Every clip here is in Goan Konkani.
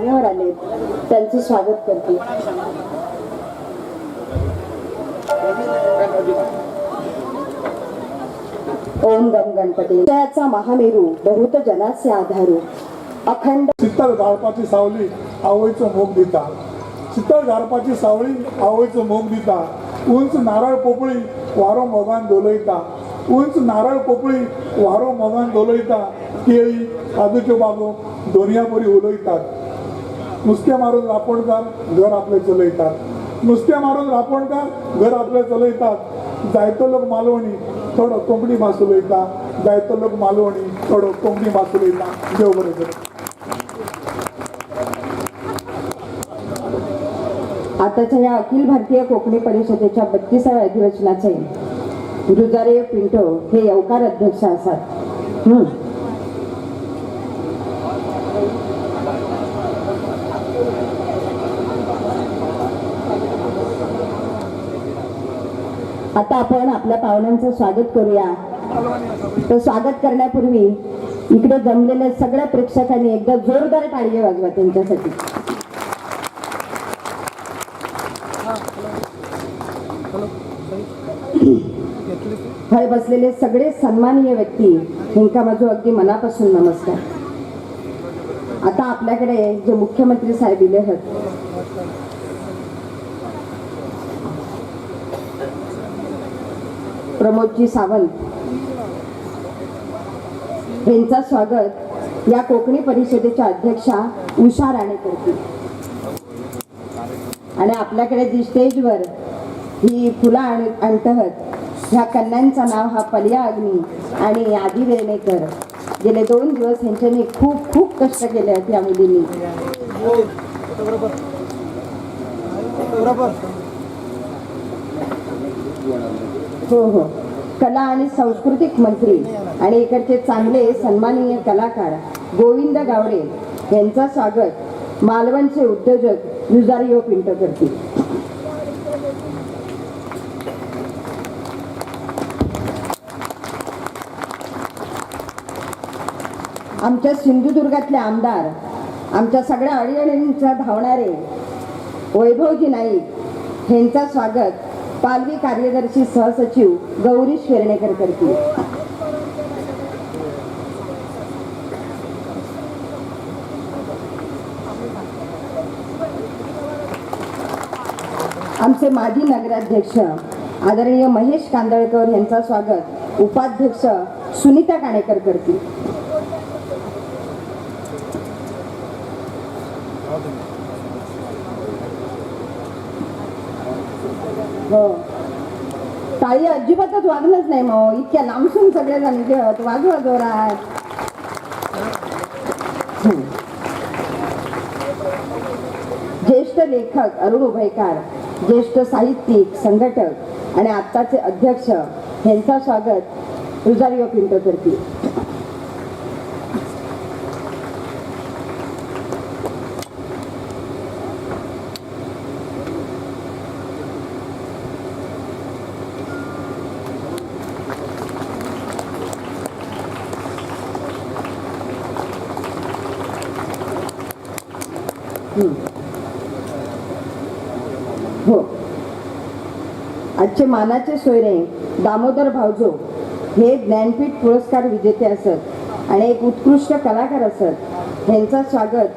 मान्यवर आले त्यांचं स्वागत करते. ओम गम गणपती. जयाचा महामेरू, बहुत जनाचे आधारू, अखंड शीतळ गाळपाची सावली आवयचो मोग दिता. शीतळ गाळपाची सावळी आवयचो मोग दिता. उंच नारळ पोपळी वारो मोगान डोलयता. उंच नारळ पोपळी वारो मोगान डोलयता. केळी काजूच्यो बागो दोनया बरी उलयतात. नुस्तें मारून रांपोणकार घर आपलें चलयतात. नुस्तें मारून रांपोणकार घर आपलें चलयतात. जायतो लोक मालवणी, थोडो कोंकणी भास उलयता. जायतो लोक मालवणी, थोडो कोंकणी भास उलयता. देव बरें करूं. आताच्या या अखिल भारतीय कोकणी परिषदेच्या 32व्या अधिवेशनाचे रुजारियो पिंटो हे येवकार अध्यक्ष आसात. आता आपण आपल्या पाहुण्यांचं स्वागत करूया. तर स्वागत करण्यापूर्वी इकडे जमलेल्या सगळ्या प्रेक्षकांनी एकदा जोरदार टाळी वाजवा त्यांच्यासाठी. हय बसलेले सगळे सन्माननीय व्यक्ती ह्यांका माझो अगदी मनापासून नमस्कार. आता आपल्याकडे जे मुख्यमंत्री साहेब इले आहेत, प्रमोदजी सावंत यांचा स्वागत या कोकणी परिषदेच्या अध्यक्षा उषा राणे करतील. आणि आपल्याकडे जी स्टेजवर ही फुलं आणतहत, ह्या कन्यांचं नाव हा पलिया अग्नी आणि आदी वेर्णेकर. गेले 2 दिवस ह्यांच्यानी खूप खूप कष्ट केले आहेत या मुलींनी. हो हो, कला आणि सांस्कृतिक मंत्री आणि इकडचे चांगले सन्माननीय कलाकार गोविंद गावडे यांचा स्वागत मालवणचे उद्योजक रुजारियो पिंटो करतील. आमच्या सिंधुदुर्गातले आमदार, आमच्या सगळ्या अडीअडींचा धावणारे वैभवजी नाईक यांचा स्वागत पालवी कार्यदर्शी सहसचिव गौरीश वेर्णेकर करतील. आमचे माजी नगराध्यक्ष आदरणीय महेश कांदळकर यांचा स्वागत उपाध्यक्ष सुनीता काणेकर करतील. हो, टाळी अजिबातच वाजलंच नाही मग, इतक्या लांबसून सगळे जण घेत वाजवा जोरात. ज्येष्ठ लेखक अरुण उभयकार, ज्येष्ठ साहित्यिक, संघटक आणि आत्ताचे अध्यक्ष यांचा स्वागत रुजारियो पिंटो करतील. हो, आजचे मानाचे सोयरे दामोदर भावजो हे ज्ञानपीठ पुरस्कार विजेते असत आणि एक उत्कृष्ट कलाकार असत. यांचा स्वागत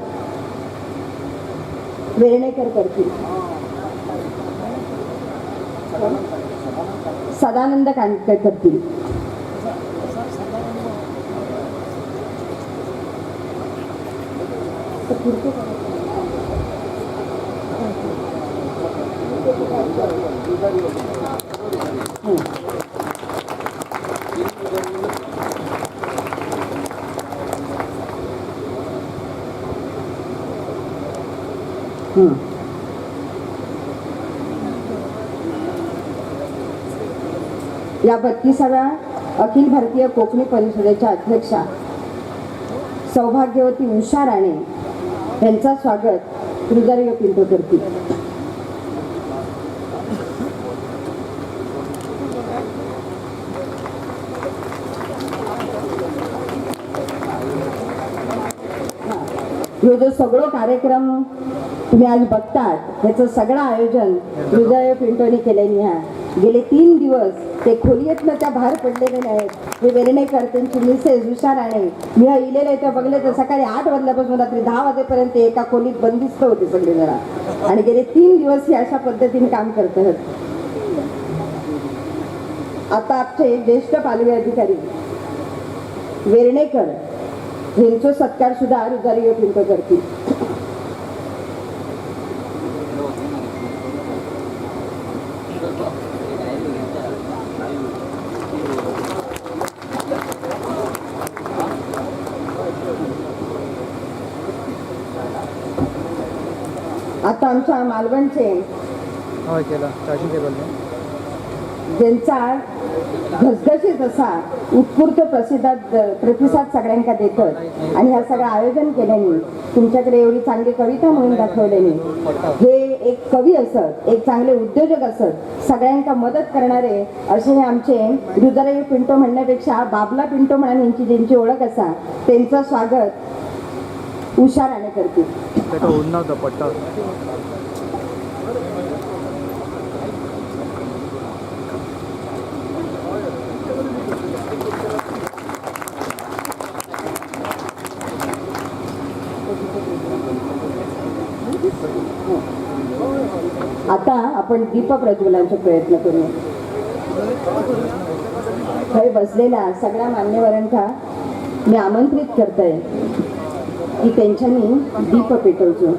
वेर्णेकर करतील. सदानंद काणकर करतील. या 32व्या अखिल भारतीय कोकणी परिषदेच्या अध्यक्षा सौभाग्यवती उषा राणे यांचा स्वागत रुजारियो पिंटो करतील. ह्यो जो सगळो कार्यक्रम तुम्ही आज बघतात ह्याचं सगळं आयोजन हृदय पिंटोनी केल्याने ह्या गेले 3 दिवस ते खोलीतनं त्या बाहेर पडलेले नाहीत. हे वेर्णेकर त्यांची मिसेस उषा राणे मी इलेले त्या बघले तर सकाळी 8 वाजल्यापासून रात्री 10 वाजेपर्यंत एका खोलीत बंदिस्त होते सगळे जरा आणि गेले 3 दिवस ही अशा पद्धतीने काम करतात. आता आमचे ज्येष्ठ पालवी अधिकारी वेर्णेकर यांचो सत्कार सुद्धा रुजारियो पिंटो करतील. आता आमच्या मालवणचे ज्यांचा घसघशीत असा उत्स्फूर्त प्रतिसाद सगळ्यांका देतात आणि ह्या सगळं आयोजन केल्याने तुमच्याकडे एवढी चांगली कविता म्हणून दाखवल्याने हे एक कवी असत, एक चांगले उद्योजक असत, सगळ्यांका मदत करणारे असे हे आमचे रुजारियो पिंटो म्हणण्यापेक्षा बाबला पिंटो म्हणून यांची ज्यांची ओळख असा त्यांचं स्वागत उषा राणे करतील. आता आपण दीप प्रज्वलनाचा प्रयत्न करूया. थंय बसलेल्या सगळ्या मान्यवरांना मी आमंत्रित करते की त्यांच्यानी दीप पेटवतो.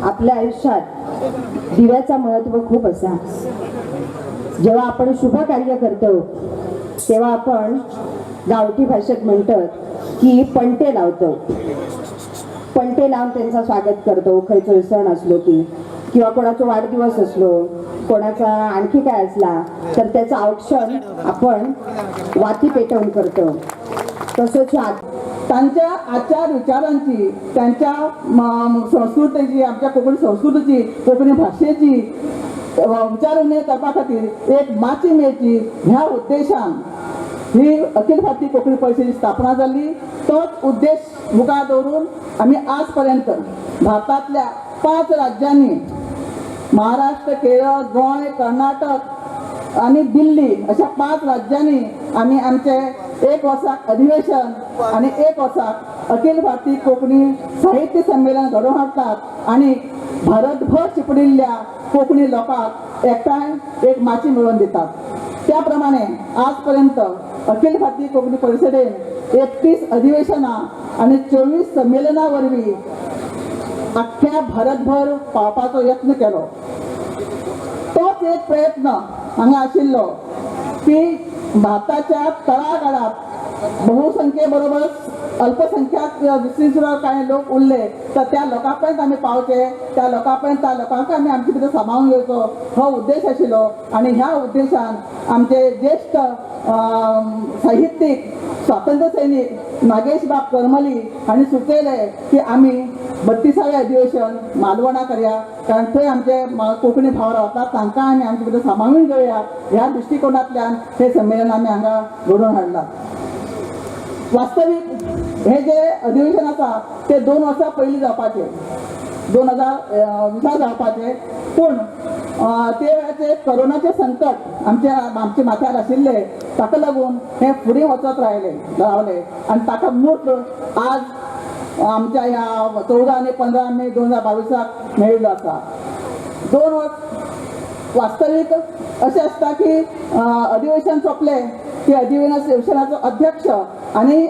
आपल्या आयुष्यात दिव्याचा महत्व खूप असा. जेव्हा आपण शुभ कार्य करतो तेव्हा आपण गावठी भाषेत म्हणतो की पणते लावतो, पणते लावून त्यांचा स्वागत करतो. खयचो सण असलो की किंवा कोणाचा वाढदिवस असलो, कोणाचा आणखी काय असला तर त्याचं औक्षण आपण वाती पेटवून करतो. तसंच तांच्या आचार विचारांची, त्यांच्या संस्कृतीची, आमच्या कोंकणी संस्कृतीची, कोंकणी भाशेची विचारणे करपा खातीर एक माची मेळची ह्या उद्देशान ही अखिल भारतीय कोंकणी परिशदेची स्थापना जाली. तोच उद्देश मुखार दवरून आमी आज पर्यंत भारतांतल्या 5 राज्यांनी महाराष्ट्र, केरळ, गोंय, कर्नाटक आनी दिल्ली अशा 5 राज्यांनी आमी आमचे 1 वर्साक अधिवेशन आनी 1 वर्साक अखिल भारतीय कोंकणी साहित्य संमेलन घडोवन हाडटात आनी भारतभर शिंपडिल्ल्या कोंकणी लोकांक एकठांय एक माची मेळोवन दितात. त्या प्रमाणे आज पर्यंत अखिल भारतीय कोंकणी परिशदेन 31 अधिवेशनां आनी 24 संमेलनां वरवीं आख्ख्या भारतभर पावपाचो यत्न केलो. तोच एक प्रयत्न हांगा आशिल्लो की भारताच्या तळागाळात बहुसंख्ये बरोबर अल्पसंख्याक दुसरी सुद्दां कांय लोक उरले तर त्या लोकां पर्यंत आमी पावचे, त्या लोकां पर्यंत त्या लोकांक आमी आमचे भितर सामावून घेवचो हो उद्देश आशिल्लो. आनी ह्या उद्देशान आमचे ज्येश्ठ साहित्यीक स्वातंत्र्य सैनीक नागेश बाब करमली हांणी सुचयलें की आमी 32वें अधिवेशन मालवणा करया, कारण थंय आमचे कोंकणी भाव रावतात, तांकां आमी आमचे भितर सामावून घेवया. ह्या दृश्टिकोनांतल्यान हें संमेलन आमी हांगा घडोवन हाडलां. वास्तवीक हे जे अधिवेशन आसा ते 2 वर्सां पयलीं जावपाचें, 2020 जावपाचें, पूण ते वेळाचेर कोरोनाचें संकट आमच्या आमच्या माथ्यार आशिल्लें, ताका लागून हें फुडें वचत रावलें आनी ताका मूर्त आज आमच्या ह्या 14 आनी 15 मे 2022 मेळिल्लो आसा. 2 वर्स वास्तवीक अशें आसता की अधिवेशन सोंपलें की अधिवेशनाचो अध्यक्ष आनी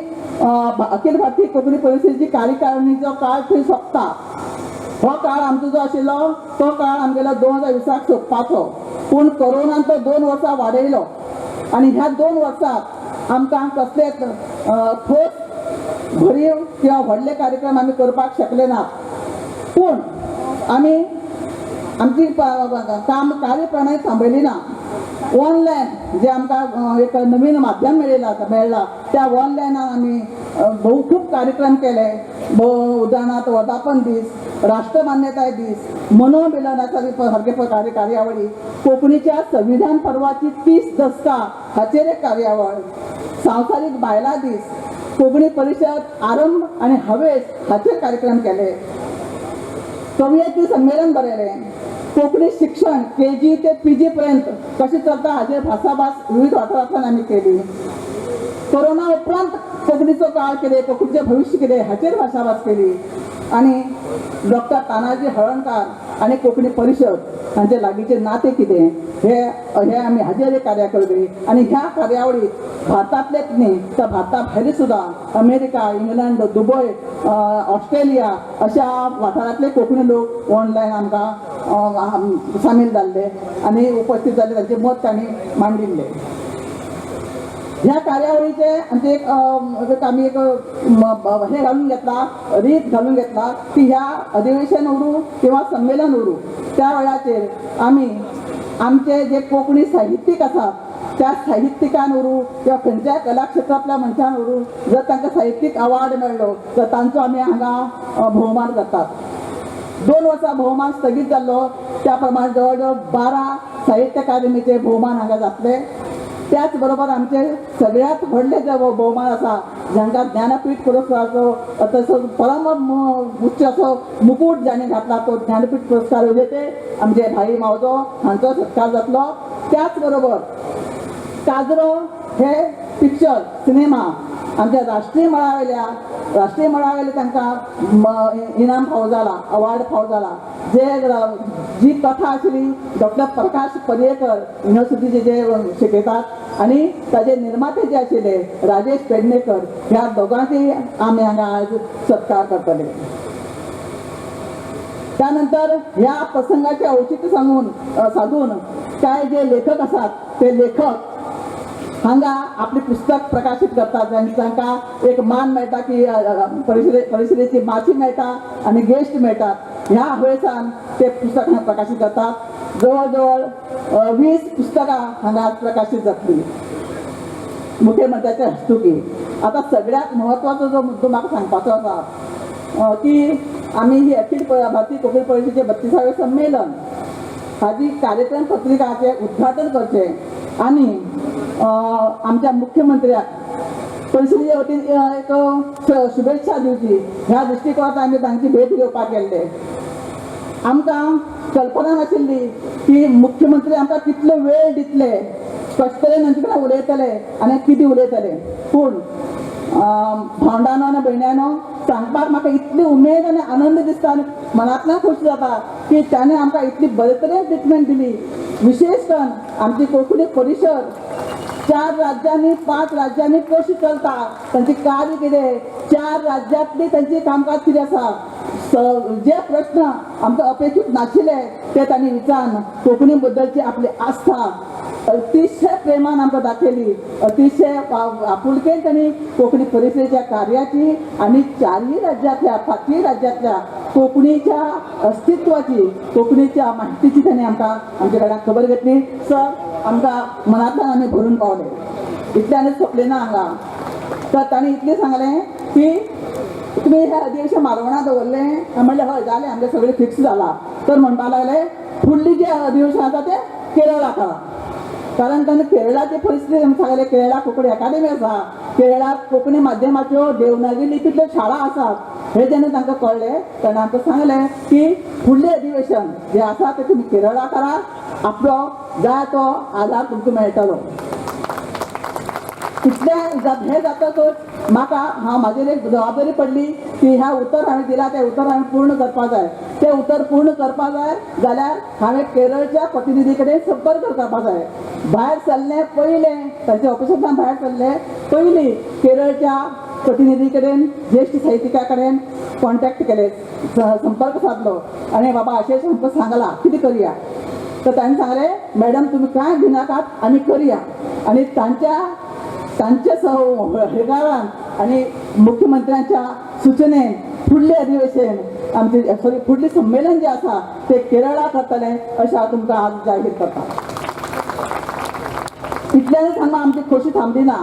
अखिल भारतीय कोंकणी परिशदेची कार्यकारिणीचो काळ थंय सोंपता. हो काळ आमचो जो आशिल्लो तो काळ आमगेलो 2020 सोंपपाचो, पूण कोरोनान तो 2 वर्सां वाडयलो आनी ह्या 2 वर्सांत आमकां कसलेच ठोस भरीव किंवा व्हडले कार्यक्रम आमी करपाक शकले नात. पूण आमी आमची काम कार्यप्रणाली थांबयली ना. ऑनलायन जे आमकां एक नवीन माध्यम मेळ्ळा त्या ऑनलायनान आमी भोव खूब कार्यक्रम केले. भोव उदाहरणार्थ वर्धापन दीस, राष्ट्रमान्यताय दीस, मनोमिलनाचा सारखे प्रकारे कार्यावळी, कोंकणीच्या संविधान पर्वाची 30 दसकां हाचेर एक कार्यावळ, संवसारीक बायलां दीस, कोंकणी परिशद आरंभ आनी हावेस हाचेर कार्यक्रम केले, कवयित्री संमेलन बरयलें, कोंकणी शिक्षण KG ते PG पर्यंत कशें चलता हाचेर भासाभास विविध वाठारांतल्यान आमी केली, कोरोना उपरांत कोंकणीचो काळ कितें, कोंकणीचें भविश्य कितें हाचेर भासाभास केली आनी डॉक्टर तानाजी हळर्णकार आनी कोंकणी परिशद हांचे लागींचें नातें कितें हे हे आमी हाचेर एक कार्यावळ केली. आनी ह्या कार्यावळीक भारतांतलेच न्ही तर भारता भायले सुद्दां अमेरिका, इंग्लंड, दुबय, ऑस्ट्रेलिया अशा वाठारांतले कोंकणी लोक ऑनलायन आमकां सामील जाल्ले आनी उपस्थित जाल्ले, तांचें मत तांणी मांडिल्लें. ह्या कार्यावळीचे आमचे एक आमी एक हे घालून घेतला, रीत घालून घेतला की ह्या अधिवेशन उरूं किंवा संमेलन उरूं, त्या वेळाचेर आमी आमचे जे कोंकणी साहित्यीक आसात त्या साहित्यिकान उरूं किंवा खंयच्याय कला क्षेत्रांतल्या मनशान उरूं, जर तांकां साहित्यीक अवॉर्ड मेळ्ळो तर तांचो आमी हांगा भोवमान करतात. 2 वर्सां भोवमान स्थगीत जाल्लो, त्या प्रमाणे जवळ जवळ 12 साहित्य अकादेमीचे भोवमान हांगा जातले. त्याच बरोबर आमचे सगळ्यात व्हडले जे भोवमान आसा, जांकां ज्ञानपीठ पुरस्काराचो तसो परम उच्च असो मुकूट जाणें घातला तो ज्ञानपीठ पुरस्कार विजेते आमचे भाई मावजो हांचो सत्कार जातलो. त्याच बरोबर काजरो हे पिक्चर सिनेमा आमच्या राष्ट्रीय मळावेल्या, राष्ट्रीय मळावेले तांकां इनाम फावो जाला, अवॉर्ड फावो जाला. जे जी कथा आशिल्ली डॉक्टर प्रकाश पर्येकर युनिवर्सिटीचे जे शिकयतात आनी ताजे निर्माते जे आशिल्ले राजेश पेडणेकर, ह्या दोगांची आमी हांगा आज सत्कार करतले. त्यानंतर ह्या प्रसंगाचे औचित्य सांगून साधून काय जे लेखक आसात ते लेखक हांगा आपली पुस्तक प्रकाशीत करतात, तांकां एक मान मेळटा की परिशदेची माची मेळटा आनी गेस्ट मेळटात. ह्या हावेसान ते पुस्तक हांगा प्रकाशीत करतात. जवळ जवळ 20 पुस्तकां हांगा प्रकाशीत जातली मुख्यमंत्र्याच्या हस्तुकी. आतां सगळ्यात म्हत्वाचो जो मुद्दो म्हाका सांगपाचो आसा की आमी ही अखिल भारतीय कोंकणी परिशदेचें 32वें संमेलन हाजी कार्यक्रम पत्रिकाचें उद्घाटन करचें आनी आमच्या मुख्यमंत्र्याक परिशदेच्या वतीन एक शुभेच्छा दिवची ह्या दृश्टिकोनांत आमी तांची भेट घेवपाक गेल्ले. आमकां कल्पना नाशिल्ली की मुख्यमंत्री आमकां कितलो वेळ दितले, कशे तरेन आमचे कडेन उलयतले आनी कितें उलयतले. पूण भावंडानो आनी भयण्यानो, सांगपाक म्हाका इतली उमेद आनी आनंद दिसता आनी मनांतल्यान खोशी जाता की ताणें आमकां इतली बरे तरेन ट्रिटमेंट दिली. विशेश करून आमची कोंकणी परिशद 4 राज्यांनी 5 राज्यांनी कशी चलता, तांची कार्य कितें, 4 राज्यांतली तांची कामकाज कितें आसा, जे प्रश्न आमकां अपेक्षीत नाशिल्ले ते तांणी विचारून कोंकणी बद्दलची आपली आस्था अतिशय प्रेमान आमकां दाखयली. अतिशय आपुलकेन तांणी कोंकणी परिशदेच्या कार्याची आनी 4 राज्यांतल्या 5 राज्यांतल्या कोंकणीच्या अस्तित्वाची, कोंकणीच्या माहितीची तांणी आमकां आमचे कडल्यान खबर घेतली. सर, आमकां मनांतल्यान आमी भरून पावले. इतल्यानच सोंपलें ना हांगा, तर तांणी इतलें सांगलें की तुमी हें अधिवेशन मालवणा दवरलें. म्हणलें हय जालें, आमचें सगळें फिक्स जालां. तर म्हणपाक लागले फुडली जें अधिवेशन आसा तें केरळा करा, कारण तांणी केरळाची परिस्थिती आमकां सांगलें. केरळा कोंकणी एकादेमी आसा, केरळात कोंकणी माध्यमाच्यो देवनागरी लिपींतल्यो शाळा आसात. हे जेन्ना तांकां कळ्ळें तेन्ना आमकां सांगलें की फुडलें अधिवेशन जें आसा तें तुमी केरळा करा, आपलो जाय तो आदार तुमकां मेळटलो. इतलें हें जातकच म्हाका हांव म्हाजेर एक जबाबदारी पडली की ह्या उतर हांवें दिलां तें उतर हांवें पूर्ण करपा जाय. तें उतर पूर्ण करपा जाय जाल्यार हांवें केरळच्या प्रतिनिधी कडेन संपर्क करपा जाय. भायर सरलें पयलें तांच्या ऑफिसांतल्यान भायर सरलें पयलीं केरळच्या प्रतिनिधी कडेन, ज्येश्ठ साहित्यिका कडेन कॉन्टॅक्ट केले, संपर्क साधलो आनी बाबा अशें अशें आमकां सांगलां, कितें करया. तर तांणी सांगलें मॅडम तुमी कांय भिनाकात, आमी करया. आनी तांच्या सहकारान आनी मुख्यमंत्र्यांच्या सुचनेन फुडलें अधिवेशन आमचे, सॉरी, फुडलें संमेलन जें आसा तें केरळा करतलें अशें हांव तुमकां आज जाहीर करता. इतल्यानच हांगा आमची खोशी थांबली ना.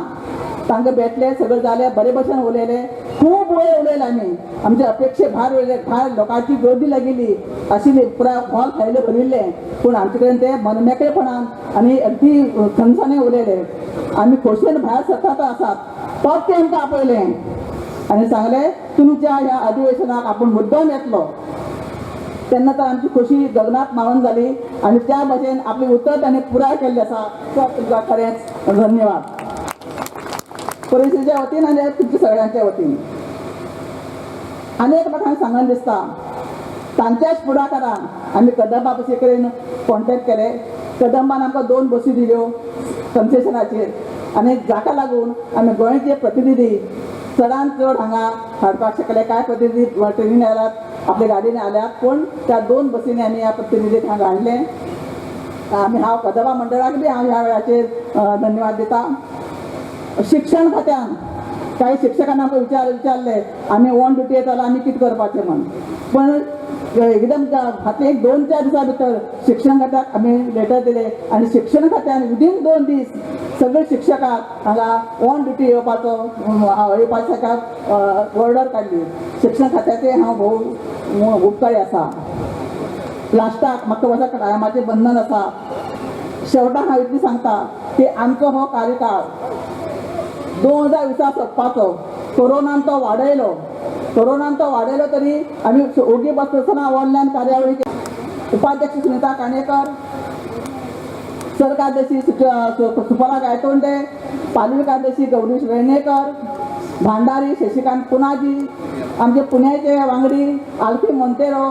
तांकां भेटले, सगळें जालें, बरे भशेन उलयले. खूब वेळ उलयले आमी, आमचे अपेक्षे भायर उलयले, भायर लोकांची गर्दी लागिल्ली आशिल्ली, पुराय हॉल खायले भरिल्ले, पूण आमचे कडेन ते मनमेकळेपणान आनी अगदी थंडसाणे उलयले. आमी खोशयेन भायर सरतात आसात तोच ते आमकां आपयले आनी सांगले तुमच्या ह्या अधिवेशनाक आपूण मुद्दम येतलो. तेन्ना तर आमची खोशी गगनात मावन जाली आनी त्या भाशेन आपलें उतर ताणें पुराय केल्लें आसा. सर तुमकां खरेंच धन्यवाद परिशदेच्या वतीन आनी तुमच्या सगळ्यांच्या वतीन. आनी एक म्हाका सांगन दिसता, तांच्याच फुडाकारान आमी कदंबा बसी कडेन कॉन्टेक्ट केले. कदंबान आमकां 2 बसी दिल्यो कन्सेशनाचेर आनी जाका लागून आमी गोंयचे प्रतिनिधी चडान चड हांगा हाडपाक शकले. कांय प्रतिनिधी ट्रेनीन आयल्यात, आपल्या गाडयेन आयल्यात, पूण त्या 2 बसींनी आमी ह्या प्रतिनिधीक हांगा हाडले. आमी हांव कदंबा मंडळाक बी हांव ह्या वेळाचेर धन्यवाद दिता. शिक्षण खात्यान काही शिक्षकांना आमकां विचारले आमी ऑन ड्युटी येतालो आमी कितें करपाचें म्हण, पण एकदम फाटले एक 2-4 दिसां भितर शिक्षण खात्याक आमी लेटर दिले आनी शिक्षण खात्यान विदीन 2 दीस सगळे शिक्षकांक हांगा ऑन ड्युटी येवपाचो येवपाच्या ऑर्डर काडली. शिक्षण खात्याचे हांव भोव उपकारी आसा. लास्टाक म्हाका वचा टायमाचें बंधन आसा. शेवटाक हांव इतलें सांगता की आमचो हो कार्यकाळ 2020 सोंपपाचो, कोरोनान तो वाडयलो, कोरोनान तो वाडयलो तरी आमी ओगी बसतना ऑनलायन कार्यावळी. उपाध्यक्ष सुनीता काणेकर, सरकादेशी सुफला गायतोंडे, पालवी कादेशी गौरीश वेर्णेकर, भांडारी शशिकांत पुनाजी, आमचे पुण्याचे वांगडी आल्फी मोंतेरो,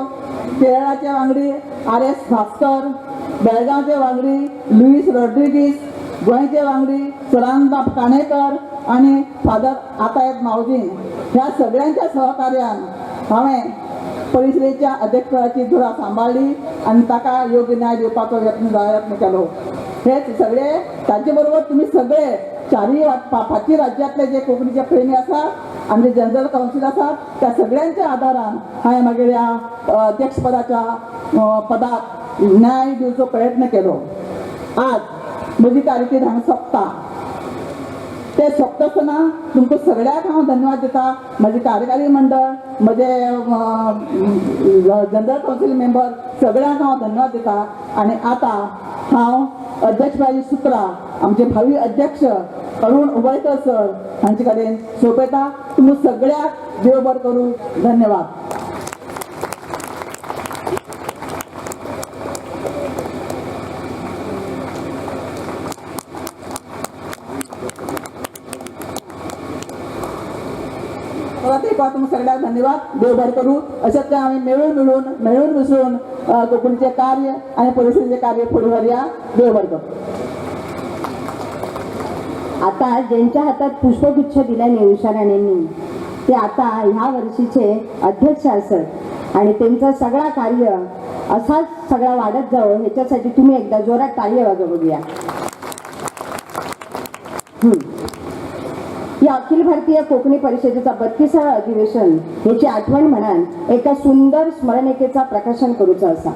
केरळाचे वांगडी आर.एस. भास्कर, बेळगांवचे वांगडी लुईस रॉड्रिगीस, गोंयचे वांगडी सदानंद काणेकर आनी फादर आतायत मावजीन. ह्या सगळ्यांच्या सहकार्यान हांवें परिशदेच्या अध्यक्षपदाची धुरा सांबाळ्ळी आनी ताका योग्य न्याय दिवपाचो यत्न केलो. हे सगळे तांचे बरोबर तुमी सगळे चारय पांचय राज्यांतले जे कोंकणीचे प्रेमी आसात, आमचे जनरल कावन्सील आसात, त्या सगळ्यांच्या आदारान हांवें मागीर ह्या अध्यक्षपदाच्या पदाक न्याय दिवचो प्रयत्न केलो. आज म्हजी कारकीर्द हांगा सोंपता. ते सोंपता आसतना तुमकां सगळ्यांक हांव धन्यवाद दिता. म्हजें कार्यकारी मंडळ, म्हजे जनरल कावन्सील मेंबर सगळ्यांक हांव धन्यवाद दिता. आनी आतां हांव अध्यक्षपदाची सुत्रां आमचे भावी अध्यक्ष अरुण उबयकर सर हांचे कडेन सोंपयता. तुमकां सगळ्यांक देव बरें करूं. धन्यवाद. परत एकदा तुमकां सगळ्यांक धन्यवाद. देव बरें करूं. अशेंच आमी मेळून मिळून मेळून मिसळून कोंकणीचें कार्य आनी परिशदेचें कार्य फुडें व्हरया. देव बरें करूं. आता ज्यांच्या हातात पुष्पगुच्छ दिल्याने उषाराणेंनी, ते आता ह्या वर्षीचे अध्यक्ष असत आणि त्यांचा सगळा कार्य असाच सगळा वाढत जावं ह्याच्यासाठी तुम्ही एकदा जोरात टाळी वाजवा बघूया. या अखिल भारतीय कोकणी परिषदेचा 32वा अधिवेशन ह्याची आठवण म्हणान एका सुंदर स्मरणिकेचा प्रकाशन करूचा असा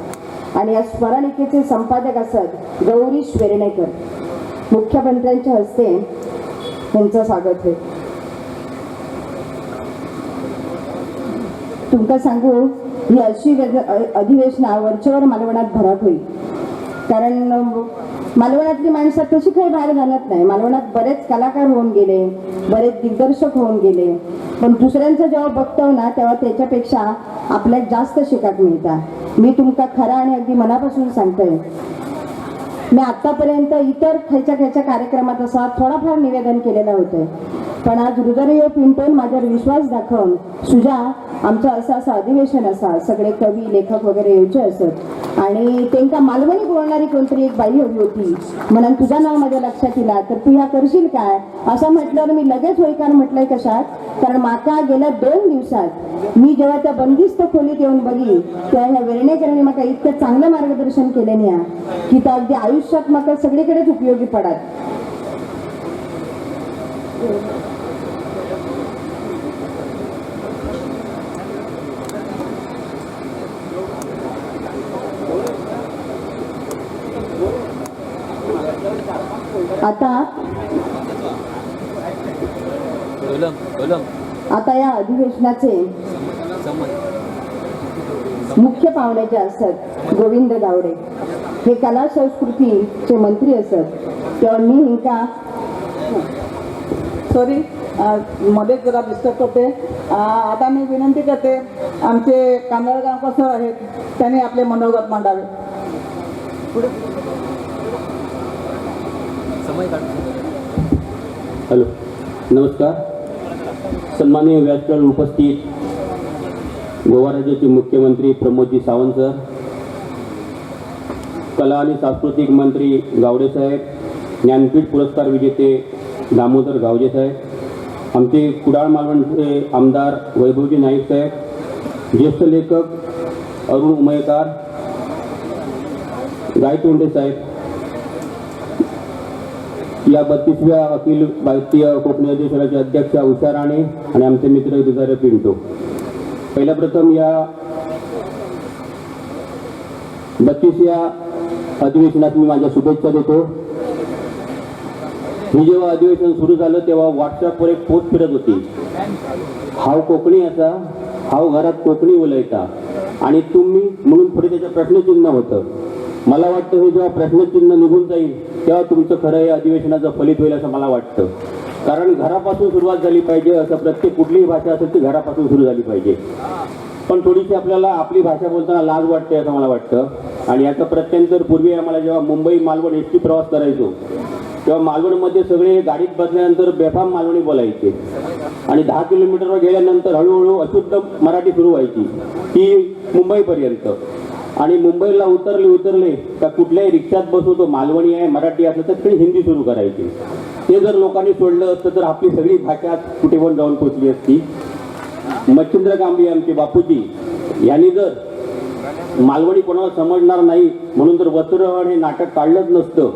आणि या स्मरणिकेचे संपादक असत गौरीश वेर्णेकर. मुख्यमंत्र्यांच्या हस्ते यांचं स्वागत आहे. तुमका सांगू, ही अशी अधिवेशना वरचेवर मालवणात भरात होईल, कारण मालवणातली माणसं तशी काही बाहेर घालत नाही. मालवणात बरेच कलाकार होऊन गेले, बरेच दिग्दर्शक होऊन गेले, पण दुसऱ्यांचं जेव्हा बघतो ना तेव्हा त्याच्यापेक्षा आपल्याला जास्त शिकायला मिळतं. मी तुमका खरा आणि अगदी मनापासून सांगतोय, मी आत्तापर्यंत इतर खयच्या खयच्या कार्यक्रमात असा थोडाफार निवेदन केलेलं होतं, पण आज हृदय पिंटून माझ्यावर विश्वास दाखवून सुजा आमचं असं असं अधिवेशन असा, सगळे कवी लेखक वगैरे येवचे असत आणि त्यांका मालवणी बोलणारी कोणतरी एक बाई हवी होती म्हणून तुझं नाव माझ्या लक्षात येईल, तर तू ह्या करशील काय असं म्हटल्यावर मी लगेच होयकार म्हटलंय. कशात, कारण माका गेल्या 2 दिवसात मी जेव्हा त्या बंदिस्त खोलीत येऊन बघी तेव्हा ह्या वेर्णेकरांनी म्हाका इतकं चांगलं मार्गदर्शन केलं न्या की त्या अगदी आयुष्यात म्हाका सगळीकडेच उपयोगी पडात. आता आता या अधिवेशनाचे मुख्य पाहुणे जे असत गोविंद गावडे हे कला संस्कृतीचे मंत्री असत, तेव्हा मी हिंका सॉरी, मध्येच जरा डिस्टर्ब करते. आता मी विनंती करते, आमचे कांदळगावकर सर आहेत, त्यांनी आपले मनोगत मांडावे. हॅलो, नमस्कार. सन्माननीय व्यासपीठावर उपस्थित गोवा राज्याचे मुख्यमंत्री प्रमोदजी सावंत सर, कला आणि सांस्कृतिक मंत्री गावडे साहेब, ज्ञानपीठ पुरस्कार विजेते दामोदर गावजे साहेब, आमचे कुडाळ मालवणचे आमदार वैभवजी नाईक साहेब, ज्येष्ठ लेखक अरुण उमयकार, गायतोंडे साहेब, या 32व्या अखिल भारतीय कोकणी अधिवेशनाचे अध्यक्ष उषा राणे आणि आमचे मित्र दुधारे पिंटो. पहिल्या प्रथम या 32व्या अधिवेशनात मी माझ्या शुभेच्छा देतो. हे जेव्हा अधिवेशन सुरू झालं तेव्हा व्हॉट्सअपवर एक पोस्ट फिरत होती, हाव कोकणी असा, हाव घरात कोकणी उलयता आणि तुम्ही म्हणून पुढे त्याचं प्रश्नचिन्ह होतं. मला वाटतं हे जेव्हा प्रश्नचिन्ह निघून जाईल तेव्हा तुमचं खरं हे अधिवेशनाचं फलित होईल असं मला वाटतं. कारण घरापासून सुरुवात झाली पाहिजे असं, प्रत्येक कुठलीही भाषा असेल ती घरापासून सुरू झाली पाहिजे. पण थोडीशी आपल्याला आपली भाषा बोलताना लाज वाटते असं मला वाटतं. आणि याचं प्रत्यंतर पूर्वी आम्हाला जेव्हा मुंबई मालवण एस टी प्रवास करायचो तेव्हा मालवणमध्ये सगळे गाडीत बसल्यानंतर बेफाम मालवणी बोलायचे आणि 10 किलोमीटरवर गेल्यानंतर हळूहळू अशुद्ध मराठी सुरू व्हायची ती मुंबईपर्यंत. आणि मुंबईला उतरले उतरले का कुठल्याही रिक्षात बसवतो, मालवणी आहे मराठी असलं तर तिकडे हिंदी सुरू करायची. ते जर लोकांनी सोडलं असतं तर आपली सगळी भाषा कुठे पण जाऊन पोचली असती. मच्छिंद्र कांबळी आमचे बापूजी यांनी जर मालवणी कोणाला समजणार नाही म्हणून जर वस्त्रहरण हे नाटक काढलंच नसतं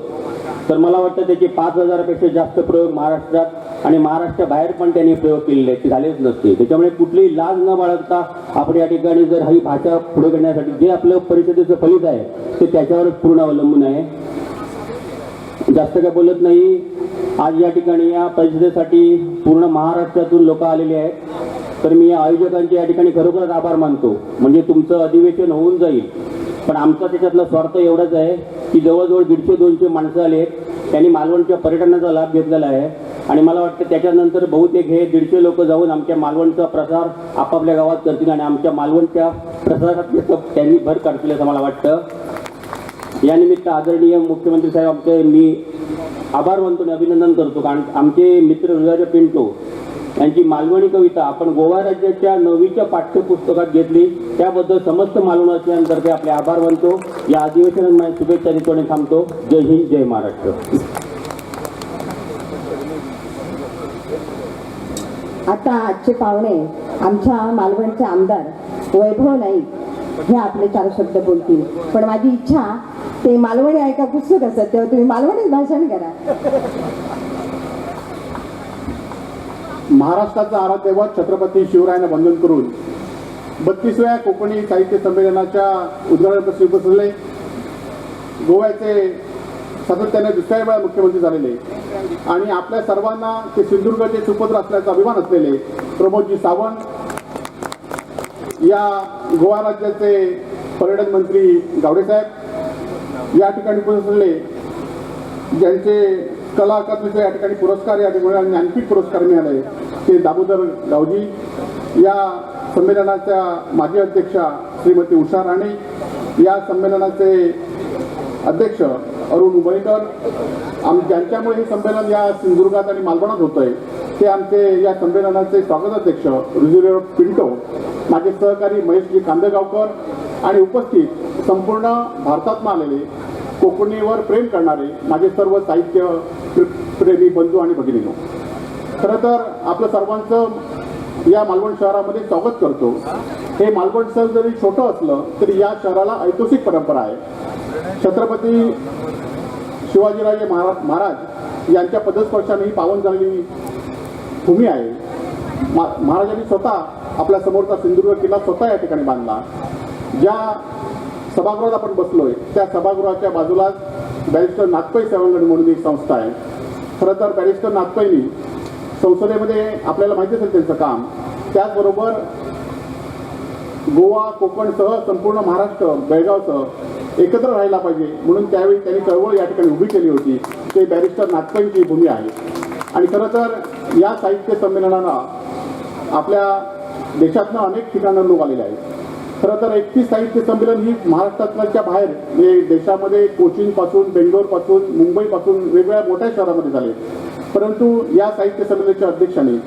तर मला वाटतं त्याचे 5000पेक्षा जास्त प्रयोग महाराष्ट्रात आणि महाराष्ट्राबाहेर पण त्यांनी प्रयोग केलेले आहेत, ते झालेच नसते. त्याच्यामुळे कुठलीही लाज न बाळगता आपण या ठिकाणी जर ही भाषा पुढे करण्यासाठी जे आपलं परिषदेचं फलित आहे ते त्याच्यावरच पूर्ण अवलंबून आहे. जास्त काय बोलत नाही. आज या ठिकाणी या परिषदेसाठी पूर्ण महाराष्ट्रातून लोक आलेले आहेत, तर मी या आयोजकांचे या ठिकाणी खरोखरच आभार मानतो. म्हणजे तुमचं अधिवेशन होऊन जाईल, पण आमचा त्याच्यातला स्वार्थ एवढाच आहे की जवळजवळ 150-200 माणसं आले आहेत, त्यांनी मालवणच्या पर्यटनाचा लाभ घेतलेला आहे. आणि मला वाटतं त्याच्यानंतर बहुतेक हे 150 लोक जाऊन आमच्या मालवणचा प्रसार आपापल्या गावात करतील आणि आमच्या मालवणच्या प्रसारात त्यांनी भर काढतील असं मला वाटतं. यानिमित्त आदरणीय मुख्यमंत्री साहेब आमचे मी आभार मानतो आणि अभिनंदन करतो, कारण आमचे मित्र हृदय पिंटो यांची मालवणी कविता आपण गोवा राज्याच्या 9वीच्या पाठ्यपुस्तकात घेतली, त्याबद्दल समस्त मालवणवासियांतर्फे आपले आभार मानतो. या अधिवेशनात माझ्या शुभेच्छा देतो आणि थांबतो. जय हिंद, जय महाराष्ट्र. आता आजचे पाहुणे आमच्या मालवणचे आमदार वैभव नाईक हे आपले 4 शब्द बोलतील. पण माझी इच्छा ते मालवणी ऐका उत्सुक असतात तेव्हा तुम्ही मालवणीत भाषण करा. महाराष्ट्राचा आराध्यदैवत छत्रपती शिवरायांना वंदन करून 32व्या कोकणी साहित्य संमेलनाच्या उद्घाटनाप्रसंगी उपस्थित गोव्याचे सातत्याने दुसऱ्या वेळा मुख्यमंत्री झालेले आणि आपल्या सर्वांना ते सिंधुदुर्गचे सुपुत्र असल्याचा अभिमान असलेले प्रमोदजी सावंत, या गोवा राज्याचे पर्यटन मंत्री गावडेसाहेब, या ठिकाणी उपस्थित असलेले ज्यांचे कला अकादमीचे या ठिकाणी पुरस्कार या ठिकाणी ज्ञानपीठ पुरस्कार मिळाले ते दामोदर गावजी, या संमेलनाच्या माजी अध्यक्षा श्रीमती उषा राणे, या संमेलनाचे अध्यक्ष अरुण उमळीकर, ज्यांच्यामुळे हे संमेलन या सिंधुदुर्गात आणि मालवणात होत आहे ते आमचे या संमेलनाचे स्वागताध्यक्ष रुजुरेव पिंटो, माझे सहकारी महेशजी कांदेगावकर आणि उपस्थित संपूर्ण भारतातून आलेले कोकणीवर प्रेम करणारे माझे सर्व साहित्य प्रेमी बंधू आणि भगिनींनो, खरं तर आपलं सर्वांचं या मालवण शहरामध्ये स्वागत करतो. हे मालवण शहर जरी छोटं असलं तरी या शहराला ऐतिहासिक परंपरा आहे. छत्रपती शिवाजीराजे महाराज यांच्या पदस्पर्शाने ही पावन झालेली भूमी आहे. महाराजांनी स्वतः आपल्या समोरचा सिंधुदुर्ग किल्ला स्वतः या ठिकाणी बांधला. ज्या सभागृहात आपण बसलोय त्या सभागृहाच्या बाजूलाच बॅरिस्टर नाथपै सेवांगण म्हणून एक संस्था आहे. खरं तर बॅरिस्टर नाथपैनी संसदेमध्ये आपल्याला माहिती असेल त्यांचं काम. त्याचबरोबर गोवा कोकणसह संपूर्ण महाराष्ट्र बेळगावसह एकत्र राहायला पाहिजे म्हणून त्यावेळी त्यांनी चळवळ या ठिकाणी उभी केली होती. ते बॅरिस्टर नाथपंची भूमी आहे. आणि खरं तर या साहित्य संमेलनाला आपल्या देशातनं अनेक ठिकाणं लोक आलेले आहेत. खरं तर 31 साहित्य संमेलन ही महाराष्ट्रातल्या बाहेर म्हणजे देशामध्ये कोचीनपासून, बेंगलोरपासून, मुंबईपासून वेगवेगळ्या मोठ्या शहरामध्ये झाले. परंतु या साहित्य संमेलनाच्या अध्यक्षांनी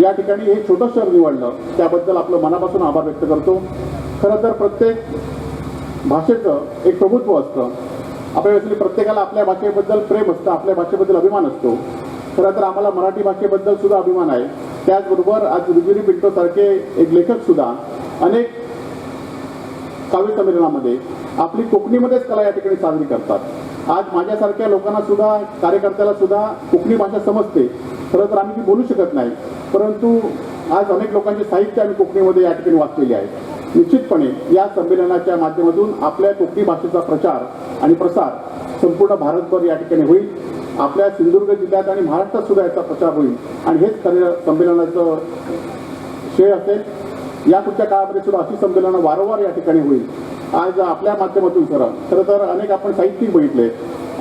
या ठिकाणी हे छोटं शहर निवडलं, त्याबद्दल आपलं मनापासून आभार व्यक्त करतो. खरं तर प्रत्येक भाषेचं एक प्रभुत्व असतं. आपल्या भाषेत प्रत्येकाला आपल्या भाषेबद्दल प्रेम असतं, आपल्या भाषेबद्दल अभिमान असतो. खरं तर आम्हाला मराठी भाषेबद्दल सुद्धा अभिमान आहे. त्याचबरोबर आज रुजुरी पिंटोसारखे एक लेखक सुद्धा अनेक काव्य संमेलनामध्ये आपली कोकणीमध्येच कला या ठिकाणी साजरी करतात. आज माझ्यासारख्या लोकांना सुद्धा, कार्यकर्त्याला सुद्धा कोकणी भाषा समजते. खरं तर आम्ही ती बोलू शकत नाही, परंतु आज अनेक लोकांचे साहित्य आम्ही कोकणीमध्ये या ठिकाणी वाचलेले आहे. निश्चितपणे या संमेलनाच्या माध्यमातून आपल्या कोकणी भाषेचा प्रचार आणि प्रसार संपूर्ण भारतभर या ठिकाणी होईल. आपल्या सिंधुदुर्ग जिल्ह्यात आणि महाराष्ट्रात सुद्धा याचा प्रचार होईल आणि हेच खरं संमेलनाचं श्रेय असेल. या पुढच्या काळामध्ये सुद्धा अशी संमेलनं वारंवार या ठिकाणी होईल. आज आपल्या माध्यमातून सर खरं तर अनेक आपण साहित्यिक बघितले,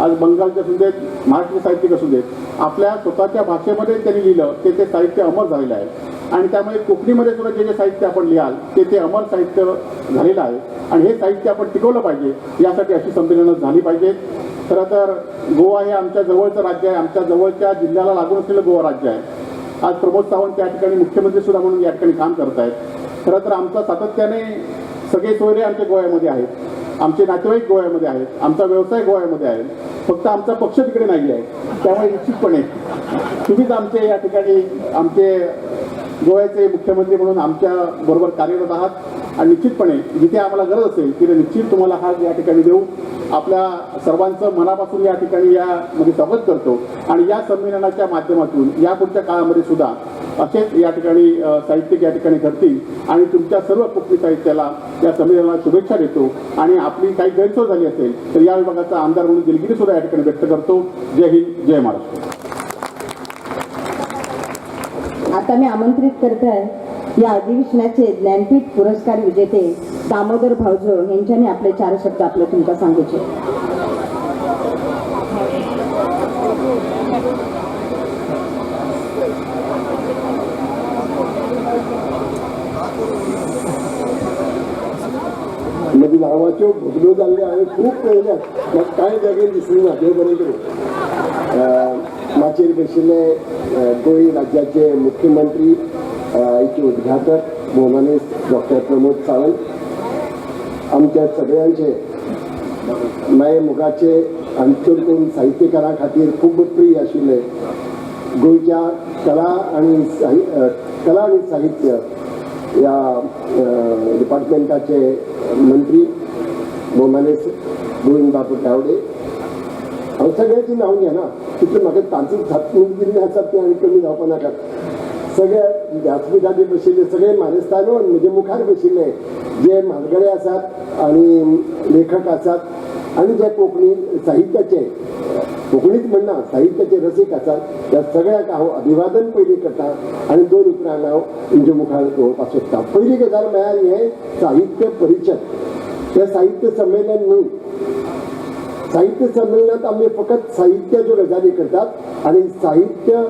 आज बंगालचे असू देत, महाराष्ट्रीय साहित्यिक असू देत, आपल्या स्वतःच्या भाषेमध्ये त्यांनी लिहिलं ते ते साहित्य अमर झालेलं आहे. आणि त्यामुळे कोकणीमध्ये सुद्धा जे जे साहित्य आपण लिहाल ते ते अमर साहित्य झालेलं आहे आणि हे साहित्य आपण टिकवलं पाहिजे, यासाठी अशी संमेलनं झाली पाहिजेत. खरं तर गोवा हे आमच्या जवळचं राज्य आहे, आमच्या जवळच्या जिल्ह्याला लागून असलेलं गोवा राज्य आहे. आज प्रमोद सावंत त्या ठिकाणी मुख्यमंत्री सुद्धा म्हणून या ठिकाणी काम करत आहेत. खरं तर आमचा सातत्याने सगळे सोयरे आमच्या गोव्यामध्ये आहेत, आमचे नातेवाईक गोव्यामध्ये आहेत, आमचा व्यवसाय गोव्यामध्ये आहे, फक्त आमचा पक्ष तिकडे नाही आहे. त्यामुळे निश्चितपणे तुम्हीच आमचे या ठिकाणी आमचे गोव्याचे मुख्यमंत्री म्हणून आमच्या बरोबर कार्यरत आहात आणि निश्चितपणे जिथे आम्हाला गरज असेल तिथे निश्चित तुम्हाला हात या ठिकाणी देऊ. आपल्या सर्वांचं मनापासून या ठिकाणी यामध्ये स्वागत करतो आणि या संमेलनाच्या माध्यमातून या पुढच्या काळामध्ये सुद्धा असेच या ठिकाणी साहित्यिक या ठिकाणी घडतील आणि तुमच्या सर्व कोकणी साहित्याला या संमेलनाला शुभेच्छा देतो. आणि आपली काही गैरसोय झाली असेल तर या विभागाचा आमदार म्हणून दिलगिरी सुद्धा या ठिकाणी व्यक्त करतो. जय हिंद, जय महाराष्ट्र. आता मी आमंत्रित करत आहे या अधिवेशनाचे ज्ञानपीठ पुरस्कार विजेते दामोदर भावजो यांच्याने आपले 4 शब्द आपले तुमका सांगूचे. म्हजी नांवाच्यो बदल्यो जाल्ल्यो हांवें खूब पळयल्यात, म्हाका कांय जागेर दिसली ना. देव बरें करूं. माचयेर बशिल्ले गोंय राज्याचे मुख्यमंत्री, हेचे उद्घाटक भोवमानेस्त डॉक्टर प्रमोद सावंत, आमच्या सगळ्यांचे माये मोगाचे आनी चड करून साहित्यकारां खातीर खूब प्रिय आशिल्ले गोंयच्या कला आणि साहित्य ह्या डिपार्टमेंटाचे मंत्री भोवमानेस्त गोविंद बाबू गावडे. हांव सगळ्यांची नांव घेना, तितलें म्हाका तांचो कितें आसा तें आनी कमी जावपा नाकात. सगळे व्यासपिठाचेर बशिल्ले सगळे मानेस्तानो आनी म्हजे मुखार बशिल्ले जे म्हालगडे आसात आनी लेखक आसात आनी जे कोंकणी साहित्याचे, कोंकणीच म्हणना, साहित्याचे रसीक आसात, त्या सगळ्यांक हांव अभिवादन पयलीं करता आनी 2 उतरां हांव तुमच्या मुखार दवरपाक सोदता. पयली गजाल म्हळ्यार हें साहित्य परिशद, हें साहित्य संमेलन न्हय. साहित्य संमेलनात आमी फकत साहित्याच्यो गजाली करतात आनी साहित्य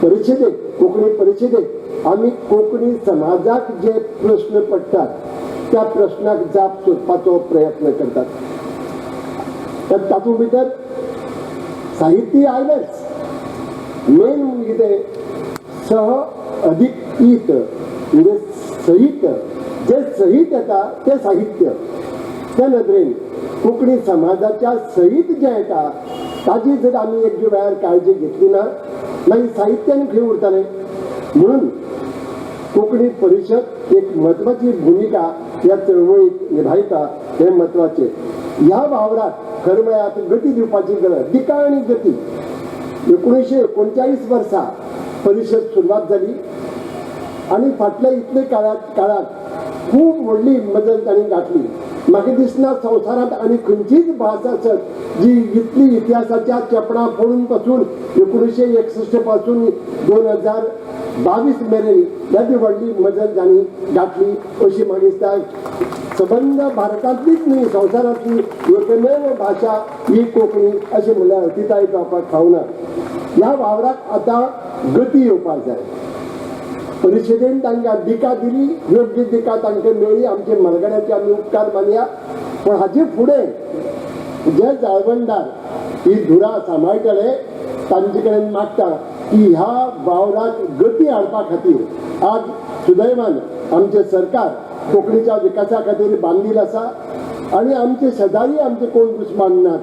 परिशदेक, कोंकणी परिशदेक आमी कोंकणी समाजाक जे प्रश्न पडटात त्या प्रश्नाक जाप सोदपाचो प्रयत्न करतात. तर तातूंत भितर साहित्य आयलेंच. मेन म्हणजे कितें, सह अधिक ईत म्हणजे सहित, जे सहित येता तें साहित्य. त्या नदरेन कोंकणी समाजाच्या सहित जें येता ताजी जर आमी एक वेळार काळजी घेतली ना, मागीर साहित्यान खंय उरतलें. म्हणून कोंकणी परिशद एक म्हत्वाची भुमिका ह्या चळवळीत निभायता हें म्हत्वाचें. ह्या वावराक खरें म्हळ्यार आतां गती दिवपाची गरज, दिका आनी गती. 1939 वर्सा परिशद सुरवात जाली आनी फाटल्या इतले काळात खूब व्हडली मजल तांणी गांठली. म्हाका दिसना संवसारांत आनी खंयचीच भास आसत जी इतली इतिहासाच्या चेपणां पडून पासून 1961 पासून 2022 मेरेन येदी व्हडली मजत जांणी गांठली अशी म्हाका दिसता सबंद भारतांतलीच न्ही संवसारांतली एकमेव भाशा ही कोंकणी अशें म्हणल्यार अतिताय जावपाक फावना. ह्या वावराक आतां गती येवपाक जाय. परिशदेन तांकां दिका दिली, योग्य दिका तांकां मेळ्ळी, आमचे म्हालगड्याचे आमी उपकार मानया. पूण हाजे फुडें जे जाळवणदार ही धुरा सांबाळटले तांचे कडेन मागता की ह्या वावराक गती हाडपा खातीर आज सुदैवान आमचें सरकार कोंकणीच्या विकासा खातीर बांदील आसा आनी आमचे शेजारी आमचे कोण दुस्मान नात.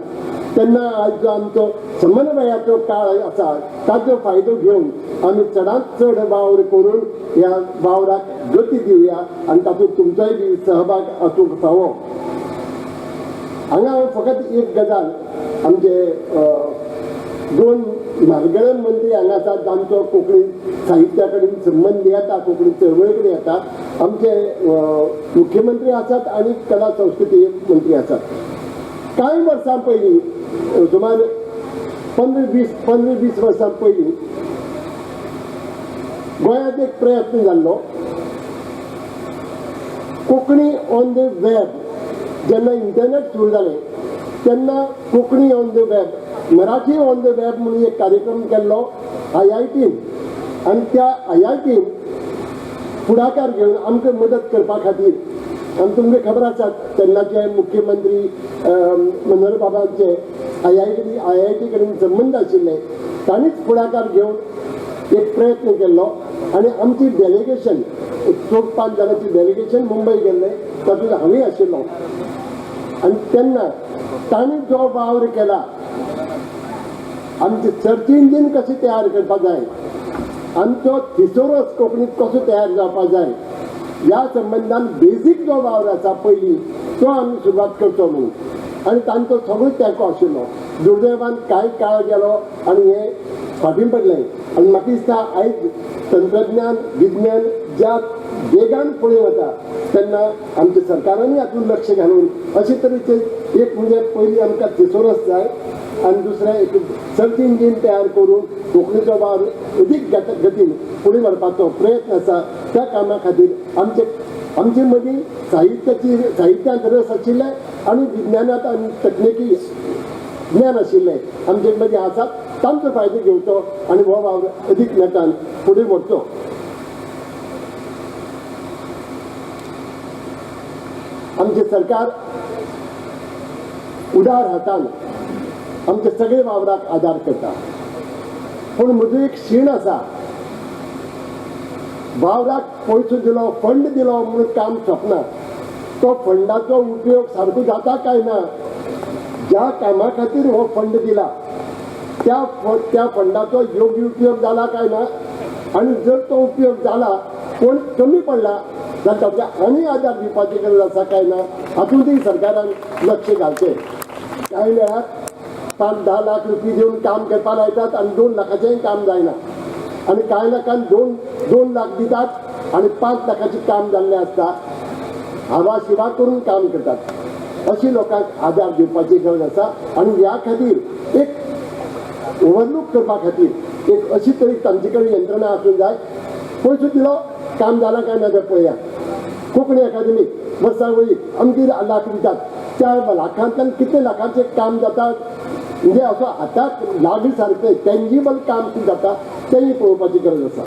तेन्ना आज जो आमचो समन्वयाचो काळ आसा ताचो फायदो घेवन आमी चडांत चड वावर करून ह्या वावराक गती दिवया आनी तातूंत तुमचोय बी सहभाग आसूंक फावो. हांगा हांव फकत एक गजाल आमचे दोन म्हालगडे मंत्री हांगा आसात जांचो कोंकणी साहित्या कडेन संबंद येता, कोंकणी चळवळी कडेन येता. आमचे मुख्यमंत्री आसात आनी कला संस्कृती मंत्री आसात. कांय वर्सां पयलीं सुमार 15-20 वर्सां पयलीं गोंयांत एक प्रयत्न जाल्लो कोंकणी ऑन the web. जेन्ना इंटरनेट सुरू जालें तेन्ना Konkani on the web, Marathi on the web म्हणून एक कार्यक्रम केल्लो IITन आनी त्या IITन फुडाकार घेवन आमकां मदत करपा खातीर आनी तुमकां खबर आसा तेन्नाचे मुख्यमंत्री मनोहर बाबांचे IIT कडेन संबंद आशिल्ले, तांणीच फुडाकार घेवन एक प्रयत्न केल्लो आनी आमची डेलिगेशन 4-5 जाणांची डेलिगेशन मुंबय गेल्लें, तातूंत हांवूय आशिल्लो. आनी तेन्ना तांणी जो वावर केला आमचें सर्च इंजीन कशें तयार करपाक जाय, आमचो थिसोरस कोंकणीत कसो तयार जावपाक जाय ह्या संबंदान बेजीक जो वावर आसा पयलीं तो आमी सुरवात करचो म्हणून आनी तांचो सगळो तेंको आशिल्लो. दुर्दैवान कांय काळ गेलो आनी हें फाटीं पडलें. आनी म्हाका दिसता आयज तंत्रज्ञान विज्ञान ज्या वेगान फुडें वता तेन्ना आमच्या सरकारानूय हातूंत लक्ष घालून अशे तरेचे एक म्हणजे पयलीं आमकां थिसोरस जाय आनी दुसरें एक सर्च इंजीन तयार करून कोंकणीचो वावर अदीक गतीन फुडें व्हरपाचो प्रयत्न आसा. त्या कामा खातीर आमचे आमचे मदीं साहित्यांत रस आशिल्ले आनी विज्ञानांत आनी तकनिकी ज्ञान आशिल्ले आमचे मदीं आसात, तांचो फायदो घेवचो आनी हो वावर अदीक नेटान फुडें व्हरचो. आमचें सरकार उदार हातान आमचे सगळे वावराक आदार करता, पूण म्हजो एक शीण आसा, वावराक पयसो दिलो फंड दिलो म्हणून काम सोंपना. तो फंडाचो उपयोग सारको जाता काय ना, ज्या कामा खातीर हो फंड दिला त्या फंडाचो योग्य उपयोग जाला काय ना, आनी जर तो उपयोग जाला कोण कमी पडला जाल्यार ताका आनी आदार दिवपाची गरज आसा काय ना हातूंतय सरकारान लक्ष घालचें. कांय वेळार 5-10 लाख रुपये दिवन काम करपाक लायतात आनी 2 लाखाचेंय काम जायना, आनी कांय लोकांक 2 लाख दितात आनी 5 लाखाचें काम जाल्लें आसता, हावा शिवा करून काम करतात. अशी लोकांक आदार दिवपाची गरज आसा आनी ह्या खातीर एक ओवरलूक करपा खातीर एक अशी तरी तांचे कडेन यंत्रणा आसूंक जाय. पयसो दिलो काम जालां काय ना तें पळया. कोंकणी अकादमी वर्सा वयर अमकी लाख दितात, त्या लाखांतल्यान कितले लाखांचें काम जाता म्हणजे असो हाताक लागीं सारकें टेंजिबल काम कितें जाता तेंय पळोवपाची गरज आसा.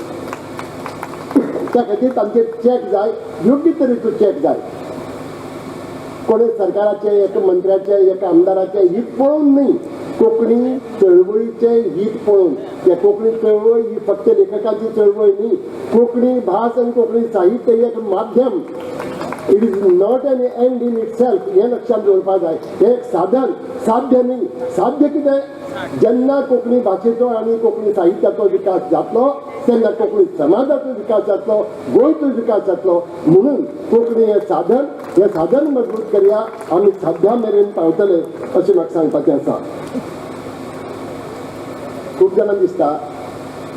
त्या खातीर तांचेर चॅक जाय, योग्य तरेचो चॅक जाय. कोणे सरकाराचे एका मंत्र्याचे एका आमदाराचे हीत पळोवन न्ही, कोंकणी चळवळीचें हीत पळोवन. त्या कोंकणी चळवळ ही फक्त लेखकाची चळवळ न्ही, कोंकणी भास आनी कोंकणी साहित्य एक माध्यम. It is not an end in itself हें लक्षांत दवरपाक जाय. हें एक साधन, साध्य न्ही. साध्य कितें, जेन्ना कोंकणी भाशेचो आनी कोंकणी साहित्याचो विकास जातलो तेन्ना कोंकणी समाजाचो विकास जातलो, गोंयचो विकास जातलो. म्हणून कोंकणी हें साधन, हें साधन मजबूत करया, आमी साध्या मेरेन पावतले अशें म्हाका सांगपाचें आसा. खूब जाणांक दिसता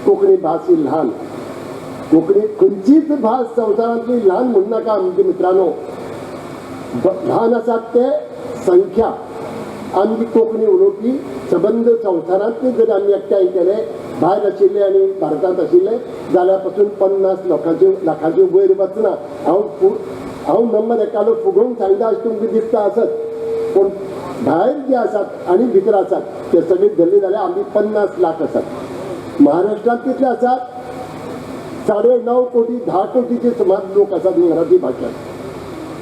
कोंकणी भास ही ल्हान. कोंकणी खंयचीच भास संवसारांतली ल्हान म्हणू नाका आमच्या मित्रांनो. ल्हान आसात ते संख्या, आमची कोंकणी उलोवपी सबंद संवसारांतले जर आमी एकठांय केले, भायर आशिल्ले आनी भारतांत आशिल्ले जाल्यार पासून 50 लोकांचे लाखांचे वयर वचना. हांव नंबर एकालो फुगोवंक सांगता अशें तुमकां दिसता आसत, पूण भायर जे आसात आनी भितर आसात ते सगळे धरले जाल्यार आमी 50 लाख आसात. महाराष्ट्रांत कितले आसात? 9.5 कोटी, 10 कोटीचे सुमार लोक आसात मराठी भाशा.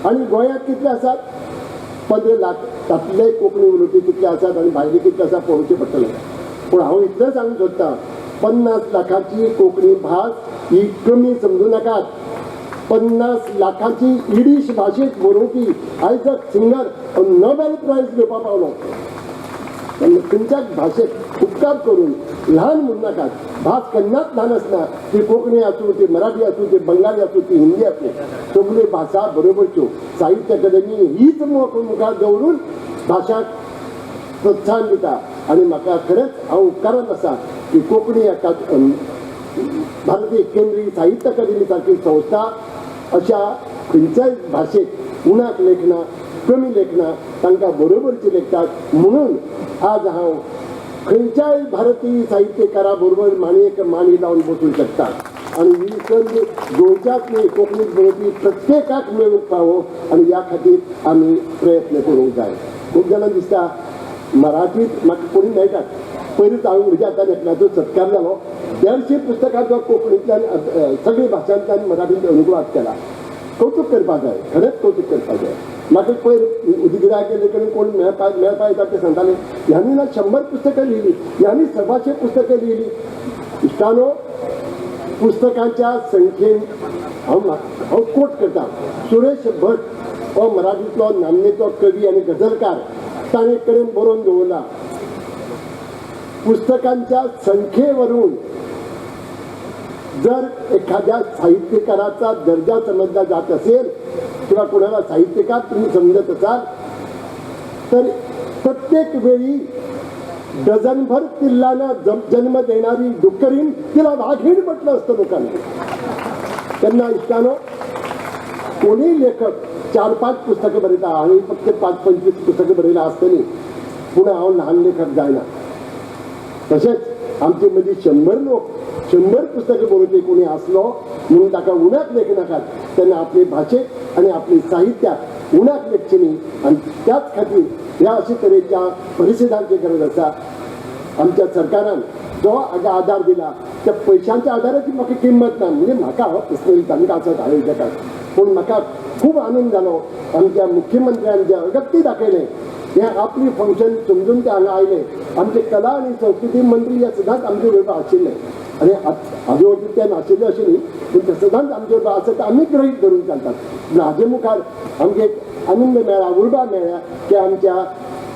आनी गोंयांत कितले आसात? 15 लाख. तातले कोंकणी उलोवपी कितले आसात आनी भायले कितले आसात पळोवचें पडटलें. पूण हांव इतलें सांगूंक सोदतां, 50 लाखांची कोंकणी भास ही कमी समजूं नाकात. 50 लाखांची इडिश भाशेंत बरोवपी आयजक सिंगर नोबेल प्रायज घेवपाक पावलो. तेन्ना खंयच्याच भाशेक उपकार करून ल्हान म्हणू नाकात. भास केन्नाच ल्हान आसना, ती कोंकणी आसूं, ती मराठी आसूं, ती बंगाली आसूं, ती हिंदी आसूं, सगल्यो भाशा बरोबरच्यो. साहित्य अकादमी हीच मुखार दवरून भाशांक प्रोत्साहन दिता. आनी म्हाका खरेंच हांव उपकारान आसा की कोंकणी भारतीय केंद्रीय साहित्य अकादमी सारकी संस्था अशा खंयच्याय भाशेक उणाक लेखना, कमी लेखना, तांकां बरोबरची लेखतात. म्हणून आज हांव खंयच्याय भारतीय साहित्यकारा बरोबर मांडयेक मांडी लावन बसूंक शकता. आनी ही संद गोंयच्याच न्ही, कोंकणीत बरोवपी प्रत्येकाक मेळूंक फावो आनी ह्या खातीर आमी प्रयत्न करूंक जाय. खूब जाणांक दिसता मराठीत म्हाका कोणी मेळटात. पयरूच हांव म्हज्या हातान एकल्याचो सत्कार जालो, 150 पुस्तकांचो कोंकणींतल्यान सगळी भाशांतल्यान मराठींत अनुवाद केला. कौतूक करपाक जाय, खरेंच कौतूक करपाक जाय. म्हाका पयर उदगिरा केल्ले कडेन कोण मेळपा मेळपा येता ते सांगताले, ह्यांनी ना 100 पुस्तकां लिहिली, ह्यांनी 125 पुस्तकां लिहिली. इश्टानो, पुस्तकांच्या संख्येन हांव हांव कोट करता, सुरेश भट हो मराठींतलो नामनेचो कवी आनी गझलकार, ताणें कडेन बरोवन दवरला, पुस्तकांच्या संख्येवरून जर एखाद्या साहित्यकाराचा दर्जा समजला जात असेल किंवा कोणाला साहित्यकार तुम्ही समजत असाल तर प्रत्येक वेळी डझनभर पिल्लांना जन्म देणारी डुक्करीण तिला वाघीण म्हटलं असतं लोकांनी. त्यांना इष्टानो, कोणी लेखक 4-5 पुस्तकं बरयता, हांवें फक्त 5-25 पुस्तकां बरयलां आसतलीं, पूण हांव ल्हान लेखक जायना. तशेंच आमचे मदीं 100 लोक 100 पुस्तकां बरोवपी कोणी आसलो म्हणून ताका उणाक लेखनाकात. तेन्ना आपले भाशेक आनी आपले साहित्याक उणाक लेखचें न्ही. आनी त्याच खातीर ह्या अशे तरेच्या परिशदांची गरज आसा. आमच्या सरकारान जो आधार दिला त्या पयशांच्या आधाराची म्हाका किंमत ना, म्हणजे म्हाका पर्सनली तांकां आसत आयोजकाक, पूण म्हाका खूब आनंद जालो आमच्या मुख्यमंत्र्यान जे अगत्य दाखयलें, हें आपली फंक्शन समजून ते हांगा आयले. आमचे कला आनी संस्कृती मंत्री हे सदांच आमचे बरोबर आशिल्ले आनी हाजे वरवीं ते नाशिल्ले अशें न्ही, पूण ते सदांच आमचे बरोबर आसत, आमी गृहीत धरून चलतात. पूण हाजे मुखार आमकां एक आनंद मेळ्ळा, उर्बा मेळ्ळ्या की आमच्या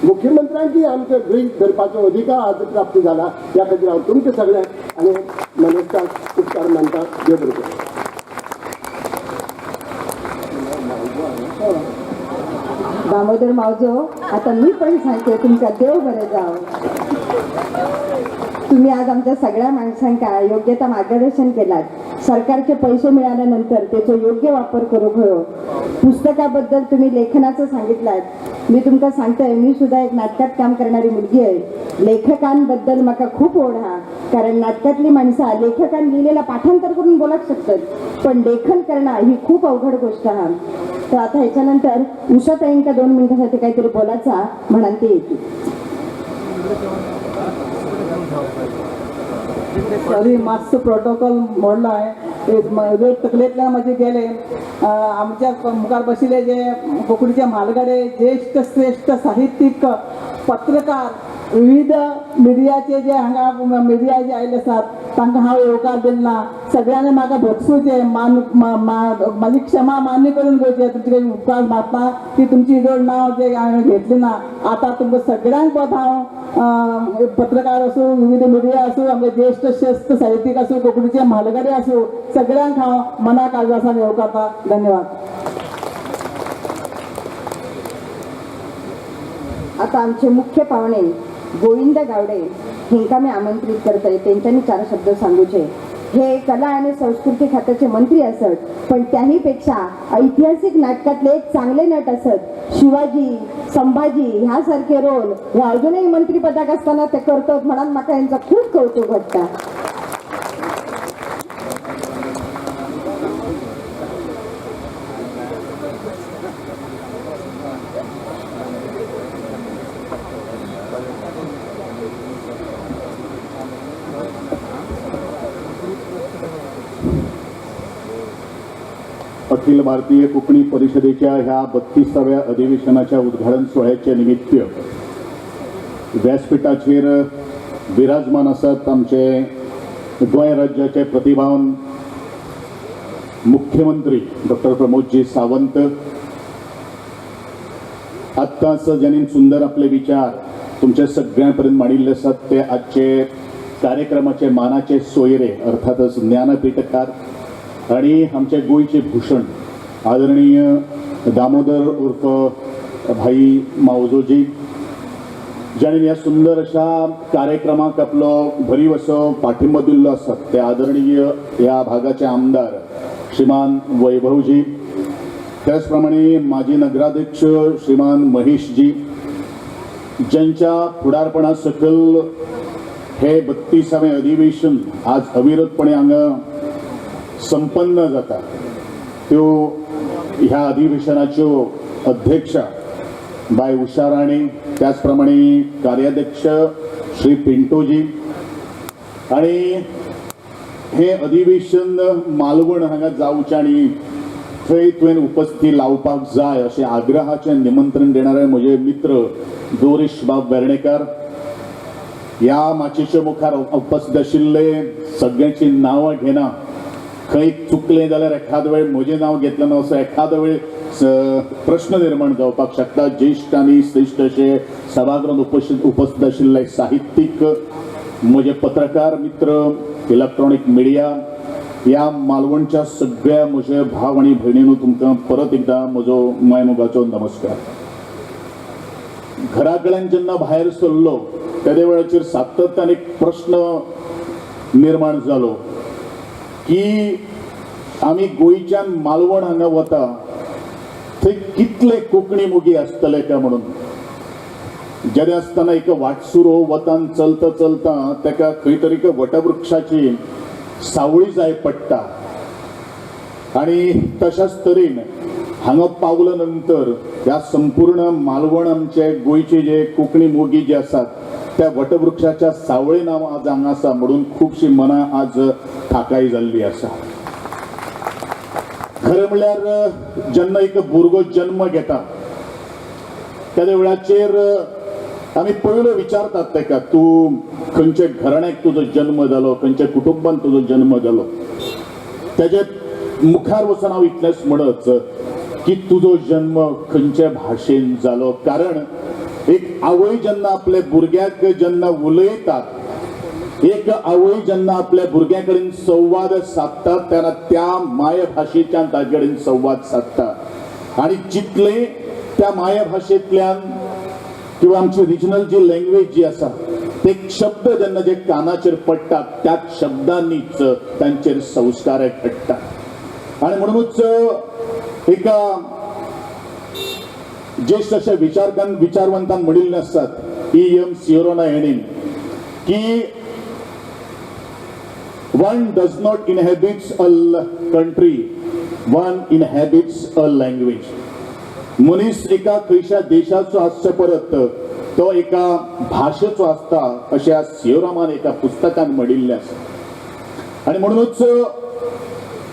मुख्यमंत्र्यांकी आमकां गृहीत धरपाचो अधिकार आज प्राप्त जाला. ह्या खातीर हांव तुमच्या सगळ्यांक आनी मानेस्तांक उपकार मानता. देव बरें करूं. दामोदर मावजो, आता मी पण सांगते तुमका देव बरें जावं. तुम्ही आज आमच्या सगळ्या माणसांका योग्यता मार्गदर्शन केलात. सरकारचे पैसे मिळाल्यानंतर त्याचो योग्य वापर करूंक हयो. पुस्तकाबद्दल तुम्ही लेखनाचं सांगितलात. मी तुमका सांगते, मी सुद्धा एक नाटकात काम करणारी मुलगी आहे. लेखकांबद्दल म्हाका खूप ओढ हा, कारण नाटकातली माणसं लेखकान लिहिलेला पाठांतर करून बोलत शकतात, पण लेखन करणं ही खूप अवघड गोष्ट हा. तर आता ह्याच्यानंतर उषाताईंका 2 मिनिटांसाठी काहीतरी बोलायचा म्हणाल ते येते. सॉरी, मातसो प्रोटोकॉल मोडला आहे, तकलेंतल्यान म्हजे गेले. आमच्या मुखार बशिल्ले जे कोंकणीचे म्हालगडे ज्येश्ठ श्रेश्ठ साहित्यीक, पत्रकार, विविध मिडियाचे जे हांगा मिडिया जे आयिल्ले आसात तांकां हांव येवकार दिना. सगळ्यांनी म्हाका भोगसुचें, मान म्हाजी क्षमा मान्य करून घेवचें. तुमचे कडेन उपकार मागता की तुमची इडोड नांव जें हांवें घेतलें ना. आतां तुमकां सगळ्यांक पद हांव पत्रकार आसूं, विविध मिडिया आसूं, आमचे ज्येश्ठ श्रेश्ठ साहित्यीक आसूं, कोंकणीचे म्हालगडे आसूं, सगळ्यांक हांव मना काळजासान येवकारता. धन्यवाद. आता आमचे मुख्य पाहुणे गोविंद गावडे हेंका मी आमंत्रित करतय, तेंच्यांनी 4 शब्द सांगूचे. हे कला आणि संस्कृती खात्याचे मंत्री असत, पण त्याहीपेक्षा ऐतिहासिक नाटकातले एक चांगले नट असत. शिवाजी, संभाजी ह्यासारखे रोल हे अजूनही मंत्रीपदाक असताना ते करतात, म्हणून म्हाका यांचं खूप कौतुक वाटतं. अखिल भारतीय कोकणी परिषदेच्या ह्या 32व्या अधिवेशनाच्या उद्घाटन सोहळ्याच्या निमित्त व्यासपीठाचेर विराजमान आसात आमचे गोंय राज्याचे प्रतिभावन मुख्यमंत्री डॉक्टर प्रमोदजी सावंत. आत्ताच ज्यांनी सुंदर आपले विचार तुमच्या सगळ्यां पर्यंत मांडिल्ले आसात ते आजचे कार्यक्रमाचे मानाचे सोयरे, अर्थातच ज्ञानपीठकार आणि आमचे गोंयचे भूषण आदरणीय दामोदर उर्फ भाई मावजोजी, ज्यांनी ह्या सुंदर अशा कार्यक्रमाक आपलो भरीव असो पाठिंबो दिल्लो आसा ते आदरणीय ह्या भागाचे आमदार श्रीमान वैभवजी, त्याचप्रमाणे माजी नगराध्यक्ष श्रीमान महेशजी, ज्यांच्या फुडारपणा सकयल हे 32वें अधिवेशन आज अविरतपणे हांगा संपन्न जाता, त्यो ह्या अधिवेशनाच्यो अध्यक्षा बाय उषा राणे, त्याचप्रमाणे कार्याध्यक्ष श्री पिंटोजी, आणि हे अधिवेशन मालवण हांगा जावचें आनी थंय तुवें उपस्थिती लावपाक जाय अशें आग्रहाचें निमंत्रण देणारे म्हजे मित्र दोरीश बाब वेर्णेकर, ह्या माचयेच्या मुखार उपस्थित आशिल्ले सगळ्यांची नांवां घेना, खंय चुकलें जाल्यार एखाद वेळ म्हजें नांव घेतलें ना असो एखादो वेळ प्रश्न निर्माण जावपाक शकता. ज्येश्ठ आनी श्रेश्ठ अशे सभागृहांत उपस्थित आशिल्ले साहित्यीक, म्हजे पत्रकार मित्र, इलेक्ट्रॉनीक मिडिया, ह्या मालवणच्या सगळ्या म्हजे भाव आनी भयणीनो, तुमकां परत एकदां म्हजो मायमोगाचो नमस्कार. घरा कडल्यान जेन्ना भायर सरलो तेदे वेळाचेर सातत्यान एक प्रश्न निर्माण जालो की आमी गोंयच्यान मालवण हांगा वता थंय कितले कोंकणी मोगी आसतले काय म्हणून. जेन्ना आसतना एक वाटसुरो वतान चलता चलता ताका खंय तरी एका वटवृक्षाची सावळी जाय पडटा आनी तशाच तरेन हांगा पावल्या नंतर ह्या संपूर्ण मालवण आमचे गोंयचे जे कोंकणी मोगी जे आसात त्या वटवृक्षाच्या सावळेन हांव आज हांगा आसा म्हणून खुबशीं मनां आज थाकाय जाल्ली आसा. खरें म्हणल्यार जेन्ना एक भुरगो जन्म घेता त्या वेळाचेर आमी पयलो विचारतात ताका, तूं खंयच्या घराण्याक तुजो जन्म जालो, खंयच्या कुटुंबान तुजो जन्म जालो. तेजे मुखार वचून हांव इतलेंच म्हणत की तुजो जन्म खंयच्या भाशेन जालो, कारण एक आवय जेन्ना आपल्या भुरग्याक जेन्ना उलयतात, एक आवय जेन्ना आपल्या भुरग्या कडेन संवाद सादता तेन्ना त्या मायभाशेच्यान ताजे कडेन संवाद सादता आनी जितले त्या मायभाशेंतल्यान किंवा आमची रिजनल जी लँग्वेज जी आसा ते शब्द जेन्ना जे कानाचेर पडटात त्याच शब्दांनीच तांचेर संस्कार घडटा. आनी म्हणूनच एका ज्येश्ठ अशा विचारवंतान म्हणिल्लें आसतात, ई.एम. सियोरोना हेणीन, की one does not inhabits a country, one inhabits a language. मनीस एका खंयच्या देशाचो आसचे परत तो एका भाशेचो आसता अशें सियोरामान एका पुस्तकान म्हणिल्लें आसा. आनी म्हणूनच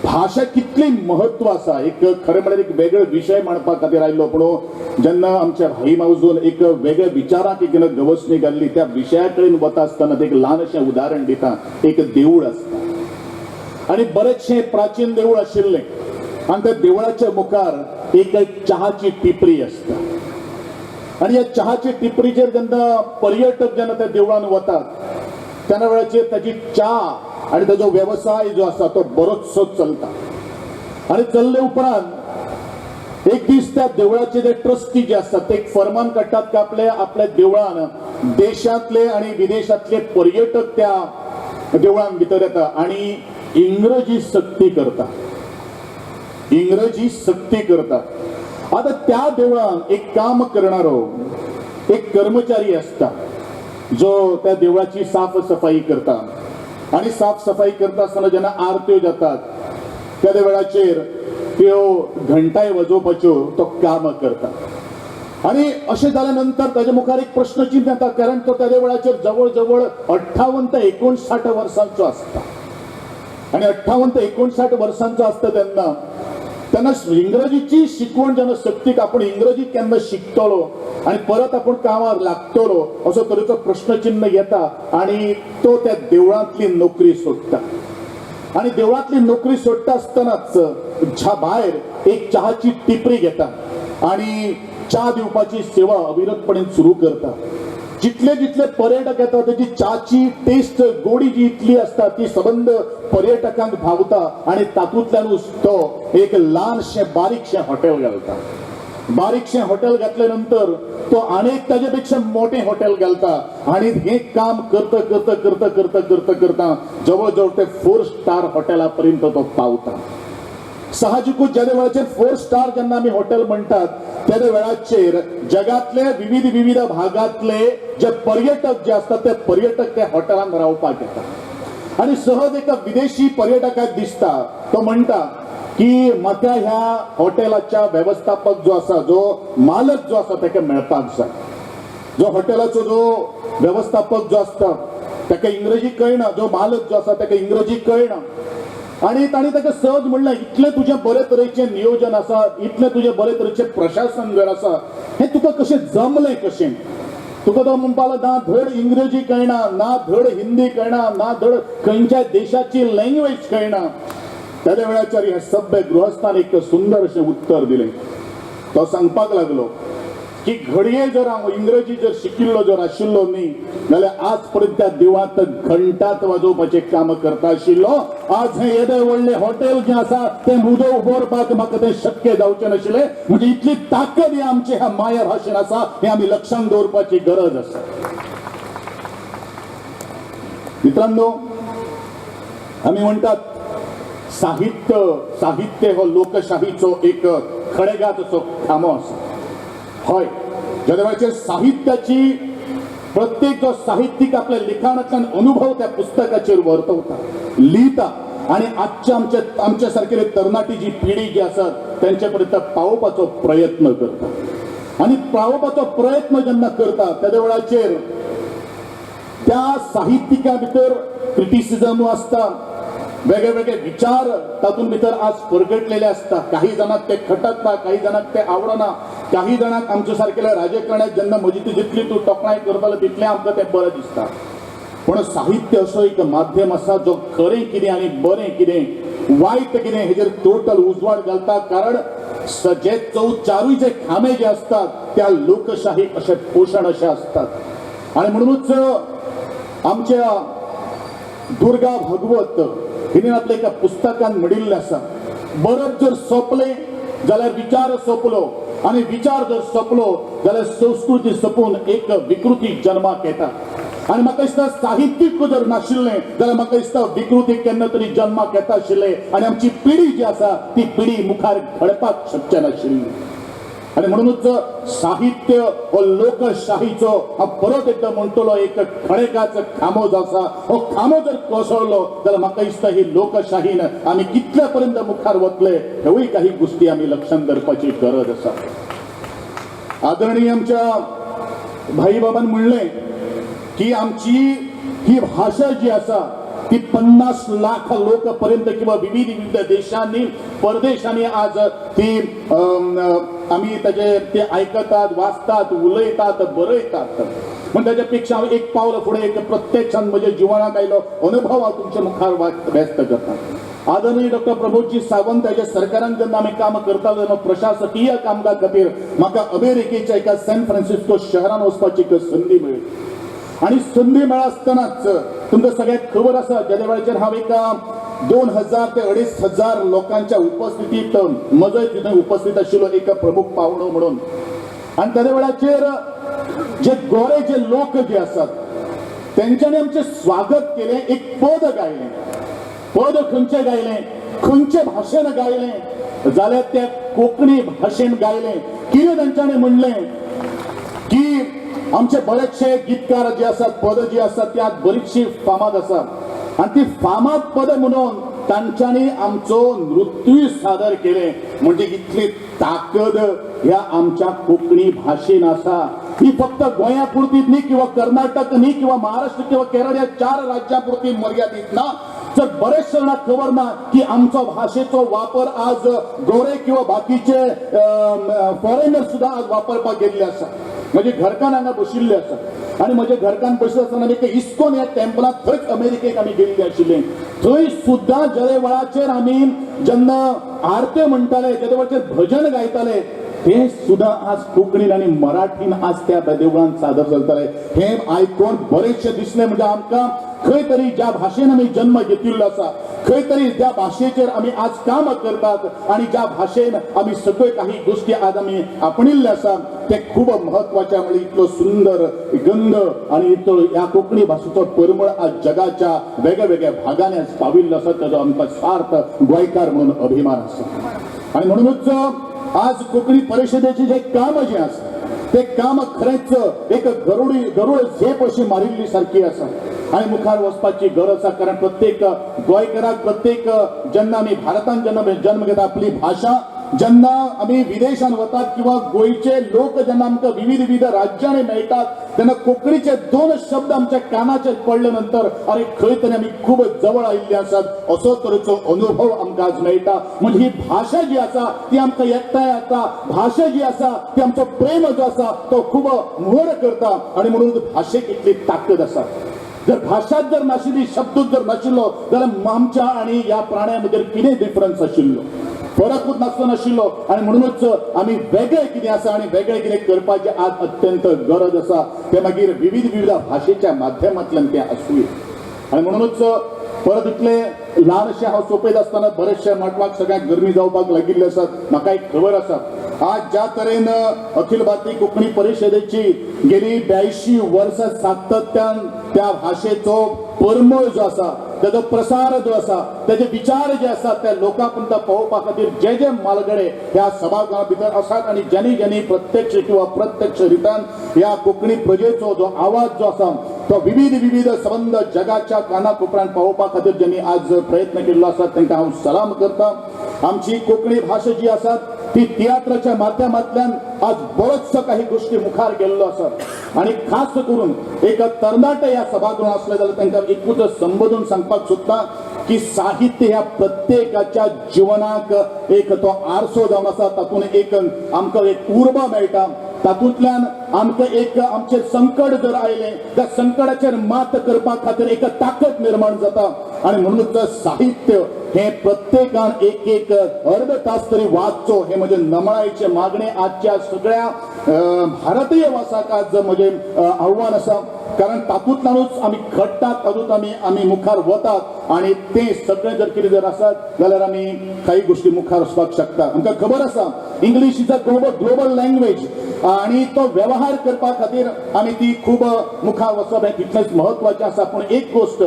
भाशा कितली महत्व आसा, एक खरें म्हळ्यार एक वेगळो विशय मांडपा खातीर आयलो, पूण जेन्ना आमच्या भाई मावजून एक वेगळ्या विचाराक एक गवसणी घाल्ली त्या विशया कडेन वता आसतना एक ल्हानशें उदाहरण दिता. एक देवूळ आसता आनी बरेचशें प्राचीन देवूळ आशिल्लें आनी त्या देवळाच्या मुखार एक चहाची टिपरी आसता आनी ह्या चहाचे टिपरीचेर जेन्ना पर्यटक जेन्ना त्या देवळान वतात तेन्ना वेळाचेर ताची च्या आनी ताजो वेवसाय जो आसा तो बरोचसो चलता. आनी चल्ले उपरांत एक दीस त्या देवळाचे जे ट्रस्टी जे आसतात ते एक फरमान काडटात की आपले आपल्या देवळान देशांतले आनी विदेशांतले पर्यटक त्या देवळान भितर येता आनी इंग्रजी सक्ती करता, इंग्रजी सक्ती करता. आता त्या देवळान एक काम करणारो एक कर्मचारी असता जो त्या देवळाची साफसफाई करता आणि साफसफाई करता आसतना जेन्ना आरत्यो जातात त्या वेळाचेर त्यो घंटाय वाजोवपाच्यो तो काम करता. आणि अशें जाल्या नंतर ताच्या मुखार एक प्रश्नचिन्ह येता, कारण तो त्या वेळाचेर जवळ जवळ 58 ते 59 वर्सांचो आसता आणि 58 ते 59 वर्सांचो आसता तेन्ना त्यांना इंग्रजीची शिकवण जेन्ना सक्तीक आपण इंग्रजी केन्ना शिकतलो आणि परत आपण कामार लागतलो असो तरेचो प्रश्नचिन्ह येता आणि तो त्या देवळांतली नोकरी सोडटा. आणि देवळांतली नोकरी सोडटा आसतनाच भायर एक चहाची टिपरी घेता आणि च्या दिवपाची सेवा अविरतपणे सुरू करता. जितले जितले पर्यटक येतात त्याची च्याची टेस्ट गोडी जी इतली असता ती सबंद पर्यटकांक भावता आणि तातूंतल्यानूच तो एक ल्हानशें बारीकशें हॉटेल घालता. बारीकशें हॉटेल घातल्या नंतर तो अनेक ताजे पेक्षा मोठें हॉटेल घालता आणि हे काम करता करता करता करता करता करता जवळ जवळ ते 4 स्टार हॉटेला पर्यंत तो पावता. साहजिकूच ज्या वेळाचेर 4 स्टार जेन्ना आमी हॉटेल म्हणटात त्या वेळाचेर जगातले विविध विविध भागातले जे पर्यटक जे असतात ते पर्यटक त्या हॉटेलान रावपाक येतात. आणि सहज एका विदेशी पर्यटकाक दिसता, तो म्हणटा की म्हाका ह्या हॉटेलाच्या व्यवस्थापक जो आसा, जो मालक जो आसा ताका मेळपाक जाय. जो हॉटेलाचो जो व्यवस्थापक जो आसता ताका इंग्रजी कळना, जो मालक जो आसा ताका इंग्रजी कळना आणि ताणी ताका सहज म्हणलें इतलें तुजें बरे तरेचें नियोजन आसा, इतलें तुजें बरे तरेचें प्रशासन जर आसा, हें तुका कशें जमलें कशें? तुका तो म्हणपाक लागलो ना धड इंग्रजी कळना, ना धड हिंदी कळना, ना धड खंयच्याय देशाची लँग्वेज कळना. त्या वेळाचेर ह्या सभ्य गृहस्थान एक सुंदर अशें उत्तर दिलें. तो सांगपाक लागलो की घडये जर हांव इंग्रजी जर शिकिल्लो जर आशिल्लो न्ही जाल्यार आज पर्यंत त्या देवळांत घंटात वाजोवपाचें काम करता आशिल्लो. आज हें येदें व्हडलें हॉटेल जें आसा तें उदो उबरपाक म्हाका तें शक्य जावचें नाशिल्लें. म्हणजे इतली ताकद ही आमच्या ह्या माया भाशेन आसा हें आमी लक्षांत दवरपाची गरज आसा. मित्रांनो, आमी म्हणटात साहित्य, साहित्य हो लोकशाहीचो एक खडेगात असो खांबो आसा. हय, ज्या वेळाचेर साहित्याची प्रत्येक जो साहित्यिक आपल्या लिखाणांतल्यान अनुभव त्या पुस्तकाचेर वर्तवता, लिहिता आणि आजच्या आमच्या आमच्या सारकेले तरणाटी जी पिढी जी आसा त्यांच्या पर्यंत पावोवपाचो प्रयत्न करता. आणि पावोवपाचो प्रयत्न जेन्ना करता त्या वेळाचेर त्या साहित्यिका भितर क्रिटिसिजम आसता, वेगळे वेगळे विचार तातूंत भितर आज परगटलेले आसता. काही जाणांक ते खटकता, काही जाणांक ते आवडना, काही जाणांक आमच्या सारकेल्या राजकारण्यात जेन्ना म्हजी ती जितली तूं तोखणाय करतालो तितलें आमकां तें बरें दिसता. पण साहित्य असो एक माध्यम आसा जो खरें कितें आनी बरें कितें, वायट कितें हेजेर टोटल उजवाड घालता. कारण जे चारूय जे खांबे जे आसतात त्या लोकशाहीक अशें पोशण अशें आसतात. आनी म्हणूनच आमच्या दुर्गा भगवत हिणें आपल्या एका पुस्तकान म्हणिल्लें आसा, बरप जर सोंपलें जाल्यार विचार सोंपलो आनी विचार जर सोंपलो जाल्यार संस्कृती सोंपून एक विकृती जन्माक येता. आनी म्हाका दिसता साहित्यीक जर नाशिल्लें जाल्यार म्हाका दिसता विकृती केन्ना तरी जन्माक येता आशिल्लें आनी आमची पिढी जी आसा ती पिढी मुखार घडपाक शकचे नाशिल्ली. आनी म्हणूनच साहित्य हो लोकशाहीचो हांव परत एकदां म्हणटलो एक खडेगाच खांबो जो आसा हो खांबो जर कोसळ्ळो जाल्यार म्हाका दिसता ही लोकशाहीन आमी कितल्या पर्यंत मुखार वतले हेवूय काही गोष्टी आमी लक्षांत दवरपाची गरज आसा. आदरणीय आमच्या भाई बाबान म्हणलें की आमची ही भाषा जी आसा ती 50 लाख लोक पर्यंत किंवा विविध विविध देशांनी परदेशांनी आज ती आमी ताजे ते आयकतात, वाचतात, उलयतात, बरयतात. पण त्याच्या पेक्षा हांव एक पावल फुडें एक प्रत्यक्षान म्हज्या जिवनाक आयलो अनुभव हांव तुमच्या मुखार व्यक्त करता. आदरणीय डॉक्टर प्रमोदजी सावंत हाच्या सरकारान जेन्ना आमी काम करतालो तेन्ना प्रशासकीय कामकाज खातीर म्हाका अमेरिकेच्या एका सॅन फ्रान्सिस्को शहरान वचपाची एक संदी मेळ्ळी. आणि संदी मेळासतनाच तुमकां सगळ्यांक खबर आसा ज्या वेळाचेर हांव एका 2000 ते 2500 लोकांच्या उपस्थितीत म्हजोय तिथं उपस्थित आशिल्लो एक प्रमुख पावणो म्हणून. आनी त्या वेळाचेर जे गोरे जे लोक जे आसात तेंच्यांनी आमचें स्वागत केलें, एक पद गायलें. पद खंयचें गायलें, खंयचे भाशेन गायलें जाल्यार त्या कोंकणी भाशेन गायलें. कितें तांच्यांनी म्हणलें की आमचे बरेचशे गीतकार जे आसात, पद जी आसात ती आज बरीचशी फामाद आसात आनी ती फामाद पद म्हणून तांच्यांनी आमचो नृत्यूय सादर केलें. म्हणजे इतली ताकद ह्या आमच्या कोंकणी भाशेन आसा. ही फक्त गोंया पुरती न्ही किंवा कर्नाटक न्ही किंवा महाराष्ट्र किंवा केरळ ह्या 4 राज्यां पुरती मर्यादीत ना. तर बरेचशे जाणांक खबर ना की आमचो भाशेचो वापर आज गोरे किंवा बाकीचे फॉरेनर सुद्दां आज वापरपाक गेल्ले आसा. म्हजे घरकान्न हांगा बशिल्ले आसा आनी म्हजे घरकान्न बशिल्ले आसतना आमी इस्कॉन ह्या टेम्पलांत थंयच अमेरिकेक आमी गेल्ले आशिल्ले. थंय सुद्दां जे वेळाचेर आमी जेन्ना आरत्यो म्हणटाले, जे वेळाचेर भजन गायताले, ते सुद्दां आज कोंकणीन आनी मराठीन आज त्या देवळांत सादर जाताले. हें आयकून बरेचशें दिसलें म्हणजे आमकां खंय तरी ज्या भाशेन आमी जन्म घेतिल्लो आसा, खंय तरी ज्या भाशेचेर आमी आज काम करतात आनी ज्या भाशेन आमी सगळ्यो काही गोष्टी आज आमी आपणिल्ले आसा ते खूब म्हत्वाचे. म्हणजे इतलो सुंदर गंध आनी इतलो ह्या कोंकणी भाशेचो परमळ आज जगाच्या वेगळ्या वेगळ्या भागांनी आज पाविल्लो आसा. ताजो आमकां सार्थ गोंयकार म्हणून अभिमान आसा. आनी म्हणूनच आज कोंकणी परिशदेचें जें काम जें आसा ते काम खरेंच एक गरुड झेप अशी मारिल्ली सारकी आसा आनी मुखार वचपाची गरज आसा. कारण प्रत्येक गोंयकाराक, प्रत्येक जेन्ना आमी भारतान जेन्ना जन्म घेता आपली भाशा, जेन्ना आमी विदेशान वतात किंवा गोंयचे लोक जेन्ना आमकां विविध विविध राज्यांनी मेळटात तेन्ना कोंकणीचे 2 शब्द आमच्या कानाचेर पडले नंतर अरे खंय तरी आमी खूब जवळ आयिल्ले आसात असो तरेचो अनुभव आमकां आज मेळटा. म्हणजे ही भाशा जी आसा ती आमकां एकठांय हाडटा, भाशा जी आसा ती आमचो प्रेम जो आसा तो खूब व्हड करता. आनी म्हणून भाशेक इतली ताकद आसा. जर भाशा जर नाशिल्ली, शब्दूच जर नाशिल्लो जाल्यार आमच्या आनी ह्या प्राण्यां भितर कितें डिफरन्स आशिल्लो, फरकूच नासतो नाशिल्लो. आनी म्हणूनच आमी वेगळें कितें आसा आनी वेगळें कितें करपाचें आज अत्यंत गरज आसा. तें मागीर विविध विविध भाशेच्या माध्यमांतल्यान तें आसुये. आनी म्हणूनच परत इतलें ल्हानशें हांव सोंपयत आसतना बरेचशे माटवाक सगळ्यांक गरमी जावपाक लागिल्ले आसात. म्हाका एक खबर आसा, आज ज्या तरेन अखिल भारतीय कोंकणी परिशदेची गेली 82 वर्सां सातत्यान त्या भाशेचो परमळ जो आसा, त्याचो प्रसार जो आसा, त्याचे विचार जे आसात त्या लोकां पर्यंत पावोवपा खातीर जे जे म्हालगडे ह्या सभागृहा भितर आसात आनी ज्यांनी ज्यांनी प्रत्यक्ष किंवा प्रत्यक्ष रितान ह्या कोंकणी प्रजेचो जो आवाज जो आसा तो विविध विविध संबंद जगाच्या कानाकोपऱ्यान पावोवपा खातीर ज्यांनी आज प्रयत्न केल्लो आसा तांकां हांव सलाम करता. आमची कोंकणी भाशा जी आसा ती तियात्राच्या माध्यमांतल्यान आज बरोचसो काही गोष्टी मुखार गेल्लो आसा. आनी खास करून एक तरणाटे ह्या सभागृहांत आसले जाल्यार तांकां एकूच संबोधून सांगपाक सोदता की साहित्य ह्या प्रत्येकाच्या जिवनाक एक तो आरसो जावन आसा. तातूंत एक आमकां एक उर्बा मेळटा, तातूंतल्यान आमकां एक आमचेर संकट जर आयलें त्या संकटाचेर मात करपा खातीर एक ताकद निर्माण जाता. आनी म्हणूनच साहित्य हे प्रत्येकान एक एक अर्द तास तरी वाचचो हे म्हजे नमळायेचें मागणें आजच्या सगळ्या भारतीय वासाक आज म्हजें आव्हान आसा. कारण तातूंतल्यानूच आमी घडटात, तातूंत आमी मुखार वतात आनी तें सगळें जर कितें जर आसत जाल्यार आमी काही गोश्टी मुखार वचपाक शकता. आमकां खबर आसा English is a global language आनी तो वेव्हार करपा खातीर आमी ती खूब मुखार वचप हें तितलेंच म्हत्वाचें आसा. पूण एक गोश्ट,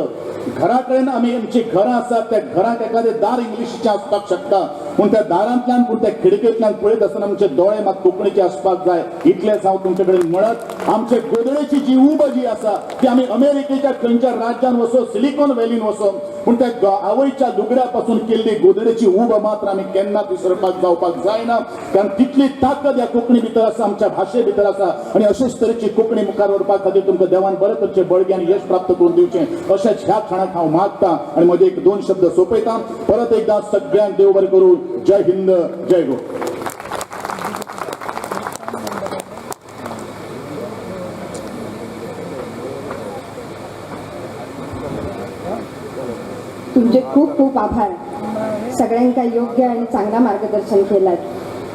घरा कडेन आमी आमची घरां आसात त्या घराक एखादें दार इंग्लिशीचें आसपाक शकता, पूण त्या दारांतल्यान पूण त्या खिडकेंतल्यान पळयत आसतना आमचे दोळे मात कोंकणीचे आसपाक जाय. इतलेंच हांव तुमचे कडेन म्हणत आमचे गोदडेची जी उब जी आसा ती आमी अमेरिकेच्या खंयच्या राज्यान वचो, सिलिकॉन व्हॅलीन वचो, पूण त्या आवयच्या लुगड्या पासून केल्ली गोदडेची उब मात्र आमी केन्ना विसरपाक जावपाक जायना. कारण तितली ताकद ह्या कोंकणी भितर आसा, आमच्या भाशे भितर आसा. आनी अशेच तरेची कोंकणी मुखार व्हरपा खातीर तुमकां देवान बरे तरेचें बळगें आनी यश प्राप्त करून दिवचें अशेंच ह्या क्षणाक हांव मागता आनी म्हजे एक 2 शब्द सोंपयता. परत एकदा सगळ्यांक देव बरें करूं. जय हिंद, जय गो. तुमचे खूप खूप आभार. सगळ्यांका योग्य आणि चांगला मार्गदर्शन केलात.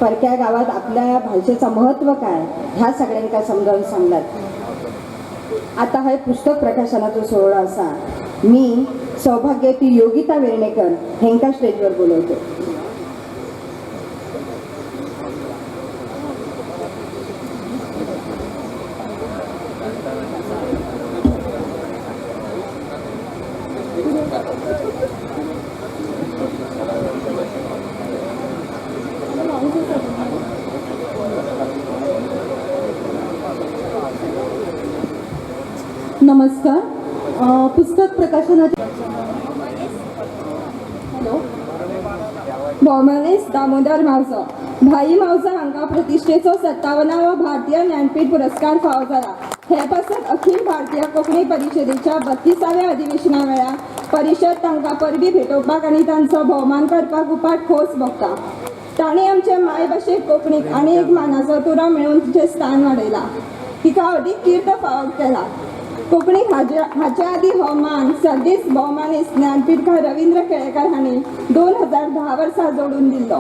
परक्या गावात आपल्या भाषेचं महत्त्व काय ह्या सगळ्यांका समजावून सांगलात. आता हे पुस्तक प्रकाशनाचो सोहळो आसा. मी सौभाग्यवती योगिता वेर्णेकर हेंका स्टेजवर बोलवते. नमस्कार. पुस्तक प्रकाशनाचे हॅलो. भोवमानेस्त दामोदर मावजो. भाई मावजो हांकां प्रतिश्ठेचो 57वो भारतीय ज्ञानपीठ पुरस्कार फावो जाला. हे पासत अखिल भारतीय कोंकणी परिशदेच्या 32व्या अधिवेशना वेळार परिशद तांकां परबी भेटोवपाक आनी तांचो भोवमान करपाक उपाट खोस भोगता. तांणी आमचे मायभाशेक कोंकणीक आनी एक मानाचो तुरो मेळोवन तिचें स्थान वाडयलां, तिका अदीक कीर्त फावो केला. कोंकणीक हाचे आदीं हो मान सर्दीस भोवमानेस्त ज्ञानपीठकार रविंद्र केळेकार हांणी 2010 वर्सा जोडून दिल्लो.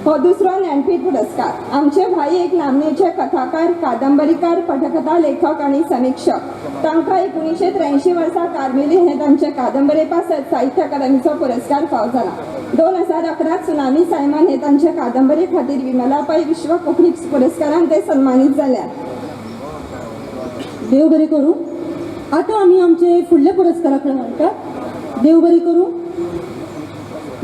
हो दुसरो ज्ञानपीठ पुरस्कार. आमचे भाई एक नामनेचे कथाकार, कादंबरीकार, पटकथा लेखक आनी समिक्षक. तांकां 1983 वर्सा कार्मेली हे तांचे कादंबरे पासत साहित्य अकादमीचो पुरस्कार फावो जाला. 2011 सुनामी सायमन हे तांचे कादंबरी खातीर विमला पै विश्व कोंकणी पुरस्कारान ते सन्मानीत जाल्यात. देव बरें करूं. आतां आमी आमचे फुडल्या पुरस्कारा कडेन वळटात. देव बरें करूं.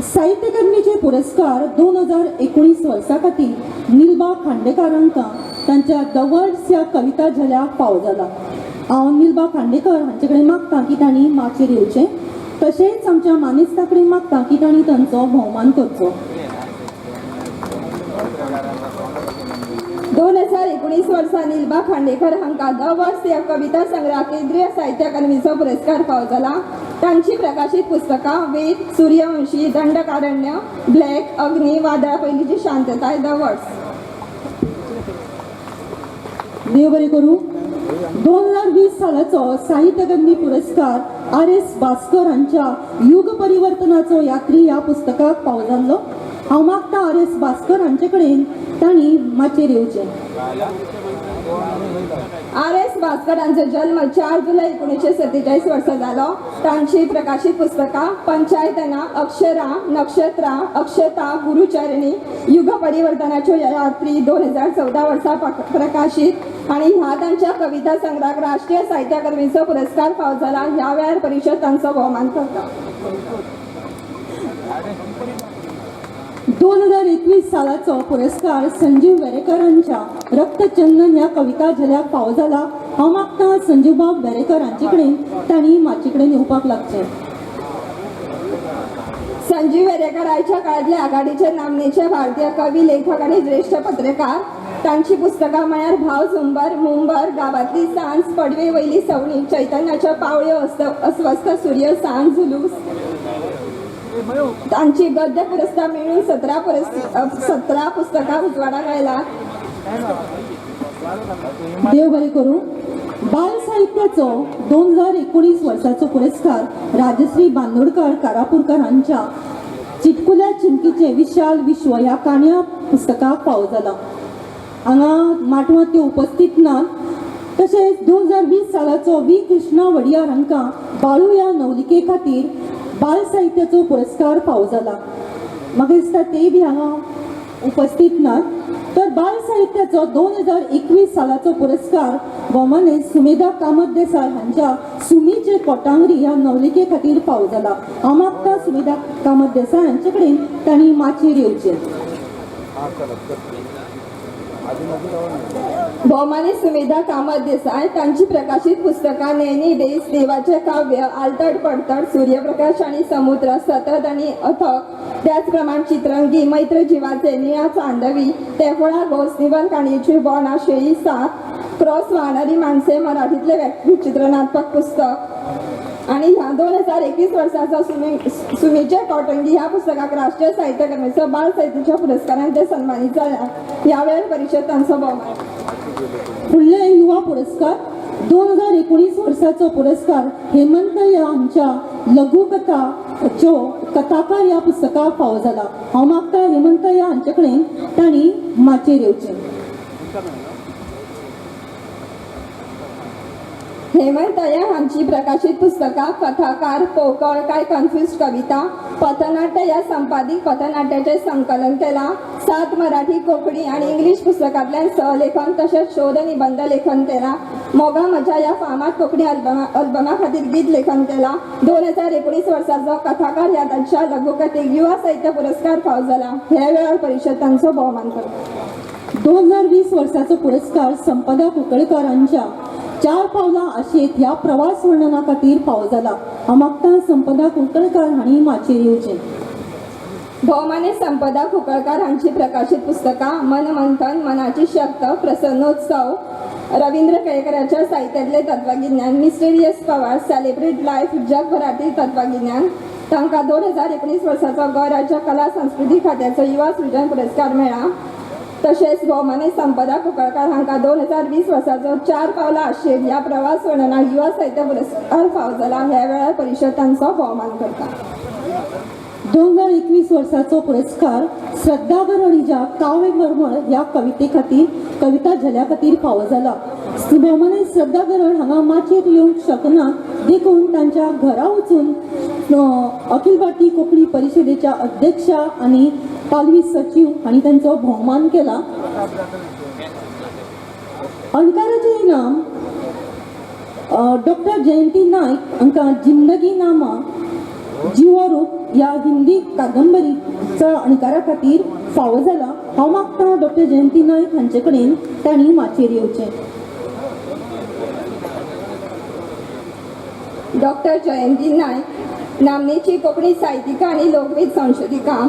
साहित्य अकादमीचे पुरस्कार 2019 वर्सा खातीर निलबा खांडेकर हांकां तांच्या the words ह्या कविता झेल्याक फावो जाला. हांव निलबा खांडेकर हांचे कडेन मागता की तांणी माचयेर येवचें, तशेंच आमच्या मानेस्ता कडेन मागता की तांणी तांचो भोवमान करचो. 2019 वर्सा निलबा खांडेकर हांकां the words ह्या कविता संग्रहा केंद्रीय साहित्य अकादमीचो पुरस्कार फावो जाला. तांची प्रकाशीत पुस्तकां वेद, सूर्यवंशी, दंडकारण्य, ब्लॅक, अग्नी, वादळा पयलींची शांतताय, the words. देव बरें करूं. 2020 सालाचो साहित्य अकादमी पुरस्कार आर एस भास्कर हांच्या युग परिवर्तनाचो यात्री ह्या पुस्तकाक फावो जाल्लो. हांव मागता आर एस भास्कर हांचे कडेन तांणी माचयेर येवचें. आर एस भास्कर हांचो जल्म 4 जुलय 1947 वर्सा जालो. तांची प्रकाशीत पुस्तकां पंचायतना, अक्षरां, नक्षत्रां, अक्षता, गुरुचरणी, युग परिवर्तनाच्यो यात्री 2014 वर्सा प्रकाशीत आनी ह्या तांच्या कविता संग्रहाक राष्ट्रीय साहित्य अकादमीचो पुरस्कार फावो जाला. ह्या वेळार परिशद तांचो भोवमान करता. 2021 सालाचो पुरस्कार संजीव वेरेकर हांच्या रक्तचंदन ह्या कविता झेल्याक फावो जाला. हांव मागता संजीव बाब वेरेकर हांचे कडेन तांणी माचये कडेन येवपाक लागचें. संजीव वेरेकर आयच्या काळांतले आघाडीचे नामनेचे भारतीय कवी, लेखक आनी ज्येश्ठ पत्रकार. तांची पुस्तकां म्हळ्यार भाव झुंबर, मुंबर, गांवांतली सांज, पडवे वयली सवणी, चैतन्याच्यो पावळ्यो, अस्वस्थ सूर्य, सांज, जुलूस. तांची गद्य पुरस्कार मेळून 17 पुस्तकां उजवाडाक आयला. देव बरें करूं. बाल साहित्याचो 2019 वर्साचो पुरस्कार राजश्री बांदोडकर कारापूरकर हांच्या चिटकुल्या चिमकीचें विशाल विश्व ह्या काणया पुस्तकाक फावो जाला. हांगा माटवांत त्यो उपस्थित नात. तशेंच 2020 सालाचो व्ही कृष्णा वडियार हांकां बाळू ह्या नवलिके खातीर बाल साहित्याचो पुरस्कार फावो जाला. म्हाका दिसता तेय बी हांगा उपस्थित नात. तर बाल साहित्याचो 2021 सालाचो पुरस्कार भोवमानेस्त सुमेधा कामत देसाय हांच्या सुमीचे कोटांगरी ह्या नवलिके खातीर फावो जाला. हांव मागता सुमेधा कामत देसाय हांचे कडेन तांणी माचयेर येवचें. भोवमानेस्त सुमेधा कामत देसाय तांची प्रकाशीत पुस्तकां नैनी देस, देवाचें काव्य, आलतड पडतड, सूर्यप्रकाश आनी समुद्र, सतत आनी अथक, त्याच प्रमाण चित्रंगी, मैत्र जिवाचे, निळा चांदवी, तेफळा घोस, निबंध काणयेची बोंडां, शेळी सात, क्रॉस वाहणारी माणसे, मराठीतले व्यक्तिचित्रणात्मक पुस्तक आनी ह्या 2021 वर्साचो सुमीचे कॉटंगी ह्या पुस्तकाक राष्ट्रीय साहित्य अकादमीचो बाल साहित्याच्या पुरस्कारान ते सन्मानीत जाल्या. ह्या वेळार परिशद तांचो भोवमान. फुडले युवा पुरस्कार 2019 वर्साचो पुरस्कार हेमंत ह्या हांच्या लघुकथाच्यो कथाकार ह्या पुस्तकाक फावो जाला. हांव मागता हेमंत ह्या हांचे कडेन तांणी माचयेर येवचें. हेमंत अय्या हांची प्रकाशीत पुस्तकां कथाकार, पोकळ, काय कन्फ्युज कविता, पथनाट्य ह्या संपादीक पथनाट्याचें संकलन केलां. 7 मराठी, कोंकणी आनी इंग्लीश पुस्तकांतल्यान सहलेखन तशेंच शोध निबंध लेखन केलां. मोगा म्हज्या ह्या फामाद कोंकणी अल्बमा खातीर गीत लेखन केलां. 2019 वर्साचो कथाकार ह्या तांच्या लघुकथेक युवा साहित्य पुरस्कार फावो जाला. ह्या वेळार परिशद तांचो भोवमान करता. 2020 वर्साचो पुरस्कार संपदा कुंकळकर हांच्या चार पावलां आशेत ह्या प्रवास वर्णना खातीर फावो जाला. हांव मागता संपदा कुंकळकार हांणी माचयेर येवचें. भोवमाने संपदा कुंकळकार हांची प्रकाशीत पुस्तकां मनमंथन, मनाची शक्त, प्रसन्नोत्सव, रवींद्र केळकराच्या साहित्यांतले तत्वगिन्यान, मिस्टेरियस पवार, सेलिब्रेट लायफ, जगभरातील तत्वगिन्यान. तांकां 2019 वर्साचो गोंय राज्य कला संस्कृती खात्याचो युवा सृजन पुरस्कार मेळ्ळा. तशेंच भोवमाने संपदा कुंकळकार हांकां 2020 वर्साचो चार पावलां आशेत ह्या प्रवास वर्णनाक युवा साहित्य पुरस्कार फावो जाला. ह्या वेळार परिशद तांचो भोवमान करता. 2021 वर्साचो पुरस्कार श्रद्धा गरडीच्या काव्य मरमळ ह्या कविते खातीर, कविता झेल्या खातीर फावो जाला. भोवमाने श्रद्धा गरड हांगा माचयेर येवंक शकना देखून तांच्या घरा वचून अखिल भारतीय कोंकणी परिशदेच्या अध्यक्षा आनी पालवी सचीव हांणी तांचो भोवमान केला. अणकाराचें इनाम डॉक्टर जयंती नायक हांकां जिंदगी नामा जिवोरूप ह्या हिंदी कादंबरीचा अणकारा खातीर फावो जाला. हांव मागता डॉक्टर जयंती नायक हांचे कडेन तांणी माचयेर येवचें. डॉक्टर जयंती नायक नामनेची कोंकणी साहित्यिका आनी लोकवेद संशोधिका.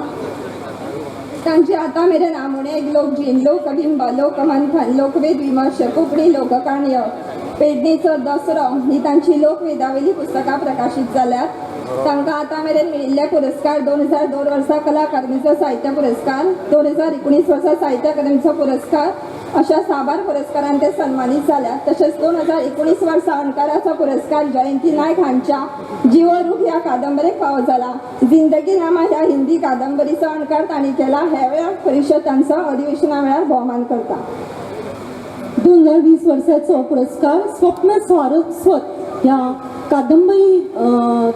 तांची आतां मेरेन आमोणें एक लोकजीण, लोकबिंब, लोकमंथन, लोकवेद विमर्श, कोंकणी लोककाणयो, पेडणेचो दसरो ही तांची लोकवेदावेली पुस्तकां प्रकाशीत जाल्यात. तांकां आतां मेरेन मेळिल्ले पुरस्कार 2002 वर्सा कला अकादमीचो साहित्य पुरस्कार, 2019 वर्सा साहित्य अकादमीचो पुरस्कार अशा साबार पुरस्कारान ते सन्मानीत जाल्यात. तशेंच 2019 वर्सा अणकाराचो पुरस्कार जयंती नायक हांच्या जिवोरूप ह्या कादंबरेक फावो जाला. जिंदगी नामा ह्या हिंदी कादंबरीचो अणकार तांणी केला. ह्या वेळार परिशद तांचो अधिवेशना वेळार भोवमान करता. 2020 वर्साचो पुरस्कार स्वप्न स्वारस्वत ह्या कादंबरी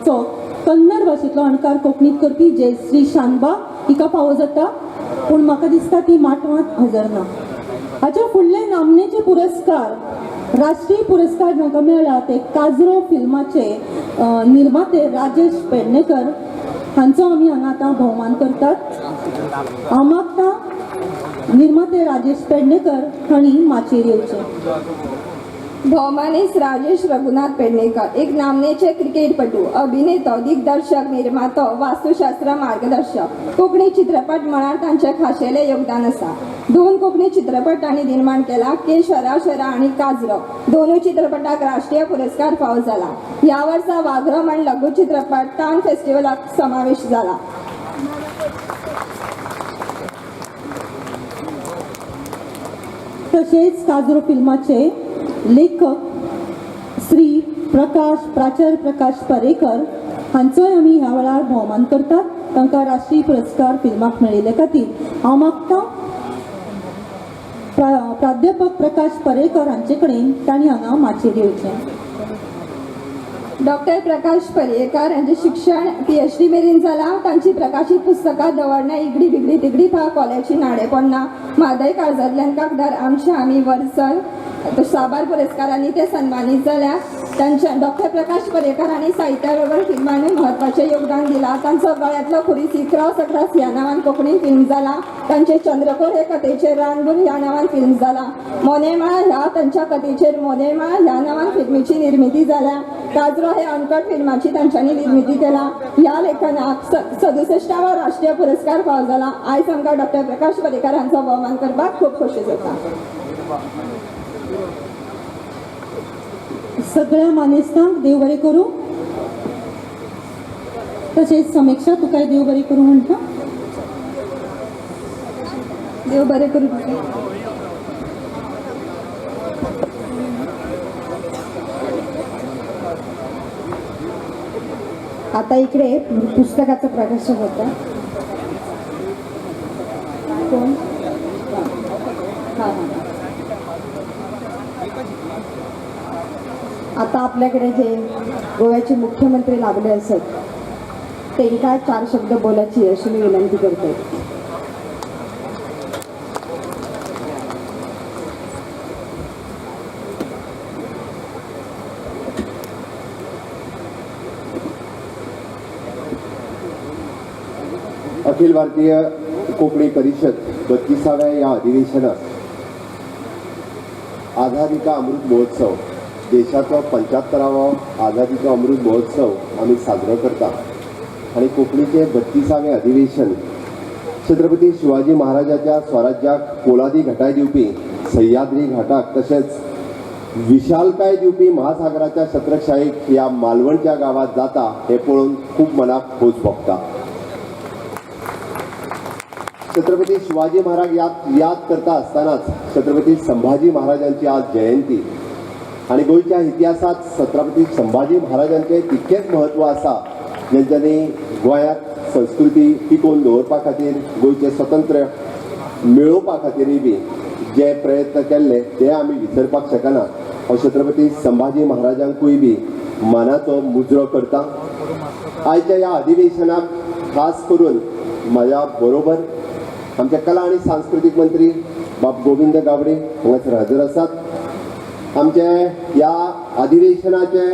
चो कन्नड भाशेंतलो अणकार कोंकणीत करपी जयश्री शानबा हिका फावो जाता, पूण म्हाका दिसता ती माटवांत हजर ना. हाच्या फुडले नामनेचे पुरस्कार राष्ट्रीय पुरस्कार जांकां मेळ्ळा ते काजरो फिल्माचे निर्माते राजेश पेडणेकर हांचो आमी हांगा आतां भोवमान करतात. हांव मागता निर्माते राजेश पेडणेकर हांणी माचयेर येवचें. भोवमानेस्त राजेश रघुनाथ पेडणेकर एक नामनेचे क्रिकेटपटू, अभिनेतो, दिग्दर्शक, निर्मातो, वास्तुशास्त्र मार्गदर्शक. कोंकणी चित्रपट मळार तांचें खाशेलें योगदान आसा. 2 कोंकणी चित्रपट तांणी निर्माण केला, के शरा शरा आनी काजरो. दोनूय चित्रपटाक राष्ट्रीय पुरस्कार फावो जाला. ह्या वर्सा वाघरो म्हण लघु चित्रपट कान फेस्टिवलाक समावेश जाला. तशेंच काजरो फिल्माचे लेखक श्री प्रकाश प्राचार्य प्रकाश पर्येकर हांचोय आमी ह्या वेळार भोवमान करतात. तांकां राष्ट्रीय पुरस्कार फिल्माक मेळिल्ले खातीर हांव मागता प्राध्यापक प्रकाश पर्येकर हांचे कडेन तांणी हांगा माचयेर येवचें. डॉक्टर प्रकाश पर्येकर हांचें शिक्षण PhD मेरेन जालां. तांची प्रकाशीत पुस्तकां दवरण्या इगडी बिगडी तिगडी था, कोल्याची नाडेपण्णां, म्हादय काळजांतल्यान कागदार, आमचे आमी, वर्सल साबार पुरस्कारांनी ते सन्मानीत जाल्या. तांच्या डॉक्टर प्रकाश पर्येकर हांणी साहित्या बरोबर फिल्मांनी म्हत्वाचें योगदान दिलां. तांचो गळ्यांतलो खुरीस ही क्रॉस अक्रॉस ह्या नांवान कोंकणी फिल्म जाला. तांचे चंद्रकोर हे कथेचेर रानबूल ह्या नांवान फिल्म जाला. मोनेमाळ ह्या तांच्या कथेचेर मोनेमाळ ह्या नांवान फिल्मीची निर्मिती जाल्या. काजरो हे अनकट फिल्माची तांच्यांनी निर्मिती केला. ह्या लेखनाक 67वो राष्ट्रीय पुरस्कार फावो जाला. आयज आमकां डॉक्टर प्रकाश पर्येकर हांचो भोवमान करपाक खूब खोशी जाता. सगळ्या मानेस्तांक देव बरें करूं. तशेंच समिक्षा तुकाय देव बरें करूं म्हणटा. देव बरें करूं. आता इकडे पुस्तकाचं प्रकाशन होतं. कोण? हां हां. आता आपल्याकडे जे गोव्याचे मुख्यमंत्री लाभले असत त्यांना 4 शब्द बोलायची अशी मी विनंती करते. अखिल भारतीय कोंकणी परिषद 32व्या या अधिवेशनात आझादी का अमृत महोत्सव देशाचो 75वो आझादीचो अमृत महोत्सव आमी साजरो करता आनी कोंकणीचें 32वें अधिवेशन छत्रपती शिवाजी महाराजाच्या स्वराज्याक पोलादी घटाय दिवपी सह्याद्री घाटाक तशेंच विशालकाय दिवपी महासागराच्या छत्रशाहीक ह्या मालवणच्या गांवात जाता हें पळोवन खूब मनाक खोस भोगता. छत्रपती शिवाजी महाराज याद करता आसतनाच छत्रपती संभाजी महाराजांची आज जयंती आनी गोंयच्या इतिहासात छत्रपती संभाजी महाराजांचें तितकेंच म्हत्व आसा जेंच्यांनी गोंयांत संस्कृती टिकोवन दवरपा खातीर गोंयचें स्वतंत्र मेळोवपा खातीरय बी जे प्रयत्न केल्ले ते आमी विसरपाक शकना. हांव छत्रपती संभाजी महाराजांकूय बी मानाचो मुजरो करता. आयच्या ह्या अधिवेशनाक खास करून म्हाज्या बरोबर आमचे कला आनी सांस्कृतीक मंत्री बाब गोविंद गावडे हांगासर हजर आसात. आमचे ह्या अधिवेशनाचे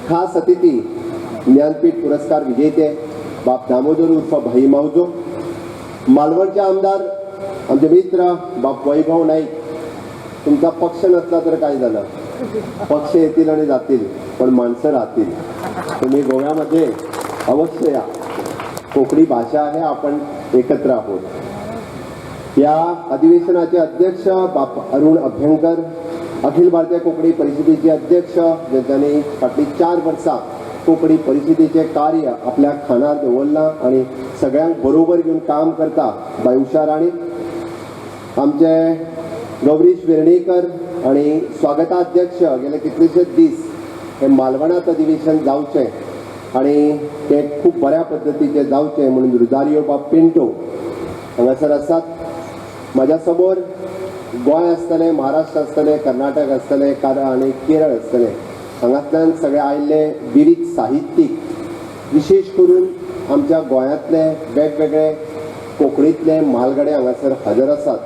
खास अतिथी ज्ञानपीठ पुरस्कार विजेते बाब दामोदर उर्फ भाई मावजो, मालवणचे आमदार आमचे मित्र बाब वैभव नाईक. तुमचा पक्ष नसला तर काय झालं, पक्ष येतील आणि जातील पण माणसं राहतील. तुम्ही गोव्यामध्ये अवश्य या. कोकणी भाषा आहे, आपण एकत्र आहोत. या अधिवेशनाचे अध्यक्ष बाप अरुण अभ्यंकर, अखिल भारतीय कोंकणी परिषदेचे अध्यक्ष ज्यांनी फाटलीं 4 वर्सां कोंकणी परिषदेचें कार्य आपल्या खांदार दवरलां आनी सगळ्यांक बरोबर घेवन काम करता बाय उषा राणे, आमचे गौरीश वेर्णेकर आनी स्वागताध्यक्ष गेले कितलेशेच दीस हे मालवणांत अधिवेशन जावचें आनी तें खूब बऱ्या पद्दतीचें जावचें म्हणून रुजारियो बाब पिंटो हांगासर आसात. म्हाज्या समोर गोंय आसतलें, महाराष्ट्र आसतलें, कर्नाटक आसतलें आनी केरळ आसतलें, हांगांतल्यान सगळे आयिल्ले विविध साहित्यीक, विशेश करून आमच्या गोंयांतले वेगवेगळे कोंकणींतले म्हालगडे हांगासर हजर आसात.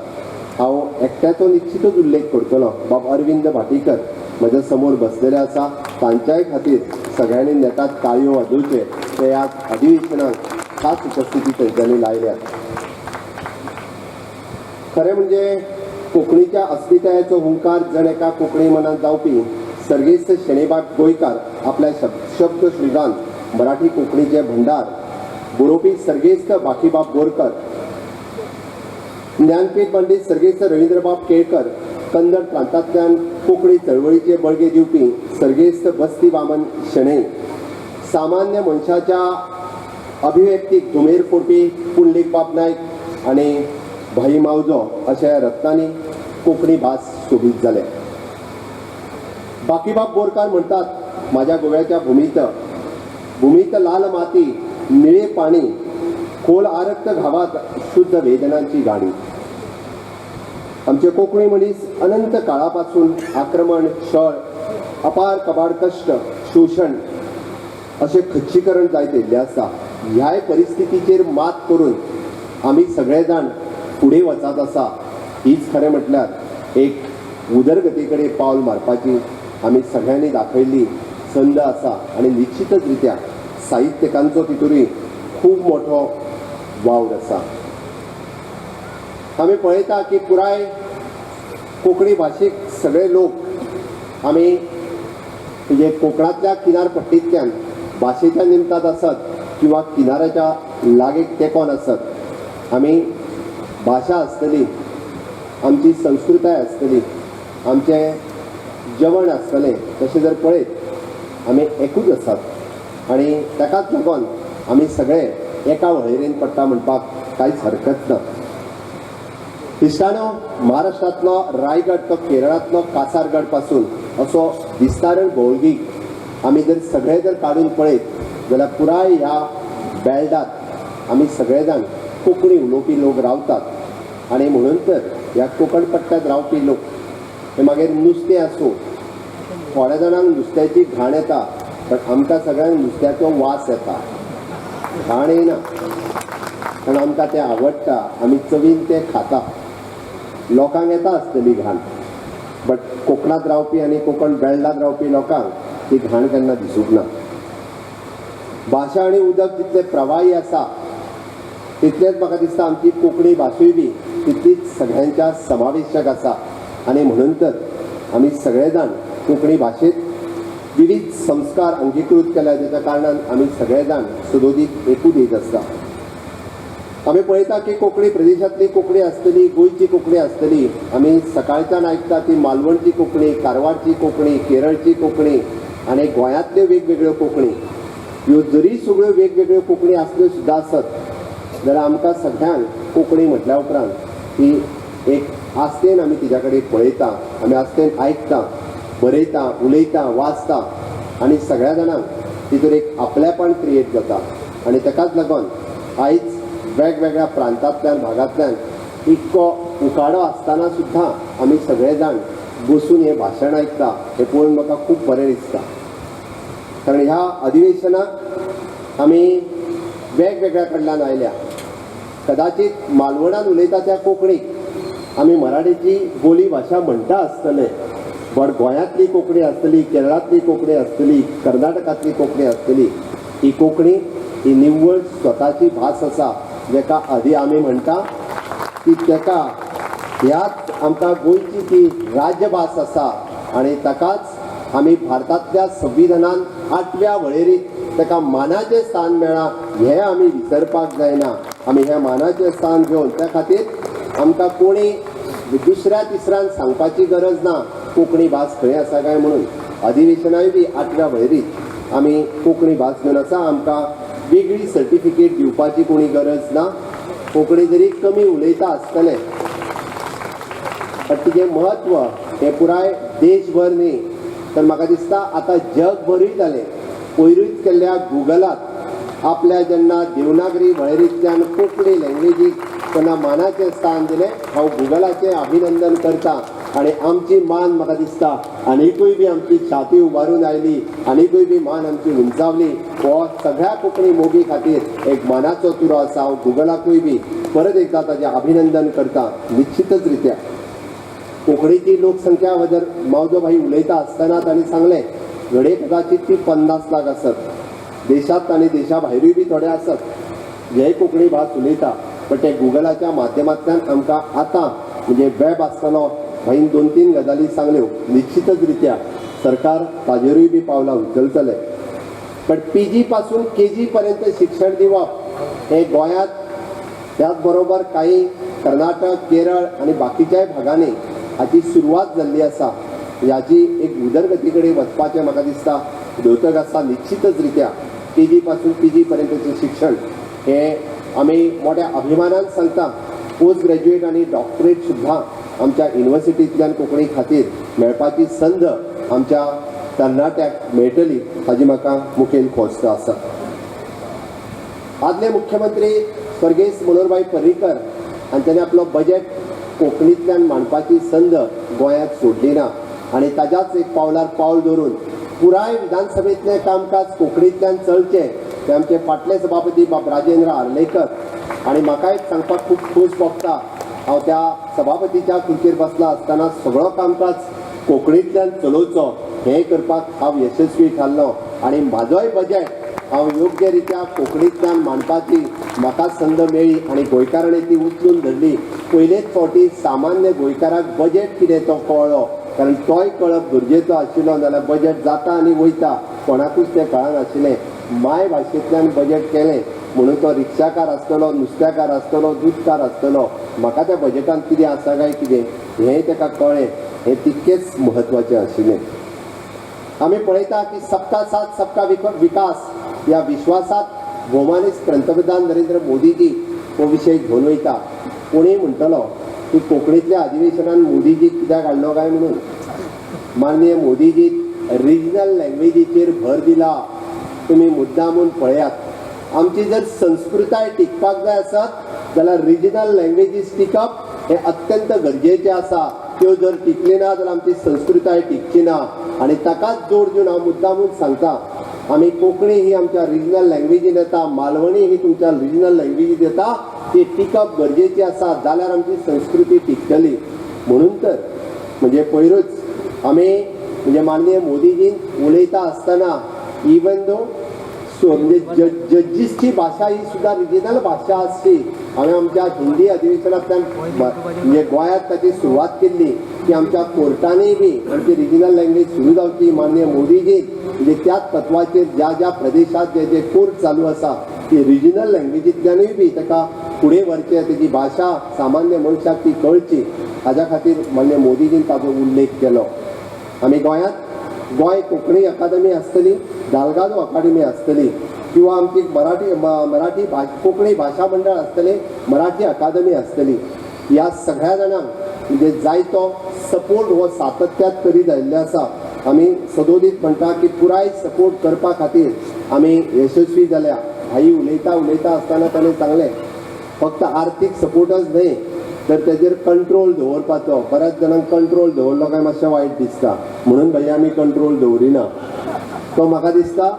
हांव एकट्याचो निश्चितच उल्लेख करतलो, बाब अरविंद भाटीकर म्हज्या समोर बसलेले आसा. तांच्याय खातीर सगळ्यांनी नेटात ताळयो वाजोवचे. ते ह्या अधिवेशनाक खास उपस्थिती तेंच्यांनी लायल्या. खरें म्हणजे कोंकणीच्या अस्मितायेचो हुंकार जण एका कोंकणी मनांत जावपी सर्गेस्त शणैबाब गोंयकार आपल्या शब्द शृंगान मराठी कोंकणीचे भंडार बरोवपी सर्गेस्त बाकीबाब बोरकर, ज्ञानपीठ पंडित सर्गेस्त रवींद्रबाब केळकर, कन्नड प्रांतांतल्यान कोंकणी चळवळीचे बळगे दिवपी सर्गेस्त बस्ती वामन शणै, सामान्य मनशाच्या अभिव्यक्तीक धुमेर फोडपी पुंडलीकबाब नायक आनी भाई मावजो अशा रत्नांनी कोंकणी भास सोबीत जाल्या. बाकीबाब बोरकार म्हणतात, माझ्या गोव्याच्या भूमीत भूमीत लाल माती, निळे पाणी, खोल आरक्त घावात शुद्ध वेदनांची गाणी. आमचे कोंकणी मनीस अनंत काळापासून आक्रमण, छळ, अपार कबाड कश्ट, शोशण अशें खच्चीकरण जायत येयल्लें आसा. ह्याय परिस्थितीचेर मात करून आमी सगळे जाण फुडें वचत आसा. हीच खरें म्हटल्यार एक उदरगती कडेन पावल मारपाची आमी सगळ्यांनी दाखयल्ली संद आसा आनी निश्चितच रित्या साहित्यकांचो तितूनय खूब मोठो वावर आसा. आमी पळयता की पुराय कोंकणी भाशेक सगळे लोक आमी म्हणजे कोंकणांतल्या किनारपट्टींतल्यान भाशेच्या निमतान आसत किंवा किनाऱ्याच्या लागीं तेंकोन आसत, आमी भाशा आसतली, आमची संस्कृताय आसतली, आमचें जेवण आसतलें, तशें जर पळयत आमी एकूच आसात आनी ताकाच लागून आमी सगळे एका वळेरेन पडटा म्हणपाक कांयच हरकत ना. इश्टानो, महाराष्ट्रांतलो रायगड तो केरळांतलो कासारगड पासून असो विस्तारण भौगोलीक आमी जर सगळे जर काडून पळयत जाल्यार पुराय ह्या बेल्टात आमी सगळे जाण कोंकणी उलोवपी लोक रावतात आनी म्हणून तर ह्या कोंकण पट्ट्यांत रावपी लोक हे मागीर नुस्तें आसूं, थोड्या जाणांक नुस्त्याची घाण येता पण आमकां सगळ्यांक नुस्त्याचो वास येता, घाण येना, कारण आमकां तें आवडटा, आमी चवीन तें खाता. लोकांक येता आसतली घाण, बट कोंकणांत रावपी आनी कोंकण बेल्टांत रावपी लोकांक ती घाण केन्ना दिसूंक ना. भाशा आनी उदक जितलें प्रवाही आसा तितलेंच म्हाका दिसता आमची कोंकणी भासूय बी तितलीच सगळ्यांच्या समावेशक आसा आनी म्हणून तर आमी सगळे जाण कोंकणी भाशेंत विविध संस्कार अंगीकृत केल्या, ज्याच्या कारणान आमी सगळे जाण सदोदीत एकूच येत आसता. आमी पळयता की कोंकणी प्रदेशांतली कोंकणी आसतली, गोंयची कोंकणी आसतली, आमी सकाळच्यान आयकता ती मालवणची कोंकणी, कारवारची कोंकणी, केरळची कोंकणी आनी गोंयांतल्यो वेगवेगळ्यो कोंकणी. ह्यो जरी सगळ्यो वेगवेगळ्यो कोंकणी आसल्यो सुद्दां आसत जाल्यार आमकां सगळ्यांक कोंकणी म्हटल्या उपरांत ती एक आस्तेन आमी तिच्या कडेन पळयता, आमी आस्तेन आयकता, बरयता, उलयता, वाचता आनी सगळ्या जाणांक तितून एक आपलेपण क्रिएट जाता. आनी ताकाच लागून आयज वेगवेगळ्या प्रांतांतल्यान, भागांतल्यान इतको उकाडो आसतना सुद्दां आमी सगळे जाण बसून हें भाशण आयकता, हें पळोवन म्हाका खूब बरें दिसता. कारण ह्या अधिवेशनाक आमी वेगवेगळ्या कडल्यान आयल्या. कदाचित मालवणान उलयता त्या कोंकणीक आमी मराठीची बोली भाशा म्हणटा आसतले, बट गोंयांतली कोंकणी आसतली, केरळांतली कोंकणी आसतली, कर्नाटकांतली कोंकणी आसतली, ही कोंकणी ही निव्वळ स्वताची भास आसा, जेका आदी आमी म्हणटा की तेका ह्याच आमकां गोंयची ती राजभास आसा आनी ताकाच आमी भारतांतल्या संविधानान 8व्या वळेरींत ताका मानाचें स्थान मेळ्ळां, हें आमी विसरपाक जायना. आमी हें मानाचें स्थान घेवन त्या खातीर आमकां कोणी दुसऱ्या तिसऱ्यान सांगपाची गरज ना कोंकणी भास खंय आसा काय म्हणून. अधिवेशनाय बी 8व्या वळेरींत आमी कोंकणी भास घेवन आसा. आमकां वेगळी सर्टिफिकेट दिवपाची कोणी गरज ना. कोंकणी जरी कमी उलयता आसतलें पण तिजें म्हत्व हें पुराय देशभर न्ही तर म्हाका दिसता आतां जगभरूय जालें. पयरूच केल्ल्या गुगलात आपल्या जेन्ना देवनागरी वळेरींतल्यान कोंकणी लँग्वेजीक तेन्ना मानाचें स्थान दिलें, हांव गुगलाचें अभिनंदन करता. आनी आमची मान म्हाका दिसता आनिकूय बी आमची छाती उबारून आयली, आनिकूय बी मान आमची उंचावली. हो सगळ्या कोंकणी मोगी खातीर एक मानाचो तुरो आसा. हांव गुगलाकूय बी परत एकदां ताजें अभिनंदन करता. निश्चितच रित्या कोंकणीची लोकसंख्या वजर मावजो भाई उलयता आसतना तांणी सांगलें, घडये कदाचित ती 50 लाख आसत देशांत आनी देशा भायरूय बी थोडे आसत जे कोंकणी भास उलयता, पण ते गुगलाच्या माध्यमांतल्यान आमकां आतां म्हणजे वेब आसतलो. भाईन 2-3 गजाली सांगल्यो, निश्चितच रित्या सरकार ताजेरूय बी पावलां उचलतलें. पण PG पासून KG पर्यंत शिक्षण दिवप हें गोंयांत, त्याच बरोबर काही कर्नाटक, केरळ आनी बाकीच्याय भागांनी हाची सुरवात जाल्ली आसा. ह्याची एक उदरगती कडेन वचपाचें म्हाका दिसता द्योतक आसा. निश्चितच रित्या KG पासून PG पर्यंतचें शिक्षण हें आमी मोठ्या अभिमानान सांगता, पोस्ट ग्रॅज्युएट आनी डॉक्टरेट सुद्दां आमच्या युनिवर्सिटींतल्यान कोंकणी खातीर मेळपाची संद आमच्या तरणाट्याक मेळटली, हाजी म्हाका मुखेल खोस आसा. आदले मुख्यमंत्री स्वर्गेस्त मनोहरभाई पर्रीकर हांच्यानी आपलो बजेट कोंकणींतल्यान मांडपाची संद गोंयांत सोडली ना आनी ताज्याच एक पावलार पावल दवरून पुराय विधानसभेंतलें कामकाज कोंकणींतल्यान चलचें ते आमचे फाटले सभापती बाब राजेंद्र आर्लेकर. आनी म्हाका एक सांगपाक खूब खोस भोगता, हांव त्या सभापतीच्या खुर्चेर बसला आसतना सगळो कामकाज कोंकणींतल्यान चलोवचो हें करपाक हांव यशस्वी थारलो आनी म्हाजोय बजेट हांव योग्य रित्या कोंकणींतल्यान मांडपाची म्हाका संद मेळ्ळी आनी गोंयकारांनी ती उचलून धरली. पयलेच फावटी सामान्य गोंयकाराक बजेट कितें तो कळ्ळो, कारण तोय कळप गरजेचो आशिल्लो, नाजाल्यार बजेट जाता आनी वयता, कोणाकूच तें कळनाशिल्लें. माय भाशेंतल्यान बजेट केलें म्हणून तो रिक्षाकार आसतलो, नुस्त्याकार आसतलो, दूदकार आसतलो, म्हाका त्या बजेटान कितें आसा काय कितें हें ताका कळ्ळें, हें तितकेंच म्हत्वाचें आशिल्लें. आमी पळयता की सबका साथ सबका विकास ह्या विश्वासात भोवमानेस्त पंतप्रधान नरेंद्र मोदीजी हो विशय घेवन वयता. कोणूय म्हणटलो की कोंकणींतल्या अधिवेशनान मोदीजी कित्याक हाडलो काय म्हणून. माननीय मोदीजी रिजनल लँग्वेजीचेर भर दिला. तुमी मुद्दामून पळयात, आमची जर संस्कृताय टिकपाक जाय आसत जाल्यार रिजनल लँग्वेजीस टिकप हें अत्यंत गरजेचें आसा. त्यो जर टिकली ना जाल्यार आमची संस्कृताय टिकची ना. आनी ताकाच जोड दिवन हांव मुद्दामून सांगता, आमी कोंकणी ही आमच्या रिजनल लँग्वेजीन येता, मालवणी ही तुमच्या रिजनल लँग्वेजीत येता, ती टिकप गरजेची आसा, जाल्यार आमची संस्कृती टिकतली. म्हणून तर म्हणजे पयरूच आमी म्हणजे माननीय मोदीजीन उलयता आसतना इवन दो सो म्हणजे जजीसची भाशा ही सुद्दां रिजनल भाशा आसची. हांवें आमच्या हिंदी अधिवेशनांतल्यान म्हणजे गोंयांत ताची सुरवात केल्ली की आमच्या कोर्टांनी बी आमची रिजनल लँग्वेज सुरू जावची. माननीय मोदीजी म्हणजे त्याच तत्वाचेर ज्या ज्या प्रदेशांत जे जे कोर्ट चालू आसा ती रिजनल लँग्वेजींतल्यानूय बी ताका फुडें व्हरचें, तेजी भाशा सामान्य मनशाक ती कळची हाज्या खातीर माननीय मोदीजीन ताजो उल्लेख केलो. आमी गोंयांत गोंय कोंकणी अकादमी आसतली, दालगादो अकादमी आसतली किंवा आमची मराठी मराठी कोंकणी भाशा मंडळ आसतलें, मराठी अकादमी आसतली. ह्या सगळ्या जाणांक म्हणजे जायतो सपोर्ट हो सातत्यात करीत आयिल्ले आसा. आमी सदोदीत म्हणटा की पुराय सपोर्ट करपा खातीर आमी यशस्वी जाल्या. भाई उलयता उलयता आसतना ताणें सांगलें फक्त आर्थीक सपोर्टच न्हय तर तेजेर कंट्रोल दवरपाचो. बऱ्याच जाणांक कंट्रोल दवरलो काय मातशें वायट दिसता, म्हणून भैया आमी कंट्रोल दवरिना. तो म्हाका दिसता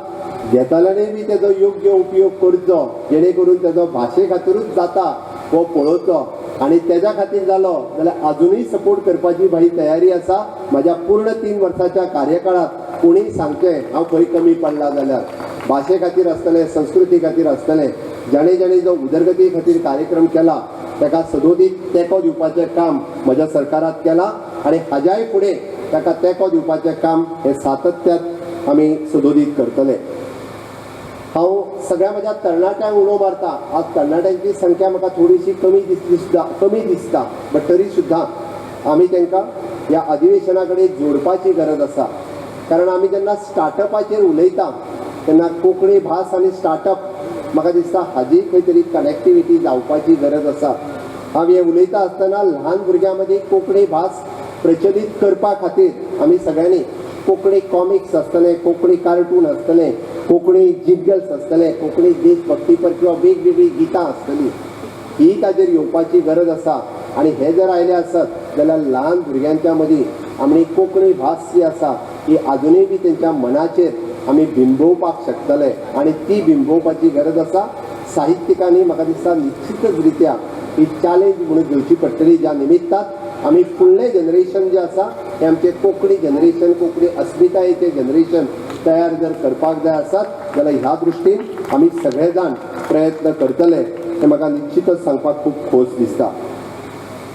घेतल्यानूय बी तेजो योग्य उपयोग करचो, जेणे करून तेजो भाशे खातीरूच जाता हो पळोवचो आनी तेज्या खातीर जालो जाल्यार आजुनूय सपोर्ट करपाची भाई तयारी आसा. म्हाज्या पूर्ण 3 वर्साच्या कार्यकाळांत कोणीय सांगचें हांव खंय कमी पडला जाल्यार भाशे खातीर आसतलें, संस्कृती खातीर आसतलें, जाणें जाणें जो उदरगती खातीर कार्यक्रम केला ताका सदोदीत तेंको दिवपाचें काम म्हज्या सरकारात केलां आनी हाज्याय फुडें ताका तेंको दिवपाचें काम हें सातत्यात आमी सदोदीत करतले. हांव सगळ्या म्हज्या तरणाट्यांक उलो मारता. आज तरणाट्यांची संख्या म्हाका थोडीशी कमी दिसली सुद्दां कमी दिसता, बट तरी सुद्दां आमी तांकां ह्या अधिवेशना कडेन जोडपाची गरज आसा. कारण आमी जेन्ना स्टार्टअपाचेर उलयता तेन्ना कोंकणी भास आनी स्टार्टअप म्हाका दिसता हाजी खंय तरी कनेक्टिविटी जावपाची गरज आसा. हांव हें उलयता आसतना ल्हान भुरग्यां मदीं कोंकणी भास प्रचलीत करपा खातीर आमी सगळ्यांनी कोंकणी कॉमिक्स आसतले, कोंकणी कार्टून आसतले, कोंकणी जिंगल्स आसतले, कोंकणी देशभक्तीपर किंवा वेगवेगळीं गितां आसतलीं, ही ताजेर येवपाची गरज आसा. आनी हे जर आयले आसत जाल्यार ल्हान भुरग्यांच्या मदीं आमी कोंकणी भास जी आसा ही आजुनूय बी तेंच्या मनाचेर आमी बिंबोवपाक शकतले आनी ती बिंबोवपाची गरज आसा. साहित्यिकांनी म्हाका दिसता निश्चितच रित्या ही चॅलेंज म्हणून घेवची पडटली, ज्या निमित्तान आमी फुडलें जनरेशन जें आसा हें आमचें कोंकणी जनरेशन, कोंकणी अस्मितायेचें जनरेशन तयार जर करपाक जाय आसत जाल्यार ह्या दृश्टीन आमी सगळे जाण प्रयत्न करतले हें म्हाका निश्चितच सांगपाक खूब खोस दिसता.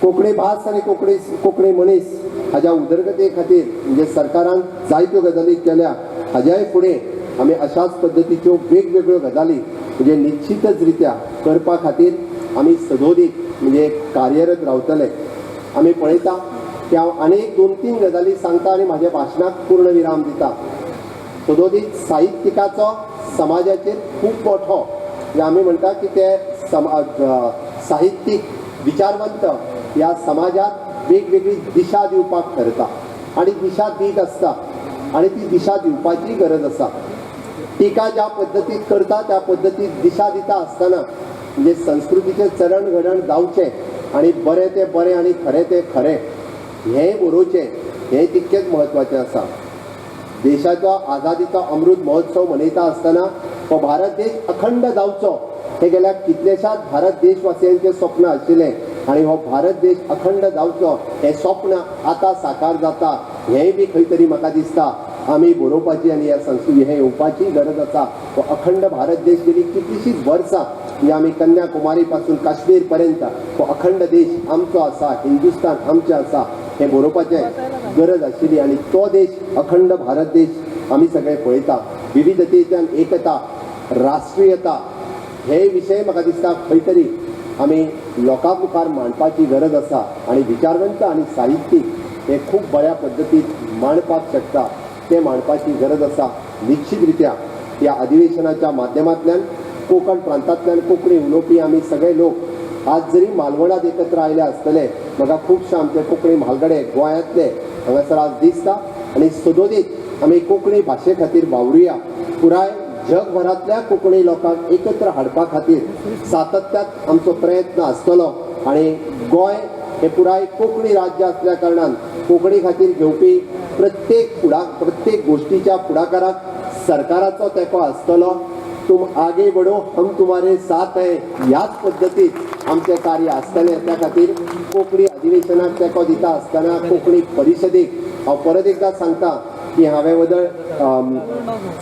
कोंकणी भास आनी कोंकणी मनीस हाज्या उदरगते खातीर म्हणजे सरकारान जायत्यो गजाली केल्या, हाज्याय फुडें आमी अशाच पद्दतीच्यो वेगवेगळ्यो गजाली म्हणजे निश्चितच रित्या करपा खातीर आमी सदोदीत म्हणजे कार्यरत रावतले. आमी पळयता की हांव आनी 2-3 गजाली सांगता आनी म्हाज्या भाशणाक पूर्ण विराम दिता. सदोदीत साहित्यिकाचो समाजाचेर खूब मोठो म्हणजे आमी म्हणटा की ते साहित्यीक विचारवंत ह्या समाजात वेगवेगळी दिशा दिवपाक ठरता आनी दिशा दीत आसता आनी ती दिशा दिवपाची गरज आसा. टिका ज्या पद्दतीत करता त्या पद्दतीत दिशा दिता आसतना म्हणजे संस्कृतीचें चरण घडण जावचें आनी बरें तें बरें आनी खरें तें खरें हें बरोवचें हें तितकेंच म्हत्वाचें आसा. देशाचो आझादीचो अमृत महोत्सव मनयता आसतना हो भारत देश अखंड जावचो हे गेल्या कितल्याशाच भारत देशवासियांचें स्वप्न आशिल्लें आनी हो भारत देश अखंड जावचो हें स्वप्न आतां साकार जाता हेंय बी खंय तरी म्हाका दिसता आमी बरोवपाची आनी ह्या संस्कृती हें येवपाची गरज आसा. हो अखंड भारत देश गेली कितलीशींच वर्सां म्हणजे आमी कन्याकुमारी पासून काश्मीर पर्यंत हो अखंड देश आमचो आसा, हिंदुस्तान आमचें आसा हें बरोवपाचें गरज आशिल्ली आनी तो देश अखंड भारत देश आमी सगळे पळयता. विविधतेच्यान एकता, राष्ट्रीयता हे विशय म्हाका दिसता खंय तरी आमी लोकां मुखार मांडपाची गरज आसा आनी विचारवंत आनी साहित्यीक हे खूब बऱ्या पद्दतीन मांडपाक शकता ते मांडपाची गरज आसा. निश्चित रित्या ह्या अधिवेशनाच्या माध्यमांतल्यान कोंकण प्रांतांतल्यान कोंकणी उलोवपी आमी सगळे लोक आज जरी मालवणांत एकत्र आयले आसतले, म्हाका खुबशे आमचे कोंकणी म्हालगडे गोंयांतले हांगासर आज दिसता आनी सदोदीत आमी कोंकणी भाशे खातीर वावरुया. पुराय जगभरांतल्या कोंकणी लोकांक एकत्र हाडपा खातीर सातत्यात आमचो प्रयत्न आसतलो आनी गोंय हें पुराय कोंकणी राज्य आसल्या कारणान कोंकणी खातीर घेवपी प्रत्येक गोश्टीच्या फुडाकाराक सरकाराचो तेंको आसतलो. तुम आगे बढ़ो, हम तुम्हारे साथ है ह्याच पद्दतीत आमचें कार्य आसतलें. त्या खातीर कोंकणी अधिवेशनाक तेंको दिता आसतना कोंकणी परिशदेक हांव परत एकदां सांगता की की हांवें वदळ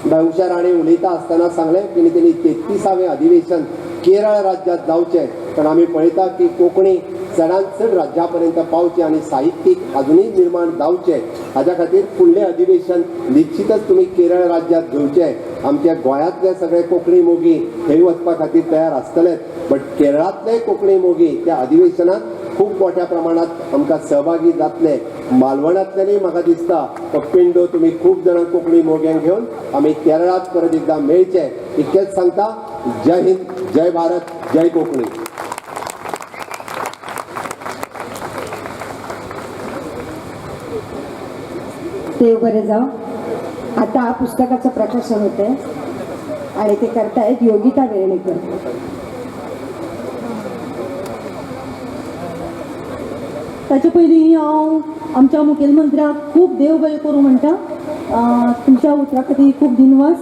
बाय उषा राणे उलयता आसतना सांगलें की तेणी 33वें अधिवेशन केरळ राज्यांत जावचें, कारण आमी पळयता की कोंकणी चडांत चड राज्या पर्यंत पावचें आनी साहित्यीक अजुनूय निर्माण जावचें हाज्या खातीर फुडलें अधिवेशन निश्चितच तुमी केरळ राज्यांत घेवचें. आमच्या गोंयांतले सगळे कोंकणी मोगी थंय वचपा खातीर तयार आसतलेच, बट केरळांतले कोंकणी मोगी त्या अधिवेशनात खूब मोठ्या प्रमाणात आमकां सहभागी जातले. मालवणांतल्यानूय म्हाका दिसता पिंडो तुमी खूब जाणां कोंकणी मोग्यांक घेवन आमी केरळांत परत एकदां मेळचे इतकेंच सांगता. जय हिंद, जय भारत, जय कोंकणी. देव बरे जाव. आता पुस्तकाचं प्रकाशन होतंय आणि ते करतायत योगिता वेर्णेकर. ताचे पयलीं हांव आमच्या मुखेलमंत्र्याक खूब देव बरें करूं म्हणटा. तुमच्या उतरा खातीर खूब दिनवास.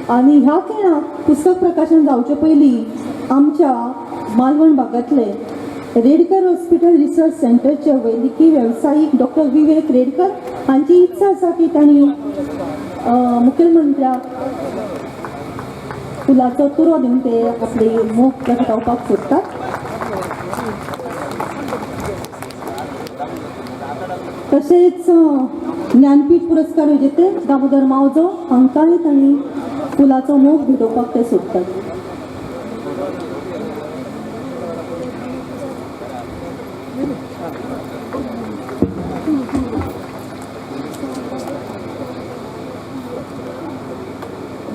आनी ह्या खिणाक पुस्तक प्रकाशन जावचे पयलीं आमच्या मालवण भागांतले रेडकर हॉस्पिटल रिसर्च सेंटरचे वैद्यकीय वेवसायीक डॉक्टर विवेक रेडकर हांची इत्सा आसा की तांणी मुखेलमंत्र्याक फुलाचो तुरो दिवन ते आपली मोग प्रगटावपाक सोदतात. तशेंच ज्ञानपीठ पुरस्कार विजेते दामोदर मावजो हांकांय तांणी फुलाचो मोग भेटोवपाक ते सोदतात.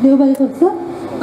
देव बरें करूं सर.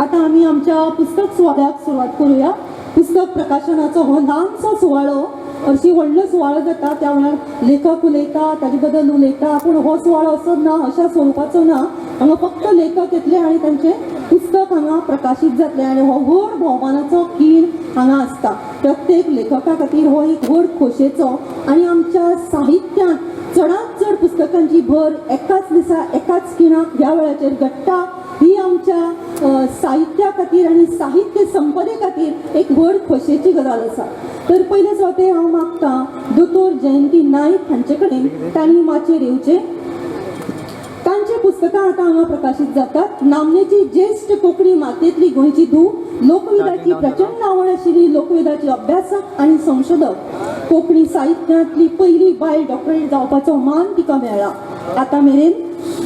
आतां आमी आमच्या पुस्तक सुवाळ्याक सुरवात करुया. पुस्तक प्रकाशनाचो हो ल्हानसो सुवाळो, हरशीं व्हडलो सुवाळो जाता त्या वेळार लेखक उलयता, ताजे बद्दल उलयता, पूण हो सुवाळो असो ना, अशा स्वरुपाचो ना. हांगा फक्त लेखक येतले आनी तांचें पुस्तक हांगा प्रकाशीत जातलें आनी हो व्हड भोवमानाचो खीण हांगा आसता. प्रत्येक लेखका खातीर हो एक व्हड खोशयेचो आनी आमच्या साहित्यांत चडांत चड पुस्तकांची भर एकाच दिसा एकाच खिणाक ह्या वेळाचेर घडटा ही आमच्या साहित्या खातीर आनी साहित्य संपदे खातीर एक व्हड खोशयेची गजाल आसा. तर पयले सुवातेर हांव मागता दोतोर जयंती नायक हांचे कडेन तांणी माचयेर येवचें. तांची पुस्तकां आतां हांगा प्रकाशीत जातात. नामनेची ज्येश्ठ कोंकणी मातयेंतली गोंयची धूव, लोकवेदाची प्रचंड आवड आशिल्ली लोकवेदाची अभ्यासक आनी संशोधक, कोंकणी साहित्यांतली पयली बायल डॉक्टरेट जावपाचो मान तिका मेळ्ळा. आतां मेरेन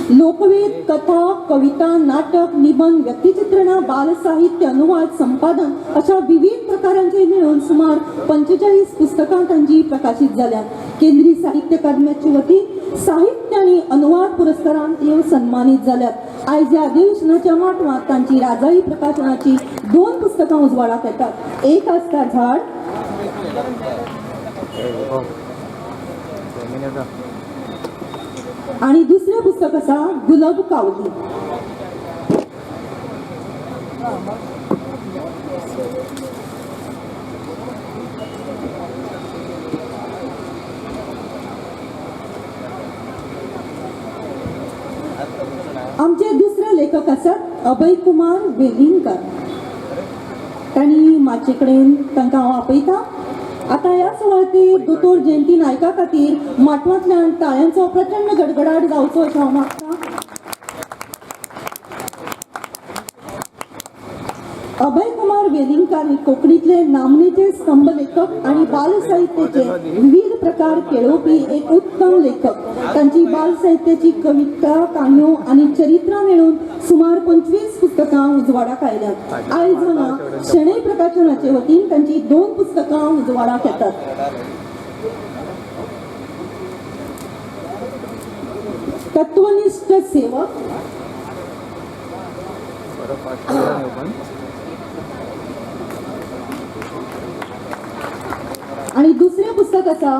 लोकवेद, कथा, कविता, नाटक, निबंध, व्यक्तिचित्रणां, बालसाहित्य, अनुवाद, संपादन अशा विविध प्रकारांचे मेळून सुमार 45 पुस्तकां तांची प्रकाशीत जाल्यात. केंद्रीय साहित्य अकादमीचे वतीन साहित्य आनी अनुवाद पुरस्कारान त्यो सन्मानीत जाल्यात. आयज ह्या अधिवेशनाच्या माटवांत तांची राजाई प्रकाशनाची 2 पुस्तकां उजवाडाक येतात. एक आसता झाड आणि दुसरें पुस्तक आसा गुलाब कावली. आमचे दुसरे लेखक आसात अभय कुमार वेलिंगकर. तांणी माचये कडेन तांकां हांव आपयता. आतां ह्या सुवातेर दोतोर जयंती नायका खातीर माटवांतल्यान टाळ्यांचो प्रचंड गडगडाट जावचो अशें हांव मागता. अभय कुमार वेलिंगकार हे कोंकणीतले नामनेचे स्तंभ लेखक आनी बालसाहित्याचे विविध प्रकार केळोवपी एक उत्तम लेखक. तांची बालसाहित्याची कविता, काणयो आनी चरित्रां मेळून सुमार 25 पुस्तकां उजवाडाक आयल्यात. आयज हांगा शणै प्रकाशनाचे वतीन तांची 2 पुस्तकां उजवाडाक येतात. तत्वनिष्ठ सेवक आणि दुसरें पुस्तक आसा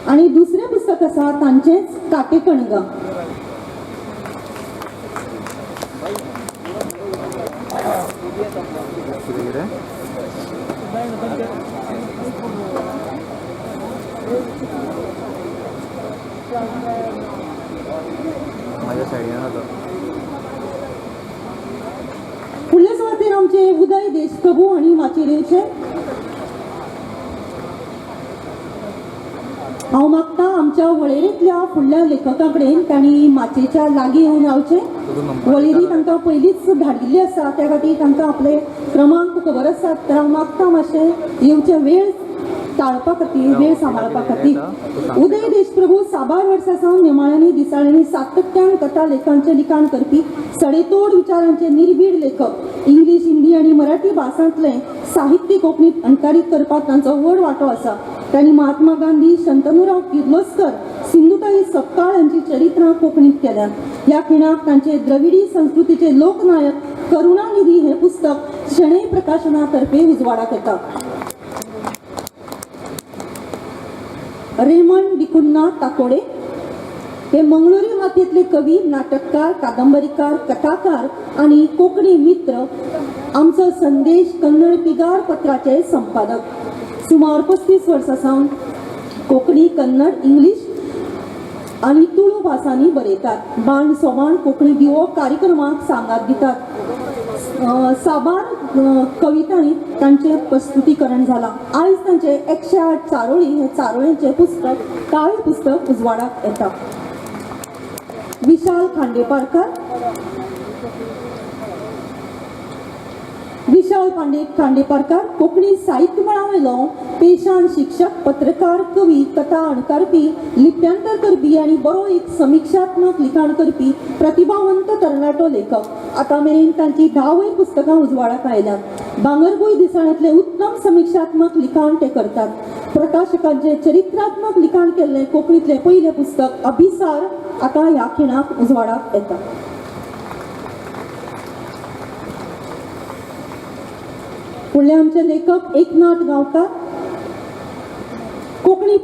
आणि दुसरें पुस्तक आसा तांचेंच काटेकणगां. फुडले सुवातेर आमचे उदय उदय देशप्रभू हांणी माचयेर येवचें. हांव मागता आमच्या वळेरेंतल्या फुडल्या लेखकां कडेन तांणी माचयेच्या लागीं येवन रावचें. वळेरी तांकां पयलींच धाडिल्ली आसा, त्या खातीर तांकां आपले क्रमांक खबर आसात. तर हांव मागता मातशें येवचें, वेळ टाळपा खातीर, वेळ सांबाळपा खातीर. उदय देशप्रभू साबार वर्सां सावन नेमाळ्यांनी दिसाळ्यांनी सातत्यान कथा लेखांचें लिखाण करपी सडेतोड विचारांचे निर्भीड लेखक. इंग्लीश, हिंदी आनी मराठी भासांतलें साहित्य कोंकणीत अणकारीत करपाक तांचो व्हड वांटो आसा. तांणी महात्मा गांधी, शंतनुराव किर्लोस्कर, सिंधुताई सपकाळ हांची चरित्रां कोंकणीत केल्यांत. ह्या खिणाक तांचे द्रविडी संस्कृतीचे लोकनायक करुणानिधी हें पुस्तक शणै प्रकाशना तर्फे उजवाडाक येता. रेमंड डिकुन्ना ताकोडे हे मंगळुरी मातयेंतले कवी, नाटककार, कादंबरीकार, कथाकार आनी कोंकणी मित्र. आमचो संदेश कन्नड पिगार पत्राचे संपादक. सुमार 35 वर्सां सावन कोंकणी, कन्नड, इंग्लीश आनी तुळू भासांनी बरयतात. बाण सोबाण कोंकणी दिवो कार्यक्रमाक सांगात दितात. साबार कवितांनी तांचें प्रस्तुतीकरण जालां. आयज तांचें 108 चारोळी हें चारोळ्यांचें पुस्तक, काव्य पुस्तक उजवाडाक येता. विशाल खांडेपारकर. विशाल खांडेपारकर कोंकणी साहित्य मळावेलो पेशान शिक्षक, पत्रकार, कवी, कथा अणकारपी, लिप्यांतर करपी आनी बरो एक समिक्षात्मक लिखाण करपी प्रतिभावंत तरणाटो लेखक. आतां मेरेन तांची 10 वयर पुस्तकां उजवाडाक आयल्यांत. भांगरभूंय दिसाळ्यांतलें उत्तम समिक्षात्मक लिखाण ते करतात. प्रकाशकांचें चरित्रात्मक लिखाण केल्लें कोंकणींतलें पयलें पुस्तक अभिसार आतां ह्या खिणाक उजवाडाक येता. फुडले आमचे लेखक एकनाथ गांवकार. कोंकणी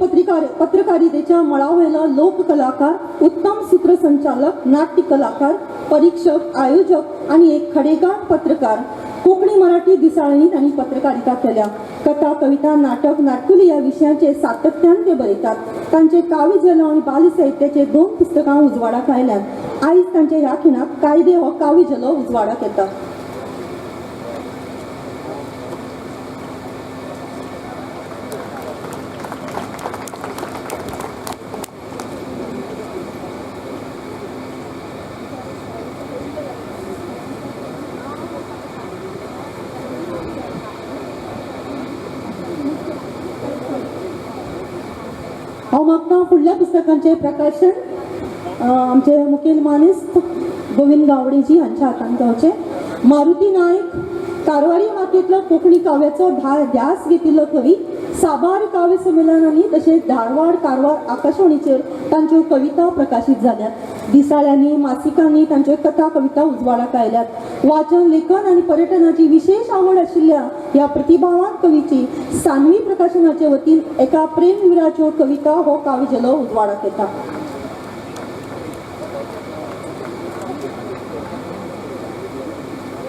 पत्रकारितेच्या मळावयलो लोककलाकार, उत्तम सूत्रसंचालक, नाट्य कलाकार, परीक्षक, आयोजक आनी एक खडेगांठ पत्रकार. कोंकणी मराठी दिसाळ्यांनी तांणी पत्रकारिता केल्या. कथा, कविता, नाटक, नाटकुली ह्या विशयांचे सातत्यान ते बरयतात. तांचे काव्यझेलो आनी बालसाहित्याचे 2 पुस्तकां उजवाडाक आयल्यांत. आयज तांचे ह्या खिणाक कायदे हो काव्यझेलो उजवाडाक येता. हांव मागता फुडल्या पुस्तकांचें प्रकाशन आमचे मुखेल मानेस्त गोविंद गावडेजी हांच्या हातान जावचें. मारुती नायक कारवारी मातयेंतलो कोंकणी काव्याचो ध्यास घेतिल्लो कवी. साबार काव्य संमेलनांनी तशेंच धारवाड, कारवार आकाशवाणीचेर तांच्यो कविता प्रकाशीत जाल्यात. दिसाळ्यांनी, मासिकांनी तांच्यो कथा कविता उजवाडाक आयल्यात. वाचन, लेखन आनी पर्यटनाची विशेष आवड आशिल्ल्या ह्या प्रतिभावान कवीची सानवी प्रकाशनाचे वतीन एका प्रेमविराच्यो कविता हो काव्यझेलो उजवाडाक येता.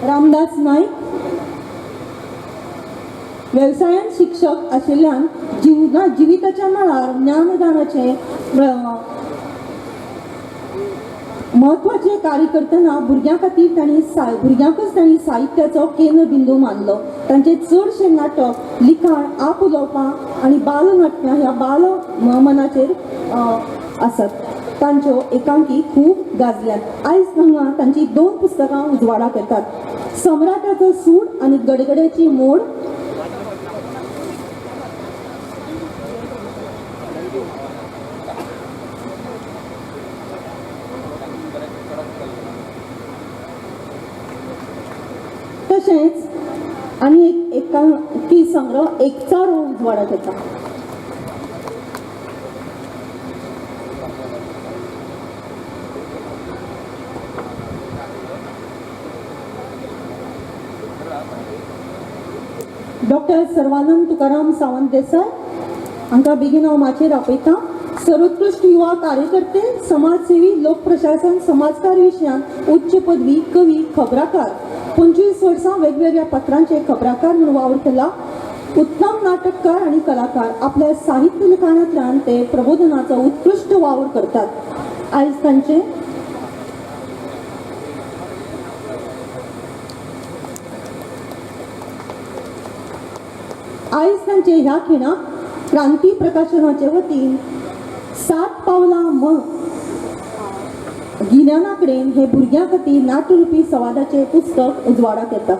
रामदास नायक वेवसायान शिक्षक आशिल्ल्यान जिविताच्या मळार ज्ञानदानाचें म्हत्वाचें कार्य करतना भुरग्यां खातीर तांणी भुरग्यांकच तांणी साहित्याचो केंद्रबिंदू मानलो. तांचें चडशें नाटक, लिखाण, आपउलोवपां आनी बालनाट्यां ह्या बाल मनाचेर आसात. तांच्यो एकांकी खूब गाजल्यात. आयज हांगा तांची 2 पुस्तकां उजवाडाक येतात. सम्राटाचो सूड आनी गडगड्याची मोड. तशेंच आनी एक एकांकी संग्रह एकचार हो उजवाडाक येता. डॉक्टर सर्वानंद तुकाराम सावंत देसाय हांकां बेगीन हांव माचयेर आपयतां. सर्वोत्कृश्ट युवा कार्यकर्ते, समाजसेवी, लोकप्रशासन, समाजकार्य विशयांत उच्च पदवी, कवी, खबराकार. 25 वर्सां वेगवेगळ्या पत्रांचे खबराकार म्हणून वावर केला. उत्तम नाटककार आनी कलाकार. आपल्या साहित्य लिखाणांतल्यान ते प्रबोधनाचो उत्कृश्ट वावर करतात. आयज तांचे तांचे ह्या खिणाक क्रांती प्रकाशनाचे वतीन 7 पावलां म गिन्याना कडेन हे भुरग्यां खातीर नाट्यरुपी संवादाचें पुस्तक उजवाडाक येता.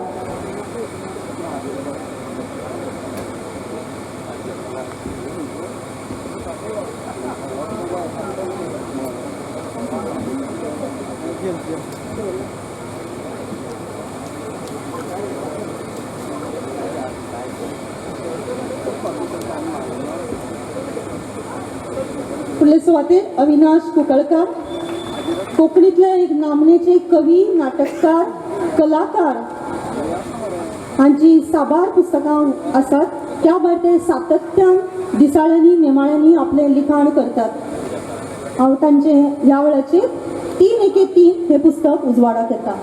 फुडले सुवातेर अविनाश कुंकळकार, कोंकणीतले एक नामनेचे कवी, नाटककार, कलाकार हांची साबार पुस्तकां आसात. त्या भायर ते सातत्यान दिसाळ्यांनी, नेमाळ्यांनी आपलें लिखाण करतात. हांव तांचे ह्या वेळाचेर 3 एके 3 हें पुस्तक उजवाडाक येता.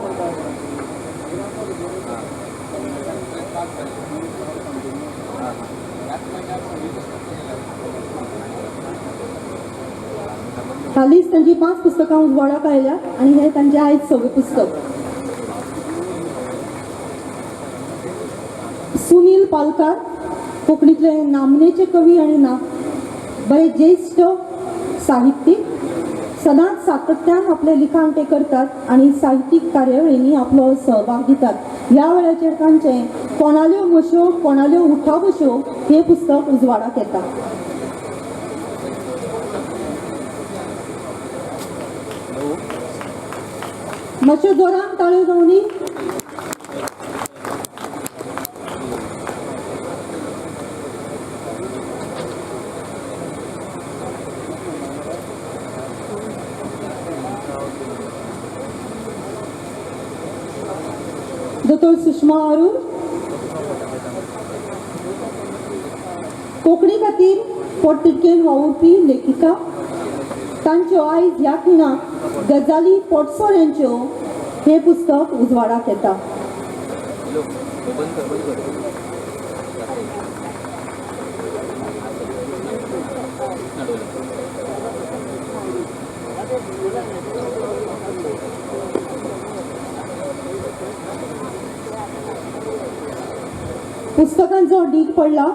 हालींच तांची 5 पुस्तकां उजवाडाक आयल्यात आनी हें तांचें आयज सवें पुस्तक. सुनील पालकार, कोंकणीतले नामनेचे कवी आनी बरे ज्येश्ठ साहित्यीक, सदांच सातत्यान आपलें लिखाण ते करतात आनी साहित्यीक कार्यावळींनी आपलो सहभाग दितात. ह्या वेळाचेर तांचें कोणाल्यो म्हश्यो कोणाल्यो उठाबश्यो हें पुस्तक उजवाडाक येता. मातशें जोरान ताळयो जावनी. दोतोर सुषमा आरूर, कोंकणी खातीर पोटतिडकेन वावुरपी लेखिका, तांच्यो आयज ह्या खिणाक गजाली पोटसोऱ्यांच्यो हें पुस्तक उजवाडाक येता. पुस्तकांचो ढीग पडला.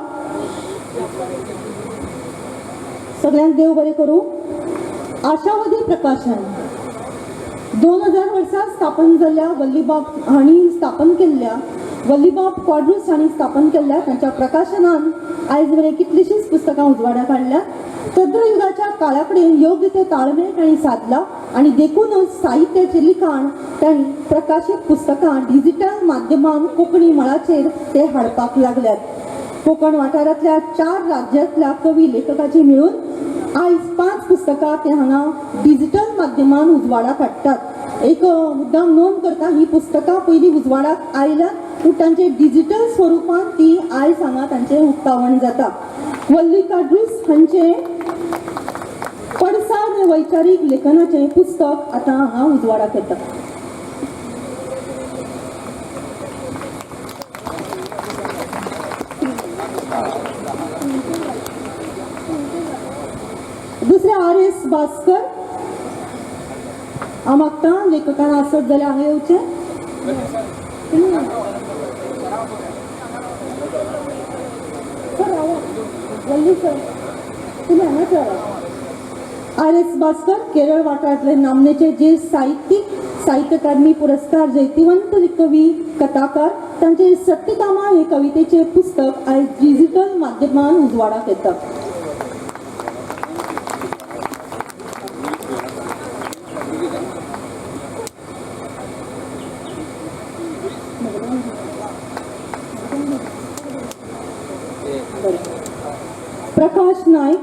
सगळ्यांक देव बरें करूं. आशावादी प्रकाशन 2000 वर्सां स्थापन जाल्ल्या वल्लीबाब हांणी स्थापन केल्ल्या, वल्लीबाब क्वाड्रूस हांणी स्थापन केल्ल्या तांच्या प्रकाशनान आयज मेरेन कितलींशींच पुस्तकां उजवाडाक हाडल्यात. तंत्रयुगाच्या काळा कडेन योग्य ते ताळमेळ तांणी सादला आनी देखूनच साहित्याचें लिखाण तांणी प्रकाशीत पुस्तकां डिजिटल माध्यमान कोंकणी मळाचेर ते हाडपाक लागल्यात. कोंकण वाठारांतल्या 4 राज्यांतल्या कवी लेखकाची मेळून आयज 5 पुस्तकां ते हांगा डिजिटल माध्यमान उजवाडाक हाडटात. एक मुद्दाम नोंद करता, ही पुस्तकां पयलीं उजवाडाक आयल्यात पूण तांचे डिजिटल स्वरुपान ती आयज हांगा तांचें उक्तावण जाता. वल्ली काड्रूस हांचें पडसाद हें वैचारीक लेखनाचें पुस्तक आतां हांगा उजवाडाक येता. दुसरे आर.एस. भास्कर, हांव मागता लेखकान आसत जाल्यार हांगा येवचें. सर वल्ली सर तुमी हांगाच रावा. आर.एस. भास्कर केरळ वाठारांतले नामनेचे ज्येश्ठ साहित्यीक, साहित्य अकादमी पुरस्कार जैतिवंत कवी, कथाकार, तांचे सत्यकामा हे कवितेचें पुस्तक आयज डिजिटल माध्यमान उजवाडाक येता. प्रकाश नायक,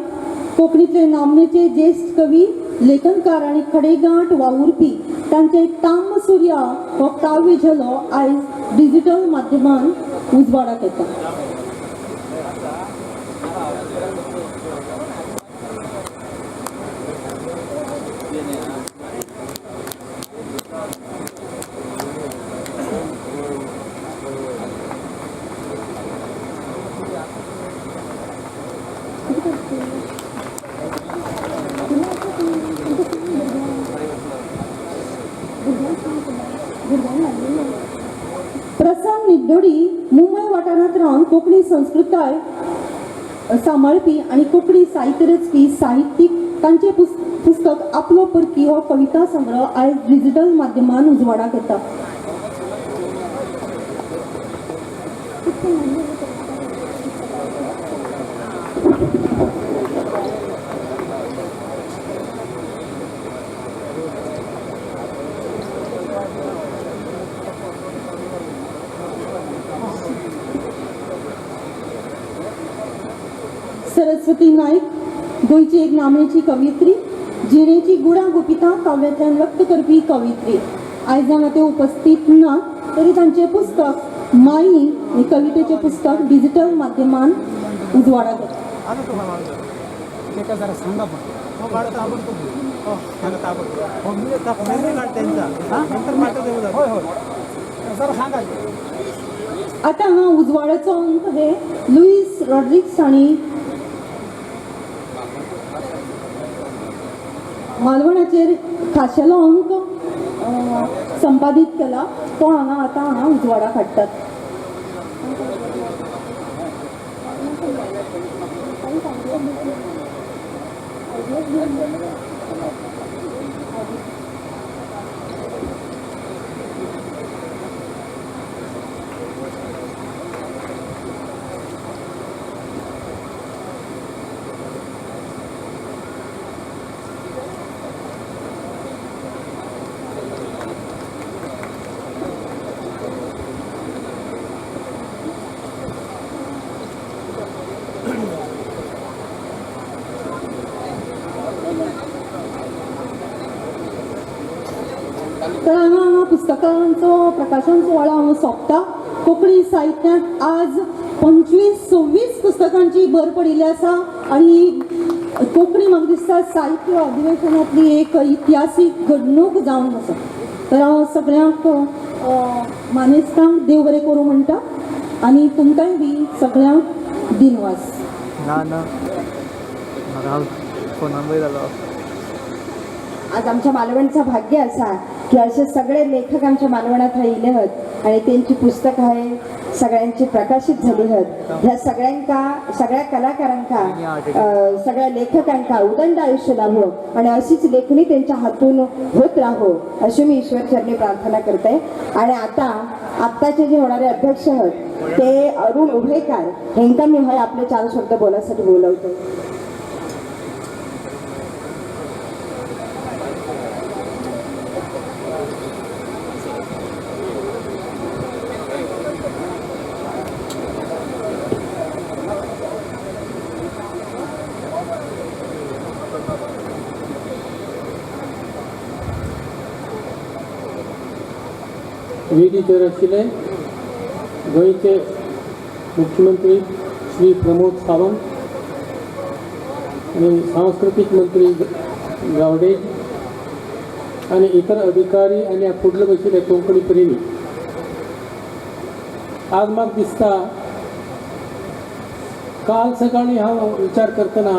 कोंकणीतले नामनेचे ज्येश्ठ कवी, लेखनकार आनी खडेगांठ वावुरपी, तांचे ताम्बसूर्या हो काव्य झेलो आयज डिजिटल माध्यमान उजवाडाक येता. प्रसन्न निड्डोडी मुंबय वाठारांत रावन कोंकणी संस्कृताय सांबाळपी आनी कोंकणी साहित्य रचपी साहित्यीक तांचे पुस्तक आपलो परकी हो कविता संग्रह आयज डिजिटल माध्यमान उजवाडाक येता. सरस्वती नायक गोंयची एक नामनेची कवित्री, जिणेची गुणां गुपितां काव्यांतल्यान व्यक्त करपी कवित्री. आयज हांगा ते उपस्थित ना तरी तांचें पुस्तक माई हे कवितेचें पुस्तक डिजिटल माध्यमान उजवाडाक येता. आतां हांगा उजवाडाचो अंक हे लुईस रॉड्रिक्स हांणी मालवणाचेर खाशेलो अंक संपादीत केला, तो हांगा आतां हांगा उजवाडाक हाडटात. तर हांगा हांगा पुस्तकांचो प्रकाशन सुवाळो हांगा सोंपता. कोंकणी साहित्यांत आज 25-26 पुस्तकांची भर पडिल्ली आसा आनी कोंकणी म्हाका दिसता साहित्य अधिवेशनांतली एक इतिहासीक घडणूक जावन आसा. तर हांव सगळ्यांक मानेस्तांक देव बरें करूं म्हणटा आनी तुमकांय बी सगळ्यांक दिनवास. ना ना म्हाका फोनान वयतालो. आज आमच्या मालवणचा भाग्य असा की असे सगळे लेखक आमच्या मालवणात राहिले आहेत आणि त्यांची पुस्तकं आहे सगळ्यांची प्रकाशित झाली आहेत. ह्या सगळ्यांका, सगळ्या कलाकारांका, सगळ्या लेखकांका उदंड आयुष्य लाभो आणि अशीच लेखणी त्यांच्या हातून होत राहो अशी मी ईश्वरचरणी प्रार्थना करते. आणि आता आत्ताचे जे होणारे अध्यक्ष आहेत ते अरुण उभयकार ह्यांका मी हय आपले 4 शब्द बोलासाठी बोलवतो. वेदीचेर आशिल्ले गोंयचे मुख्यमंत्री श्री प्रमोद सावंत आनी सांस्कृतीक मंत्री गावडे आनी इतर अधिकारी आनी फुडले बशिल्ले कोंकणी प्रेमी, आज म्हाका दिसता काल सकाळी हांव विचार करतना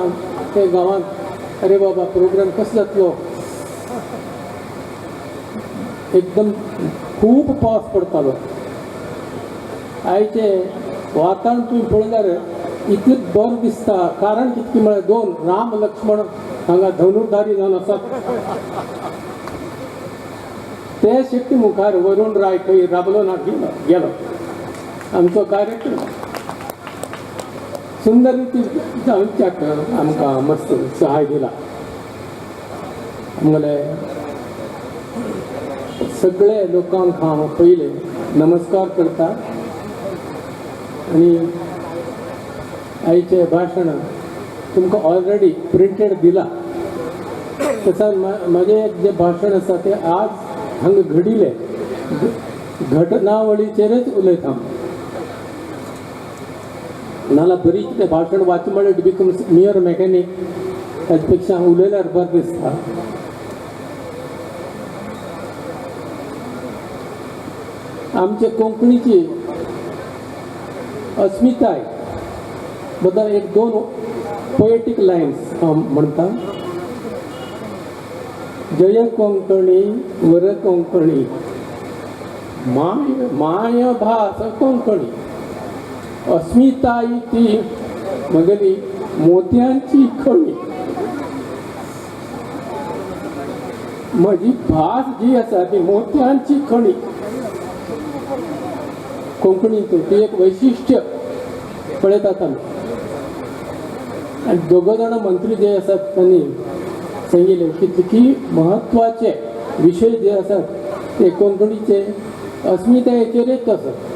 ते गांवांत अरे बाबा प्रोग्राम कसो जातलो, एकदम खूब पावस पडतालो. आयचे वातावरण तुमी पळयल्यार इतलें बरें दिसता. कारण कितकें म्हळ्यार 2 राम लक्ष्मण हांगा धनुर्धारी जावन आसात. ते शक्ती मुखार वरुण राय खंय राबलो ना गेलो. आमचो कार्यक्रम सुंदर रितीन जावच्याक आमकां मस्त सहाय दिला. आमगेले सगळे लोकांक हांव पयले नमस्कार करता आनी आयचें भाशण तुमकां ऑलरेडी प्रिंटेड दिलां. तसं म्हाजें जें भाशण आसा तें आज हांगा घडिल्लें घटनावळीचेरच उलयता हांव. नाल्यार बरी तें भाशण वाचूं म्हळ्यार it becomes मियर मॅकॅनीक. ताजे पेक्षा हांव उलयल्यार बरें दिसता. आमचे कोंकणीची अस्मिताय बद्दल 1-2 पोएटीक लायन्स हांव म्हणटा. जय कोंकणी वर कोंकणी माय माय भास कोंकणी अस्मिताय ती म्हगेली मोतयांची खणी. म्हजी भास जी आसा ती मोतयांची खणी कोंकणीचो ती एक वैशिश्ट्य पळयतात आमी. आनी दोग जाणां मंत्री जे आसात तांणी सांगिल्लें की म्हत्वाचे विशय जे आसात ते कोंकणीचे अस्मितायेचेरच आसात.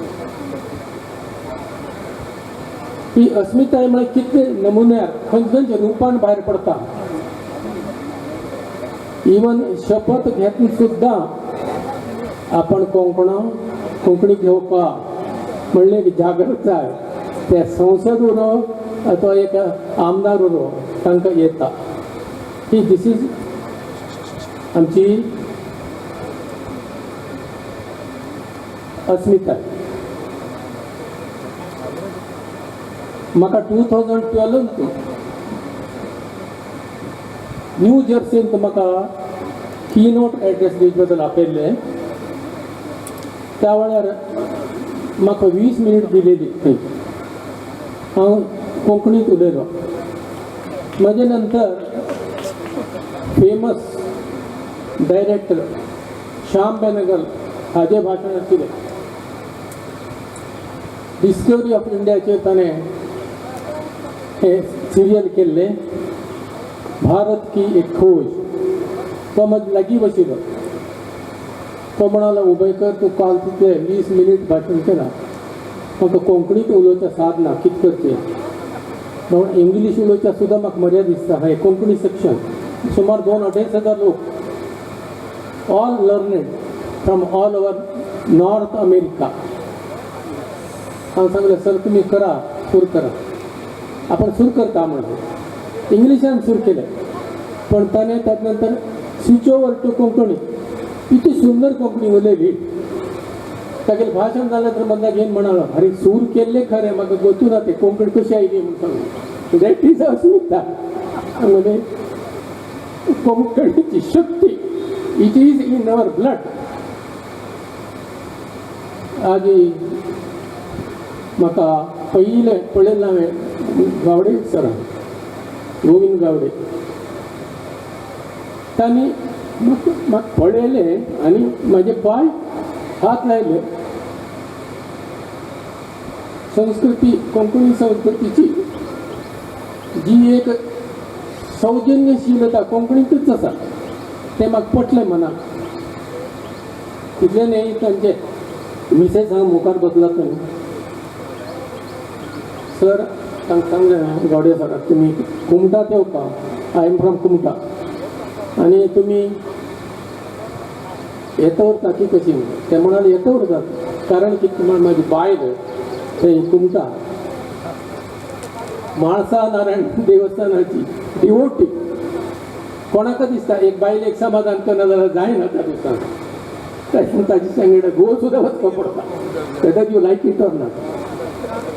ही अस्मिताय म्हळ्यार कितले नमुन्यार खंयचे खंयचे रुपान भायर पडता. इवन शपथ घेतना सुद्दां आपण कोंकणा कोंकणी घेवपाक म्हणलें एक जागृताय ते संसद उरो अथवा एक आमदार उरो तांकां येता. ही दिस is आमची अस्मिताय. म्हाका 2012 न्यू जर्सींत म्हाका कीनोट एड्रेस दिवचे बद्दल आपयल्लें. त्या वेळार म्हाका 20 मिनीट दिलेली थंय हांव कोंकणींत उलयलो. म्हजे नंतर फेमस डायरेक्टर श्याम बेनेगल हाजें भाशण आशिल्लें. डिस्कवरी ऑफ इंडियाचेर ताणें हें सिरियल केल्लें भारत की एक खोज. तो म्हज्या लागीं बशिल्लो. तो म्हणालो उबयकर तूं काल तुजें 20 मिनीट भाशण केलां, म्हाका कोंकणींत उलोवचें साद ना, कितें करचें म्हणून इंग्लीश उलोवच्या सुद्दां म्हाका मर्याद दिसता. हें कोंकणी सेक्शन सुमार 2-2.5 हजार लोक all learned from all over North America. हांव सांगलें सर तुमी करा, सूर करा. आपण सूर करता म्हणलें. इंग्लिशान सूर केलें पण ताणें त्यात नंतर स्विच ओवर टू कोंकणी. इतकी सुंदर कोंकणी उलयली. तागेलें भाशण जालें तर मदल्या घेवन म्हणालो अरे सूर केल्लें खरें म्हाका गोतू ना ते कोंकणी कशी आयली म्हणून सांगू. That is अस्मिता. म्हणजे कोंकणीची शक्ती it is in our blood. आज म्हाका पयलें पळयलें हांवें गावडे सरान, गोविंद गावडे, तांणी म्हाका पळयलें आनी म्हाजे पांय हात लायले. संस्कृती कोंकणी संस्कृतीची जी एक सौजन्यशीलता कोंकणींतूच आसा तें म्हाका पटलें मनाक. तितलें न्हय तांचे मिसेस हांगा मुखार बसला थंय सर तांकां सांगलें गावडे सराक तुमी कुमटात येवपा, I am from Kumta, आनी तुमी येता उरता की कशी ते म्हणाले येता उरतात, कारण कितें म्हण म्हाजी बायल थंय कुमटा म्हाळसा नारायण देवस्थानाची डिवोटी. कोणाक दिसता एक बायल एक समाधान करना जाल्यार जायना त्या दिसान ताजी सांगडा घोव सुद्दां वचपाक पडटा, whether you like it or not.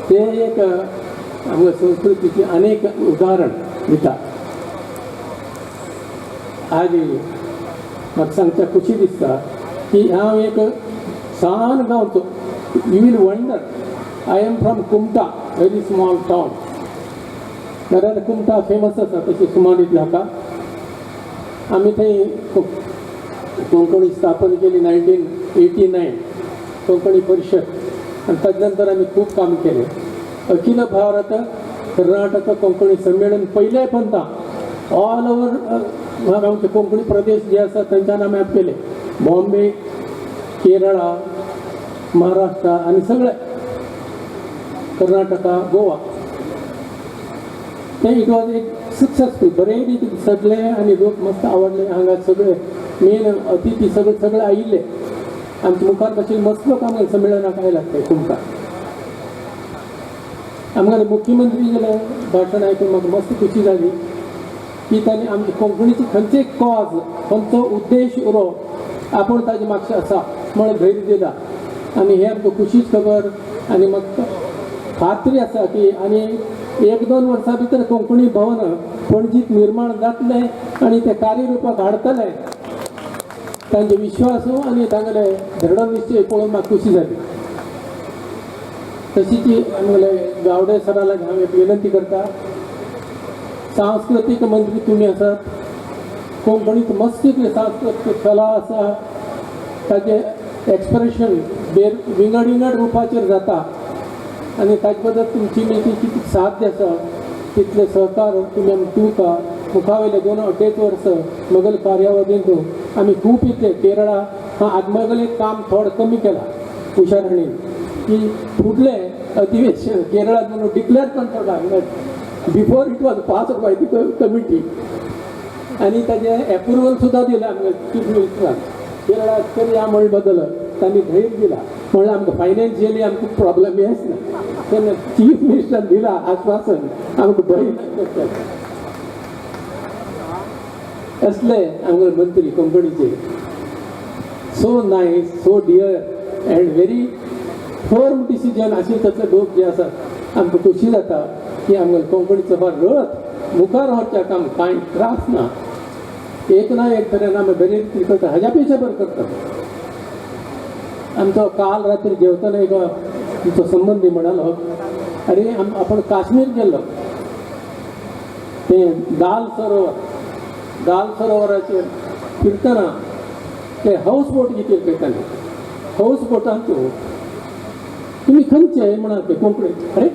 ते एक आमच्या संस्कृतीची अनेक उदाहरण दिता. आज म्हाका सांगच्या खुशी दिसता की हांव एक सान गांवचो. You will wonder I am from Kumta, very small town. कारण कुमटा फेमस आसा तशी सुमार इतले हाका. आमी थंय कोंकणी स्थापन केली 1989 कोंकणी परिशद, आनी ताजे नंतर आमी खूब काम केलें. अखिल भारत कर्नाटक कोंकणी संमेलन पयले पंता ऑल ओवर आमचे कोंकणी प्रदेश जे आसा थंयच्यान आमी केले. बॉम्बे, केरळा, महाराष्ट्र आनी सगळे कर्नाटका, गोवा. ते it was एक सक्सेसफूल बरें रितीन सगळे आनी लोक मस्त आवडले. हांगा सगळे मेन अतिथी सगळे सगळे आयिल्ले आमच्या मुखार बशिल्ले मस्त लोक आमकां संमेलनाक आयला ते कुमटा. आमकां मुख्यमंत्री गेले भाशण आयकून म्हाका मस्त खुशी जाली की तांणी आमची कोंकणीची खंयचे कॉज खंयचो उद्देश उरो आपूण ताजे मागशें आसा म्हण धैर्य दिला आनी हें आमकां खुशीच खबर. आनी म्हाका खात्री आसा की आनी 1-2 वर्सां भितर कोंकणी भवन पणजीत निर्माण जातलें आनी तें कार्यरुपाक हाडटलें. तांचे विश्वास आनी तांगेले दृढ निश्चय पळोवन म्हाका खुशी जाली. तशीच आमगेले गावडे सराला हांव एक विनंती करता, सांस्कृतीक मंत्री तुमी आसात, कोंकणीत मस्त सांस्कृतीक कला आसा, ताजें एक्सप्रेशन विंगड विंगड रुपाचेर जाता आनी ताजे बद्दल तुमची ती कितली साध्य आसा तितले सहकार तुमी आमकां दिवका. मुखावयले 2-2.5 वर्स मगल कार्यावधींत आमी खूब इतले केरळा आदमगले काम थोडें कमी केलां हुशारणी की फुडलें अधिवेशन केरळांत म्हणून डिक्लेअर पण थोडो before it was pass by the committee आनी ताजें एप्रुवल सुद्दां दिलें आमकां चीफ मिनिस्टरान. केरळांत करया म्हण बदल तांणी धैर्य दिला, म्हणल्यार आमकां फायनान्शियली आमकां प्रॉब्लम येच ना. तेन्ना चीफ मिनिस्टरान दिला आश्वासन, आमकां भंय ना. असले आमगे मंत्री कोंकणीचे so nice, so dear and very firm decision अशे तसले लोक जे आसात आमकां खोशी जाता की आमगे कोंकणीचो हो रथ मुखार व्हरच्याक आमकां कांय त्रास ना. एक ना एक तरेन आमी बरे रितीन करता, हाज्या पेक्षा बरें करता. आमचो काल रात्री जेवतना एक आमचो संबंदी म्हणालो, अरे आपण काश्मीर गेल्लो, तें दाल सरोवर, दाल सरोवराचेर फिरतना ते हाऊस बोट घेतिल्ले पळय तांणी, हाऊस बोटांत तुमी खंयचे म्हणाल ते कोंकणी, अरे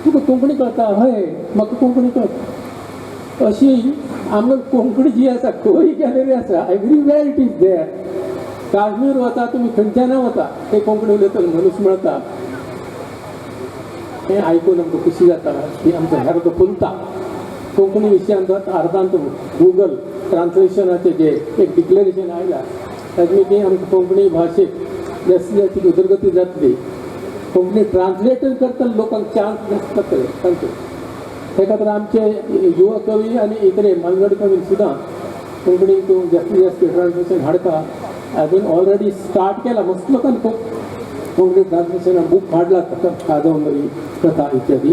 तुका कोंकणी कळटा? हय म्हाका कोंकणी कळटा. अशी आमकां कोंकणी जी आसा खंय गॅलरी आसा, everywhere it is there. Kashmir वता तुमी खंयच्यान वता ते कोंकणी उलयतलो मनीस मेळटा. हें आयकून आमकां खोशी जाता की आमचो हेर्द फुलता. कोंकणी विशयांत अर्दांत गुगल ट्रान्सलेशनाचें जे एक डिक्लेरेशन आयलां ताजे की आमकां कोंकणी भाशेक जास्ती जास्ती उदरगती जातली. कोंकणी ट्रान्सलेटर करतना लोकांक चान्स जास्त जातले तांचे. ते खातीर आमचे युवा कवी आनी इतरे मालगड कवी सुद्दां कोंकणीक जास्तीत जास्त ट्रान्सलेशन हाडटा. अजून ऑलरेडी स्टार्ट केला मस्त लोकांनी खूब कोंकणी ट्रान्सलेशन बूक हाडला, कादंबरी, कथा इत्यादी.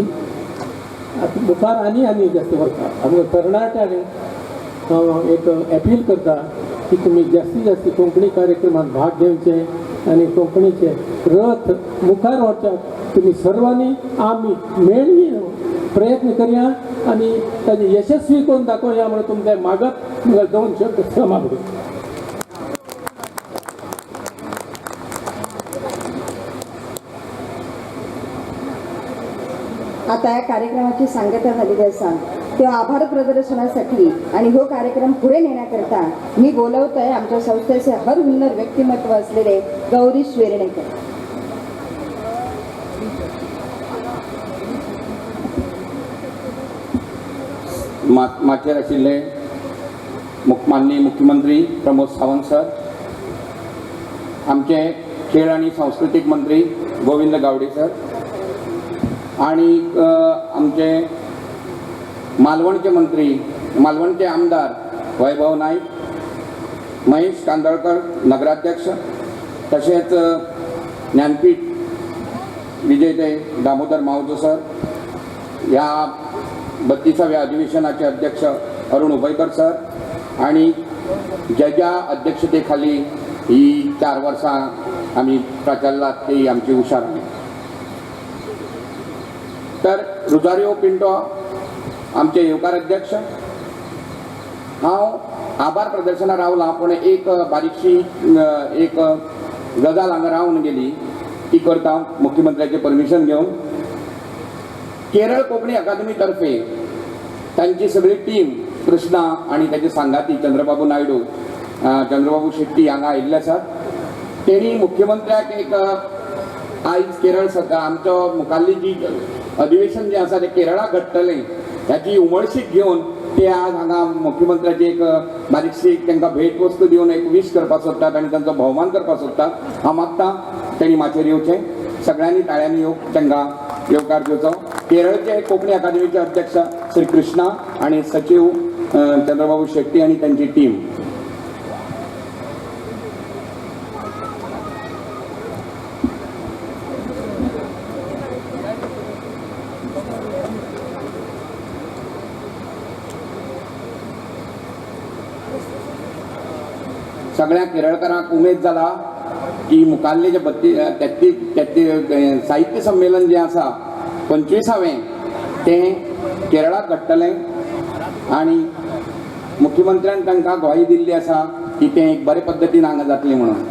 आतां मुखार आनी आनी जास्त व्हरता. आमकां तरणाट्यांनी हांव एक अपील करता की तुमी जास्तीत जास्त कोंकणी कार्यक्रमात भाग घेवचे आनी कोंकणीचे रथ मुखार व्हरच्याक तुमी सर्वांनी आमी मेळी प्रयत्न करया आनी ताजे यशस्वी करून दाखोवया म्हणून तुमचे मागत म्हाका 2 शब्द समाप्त. आता या कार्यक्रमाची सांगता झालेली असा तेव्हा आभार प्रदर्शनासाठी आणि हो कार्यक्रम पुढे नेण्याकरता मी बोलवत आहे आमच्या संस्थेचे हर हुन्नर व्यक्तिमत्व असलेले गौरीश वेर्णेकर. माचयेर आशिल्ले माननीय मुख्यमंत्री प्रमोद सावंत सर, आमचे खेळ आनी सांस्कृतीक मंत्री गोविंद गावडे सर आणि आमचे मालवणचे मंत्री, मालवणचे आमदार वैभव नाईक, महेश कांदळकर नगराध्यक्ष, तशेंच ज्ञानपीठ विजेते दामोदर मावजो सर, ह्या 32व्या अधिवेशनाचे अध्यक्ष अरुण उभयकर सर आणि ज्या अध्यक्षतेखाली ही 4 वर्सां आमी प्रचारलात ती आमची उषा राणे. तर रुजारियो पिंटो आमचे येवकार अध्यक्ष. हांव आभार प्रदर्शना रावला पूण एक बारीकशी एक गजाल हांगा रावन गेली ती करता मुख्यमंत्र्याचे परमिशन घेवन. केरळ कोंकणी अकादमी तर्फे तांची सगळी टीम कृष्णा आनी ताचे सांगाती चंद्रबाबू नायडू, चंद्रबाबू शेट्टी हांगा आयिल्ले आसात. तेणी मुख्यमंत्र्याक एक आयज केरळ सरकार आमचो मुखाल्ली जी अधिवेशन जें आसा तें केरळाक घडटलें ह्याची उमळशीक घेवन ते आज हांगा मुख्यमंत्र्याची एक बारीकशी तांकां भेट वस्तू दिवन एक वीश करपाक सोदतात आनी तांचो भोवमान करपाक सोदतात. हांव मागता तेणी माचयेर येवचें, सगळ्यांनी टाळ्यांनी येवंक तांकां येवकार दिवचो. केरळचे कोंकणी अकादमीचे अध्यक्ष श्री कृष्णा आनी सचीव चंद्रबाबू शेट्टी आनी तांची टीम. सगळ्या केरळकारांक उमेद जाला की मुखाल्लें जें 33 साहित्य संमेलन जें आसा 25वें तें केरळाक घडटलें आनी मुख्यमंत्र्यान तांकां ग्वाही दिल्ली आसा की तें एक बरे पद्दतीन हांगा जातलें म्हणून.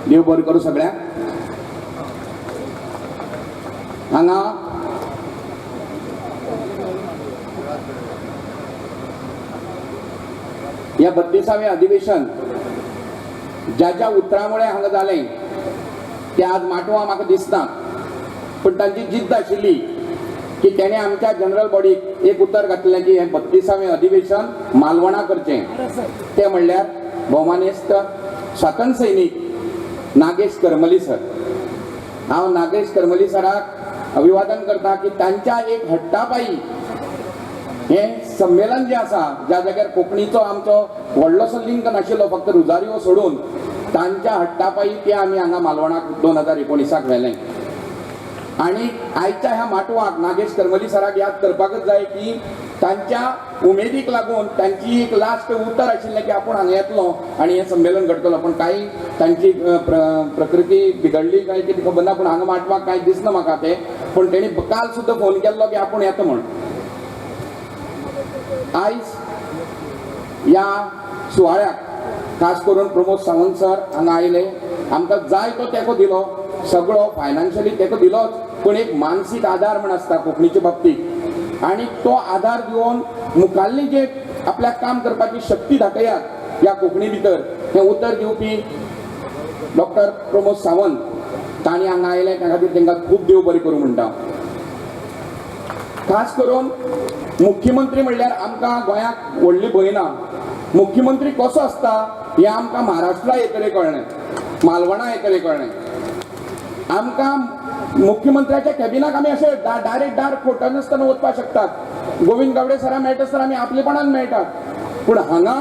देव बरें करूं सगळ्यांक. हांगा ह्या 32वें अधिवेशन ज्या ज्या उतरामुळे हांगा जालें तें आज माटवा म्हाका दिसना, पूण तांची जिद्द आशिल्ली की तेणें आमच्या जनरल बॉडीक एक उतर घातलें की हें 32वें अधिवेशन मालवणा करचें. तें म्हणल्यार भोवमानेस्त स्वातंत्र्य सैनीक नागेश करमली सर. हांव नागेश करमली सराक अभिवादन करता की तांच्या एक हट्टापायी हें संमेलन जें आसा ज्या जाग्यार कोंकणीचो आमचो व्हडलोसो लिंक नाशिल्लो फक्त रुजारियो सोडून, तांच्या हट्टापायी तें आमी हांगा मालवणाक 2019 व्हेलें. आनी आयच्या ह्या माटवाक नागेश करमली सराक याद करपाकच जाय की तांच्या उमेदीक लागून तांची एक लास्ट उतर आशिल्लें की आपूण हांगा येतलो आनी हें संमेलन घडटलो, पूण कांय तांची प्रकृती बिगडली काय कितें खबर ना, पूण हांगा माटवाक कांय दिसना म्हाका तें. पूण तेणी काल सुद्दां फोन केल्लो की आपूण येता म्हूण. आयज ह्या सुवाळ्याक खास करून प्रमोद सावंत सर हांगा आयले, आमकां जाय तो तेंको दिलो, सगळो फायनान्शियली तेंको दिलोच, पूण एक मानसीक आदार म्हण आसता कोंकणीच्या बाबतीत, आनी तो आदार दिवन मुखाल्ली जे आपल्याक काम करपाची शक्ती दाखयात ह्या कोंकणी भितर, हें उतर दिवपी डॉक्टर प्रमोद सावंत तांणी हांगा आयले, त्या खातीर तांकां खूब देव बरें करूं म्हणटा. खास करून मुख्यमंत्री म्हणल्यार आमकां गोंयाक व्हडली भंय ना. मुख्यमंत्री कसो आसता हें आमकां महाराष्ट्रा येतरे कळ्ळें, मालवणा येतरे कळ्ळें. आमकां मुख्यमंत्र्याच्या कॅबिनाक आमी अशें डायरेक्ट दार खोटनासतना वचपाक शकतात. गोविंद गावडे सरा मेळटा आसतना आमी आपलेपणान मेळटात, पूण हांगा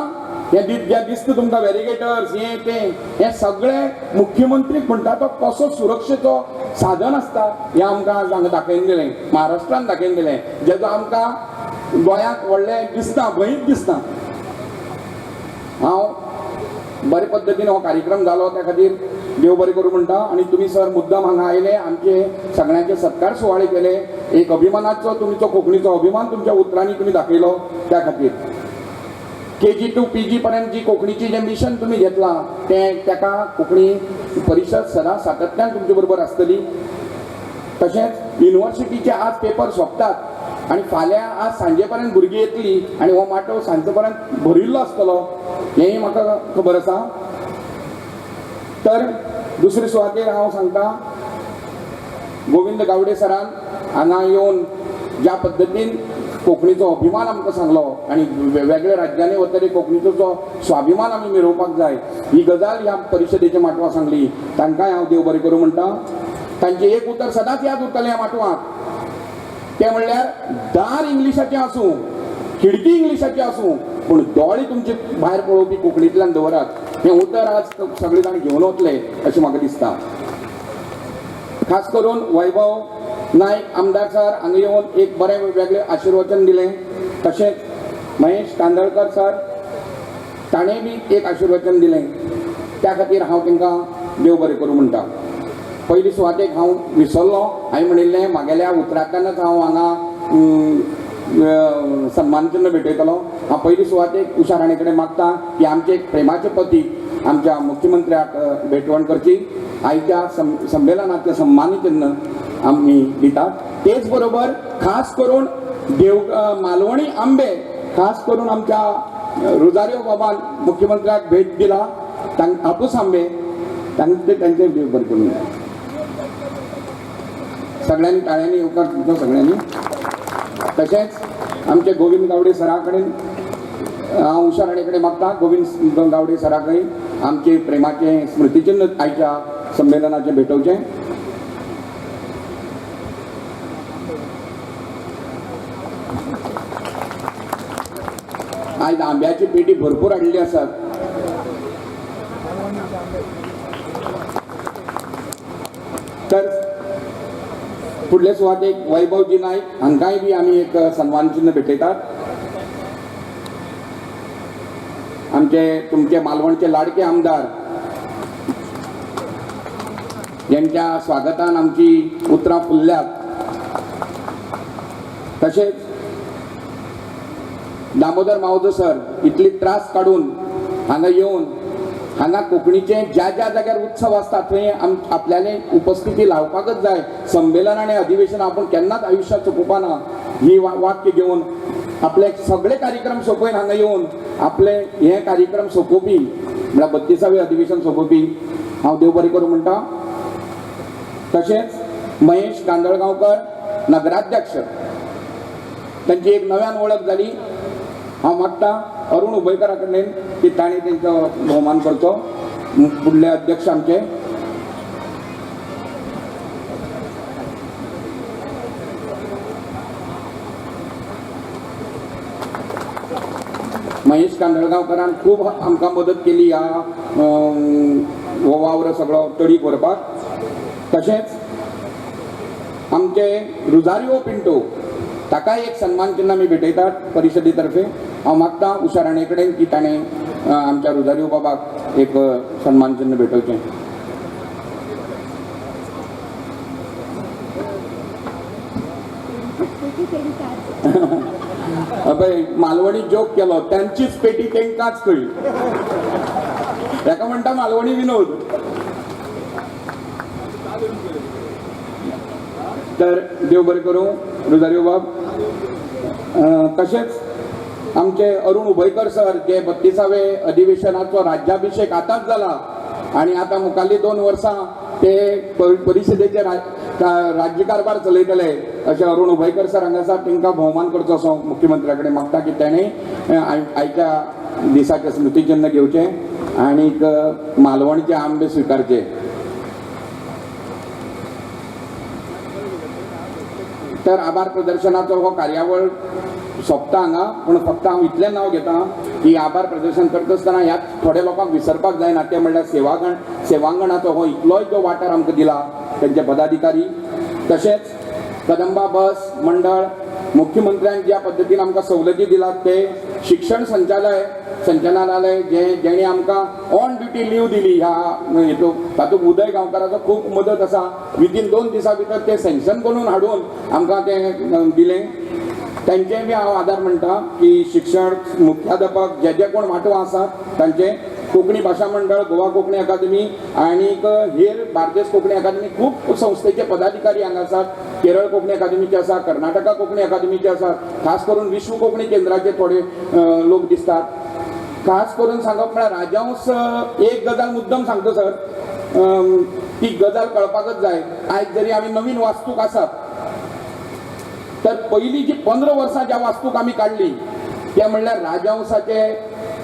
हें दिसता तुमकां बॅरिगेटर्स हें तें हें सगळें मुख्यमंत्री म्हणटा तो कसो सुरक्षेचो साधन आसता हें आमकां आज हांगा दाखयन दिलें, महाराष्ट्रान दाखयन दिलें, जेजो आमकां गोंयाक व्हडलें दिसना, भंयच दिसना. हांव बरे पद्दतीन हो कार्यक्रम जालो त्या खातीर देव बरें करूं म्हणटा. आनी तुमी सर मुद्दाम हांगा आयले, आमचे सगळ्यांचे सत्कार सुवाळे केले, एक अभिमानाचो तुमचो कोंकणीचो अभिमान तुमच्या उतरांनी तुमी दाखयलो. त्या खातीर KG to PG पर्यंत जी कोंकणीची जें मिशन तुमी घेतलां तें ताका कोंकणी परिशद सदां सातत्यान तुमचे बरोबर आसतली. तशेंच युनिवर्सिटीचे आज पेपर सोंपतात आनी फाल्यां आज सांजे पर्यंत भुरगीं येतली आनी हो माटव सांजे पर्यंत भरिल्लो आसतलो हेंय म्हाका खबर आसा. तर दुसरे सुवातेर हांव सांगता, गोविंद गावडे सरान हांगा येवन ज्या पद्दतीन कोंकणीचो अभिमान आमकां सांगलो आनी वेगळ्या राज्यांनी वतरी कोंकणीचो जो स्वाभिमान आमी मिरोवपाक जाय ही गजाल ह्या परिशदेच्या माटवा सांगली, तांकांय हांव देव बरें करूं म्हणटा. तांचें एक उतर सदांच याद उरतलें ह्या माटवाक, तें म्हणल्यार दार इंग्लिशाचें आसूं, खिडकी इंग्लिशाची आसूं, पूण दोळे तुमचे भायर पळोवपी कोंकणींतल्यान दवरात. हें उतर आज सगळे जाण घेवन वतले अशें म्हाका दिसता. खास करून वैभव नायक आमदार सर हांगा येवन एक बरें वेगळें आशिर्वचन दिलें, तशेंच महेश कांदळकर सर ताणें बी एक आशिर्वचन दिलें, त्या खातीर हांव तांकां देव बरें करूं म्हणटा. पयली सुवातेक हांव विसरलो, हांवें म्हणिल्लें म्हागेल्या उतरांतल्यानच हांव हांगा सन्मान चिन्न भेटयतलो. हांव पयली सुवातेक उषा राणे कडेन मागता की आमचें एक प्रेमाचें प्रतीक आमच्या मुख्यमंत्र्याक भेटवण करची. आयच्या संमेलनाचें सन्मानी चिन्न आमी दितात. तेच बरोबर खास करून देव मालवणी आंबे खास करून आमच्या रोजारियो बाबान मुख्यमंत्र्याक भेट दिला, हापूस आंबे तांचे तांचे देव बरें करूं. सगळ्यांनी टाळ्यांनी येवकार दिवचो सगळ्यांनी. तशेंच आमचे गोविंद गावडे सरा कडेन हांव उषा राणे कडेन मागता, गोविंद गावडे सरा कडेन आमचे प्रेमाचें स्मृतिचिन्न आयच्या संमेलनाचें भेटोवचें. आयज आंब्याची पेटी भरपूर हाडिल्ली आसात. तर फुडले सुवातेक वैभवजी नायक हांकांय बी आमी एक सन्मान चिन्न भेटयतात. आमचे तुमचे मालवणचे लाडके आमदार यांच्या स्वागतान आमची उतरां फुल्ल्यात. तशेंच दामोदर मावजो सर इतली त्रास काडून हांगा येवन हांगा कोंकणीचे ज्या ज्या जाग्यार उत्सव आसता थंय आपल्याले उपस्थिती लावपाकच जाय. संमेलन आनी अधिवेशन आपूण केन्नाच आयुश्यात सोंपोवपाना ही वाक्य घेवन आपले सगळे कार्यक्रम सोंपोवन हांगा येवन आपले हे कार्यक्रम सोंपोवपी म्हळ्यार 32वें अधिवेशन सोंपोवपी हांव देव बरें करूं म्हणटा. तशेंच महेश कांदळगांवकर नगराध्यक्ष तांची एक नव्यान वळख जाली. हांव मागता अरुण उबयकरा कडेन की तांणी तेंचो भोवमान करचो. फुडले अध्यक्ष आमचे महेश कांदळगांवकरान खूब आमकां मदत केली ह्या हो वावर सगळो तडीक व्हरपाक. तशेंच आमचे रुजारियो पिंटो ताकाय एक सन्मान चिन्न आमी भेटयतात परिशदे तर्फे. हांव मागता उषा राणे कडेन की ताणें आमच्या रुजारियो बाबाक एक सन्मान चिन्न भेटोवचें. अबे मालवणी जोक केलो, त्यांचीच पेटी तेंकाच खंय, ताका म्हणटा मालवणी विनोद. तर देव बरें करूं रुजारियो बाब. तशेंच आमचे अरुण उबयकर सर जे 32वे अधिवेशनाचो राज्याभिषेक आतांच जाला आनी आतां मुखाल्ली 2 वर्सां ते परिशदेचे राज्यकारभार चलयतले अशें अरुण उबयकर सर हांगा आसा. तांकां भोवमान करचो असो मुख्यमंत्र्या कडेन मागता की ताणें आयच्या दिसाचें स्मृतिचिन्न घेवचें आनीक मालवणचे आंबे स्विकारचे. तर आभार प्रदर्शनाचो हो कार्यावळ सोंपता हांगा, पूण फक्त हांव इतलें नांव घेता की आभार प्रदर्शन करता आसतना ह्या थोड्या लोकांक विसरपाक जायना, तें म्हणल्यार सेवांगणाचो हो इतलोय जो वाठार आमकां दिला तेंचे पदाधिकारी, तशेंच कदंबा बस मंडळ, मुख्यमंत्र्यान ज्या पद्दतीन आमकां सवलती दिलात ते शिक्षण संचालनालय जे जेणे आमकां ऑन ड्युटी लीव दिली ह्या हेतूंत, तातूंत उदय गांवकाराचो खूब मदत आसा. विदीन 2 दिसां भितर ते सँक्शन करून हाडून आमकां तें दिलें. तांचेय बी हांव आदार म्हणटा की शिक्षण मुख्याध्यापक जे जे कोण वांटो आसात तांचे कोंकणी भाशा मंडळ, गोवा कोंकणी अकादमी आनीक हेर बार्देस कोंकणी अकादमी खूब संस्थेचे पदाधिकारी हांगा आसात. केरळ कोंकणी अकादमीचे आसा, कर्नाटका कोंकणी अकादमीचे आसात, खास करून विश्व कोंकणी केंद्राचे थोडे लोक दिसतात. खास करून सांगप म्हळ्यार राजहंस एक गजाल मुद्दम सांगता सर, ती गजाल कळपाकच जाय. आयज जरी आमी नवीन वास्तूक आसात तर पयलीं जी 15 वर्सां ज्या वास्तूक आमी काडली ते म्हणल्यार राजहंसाचे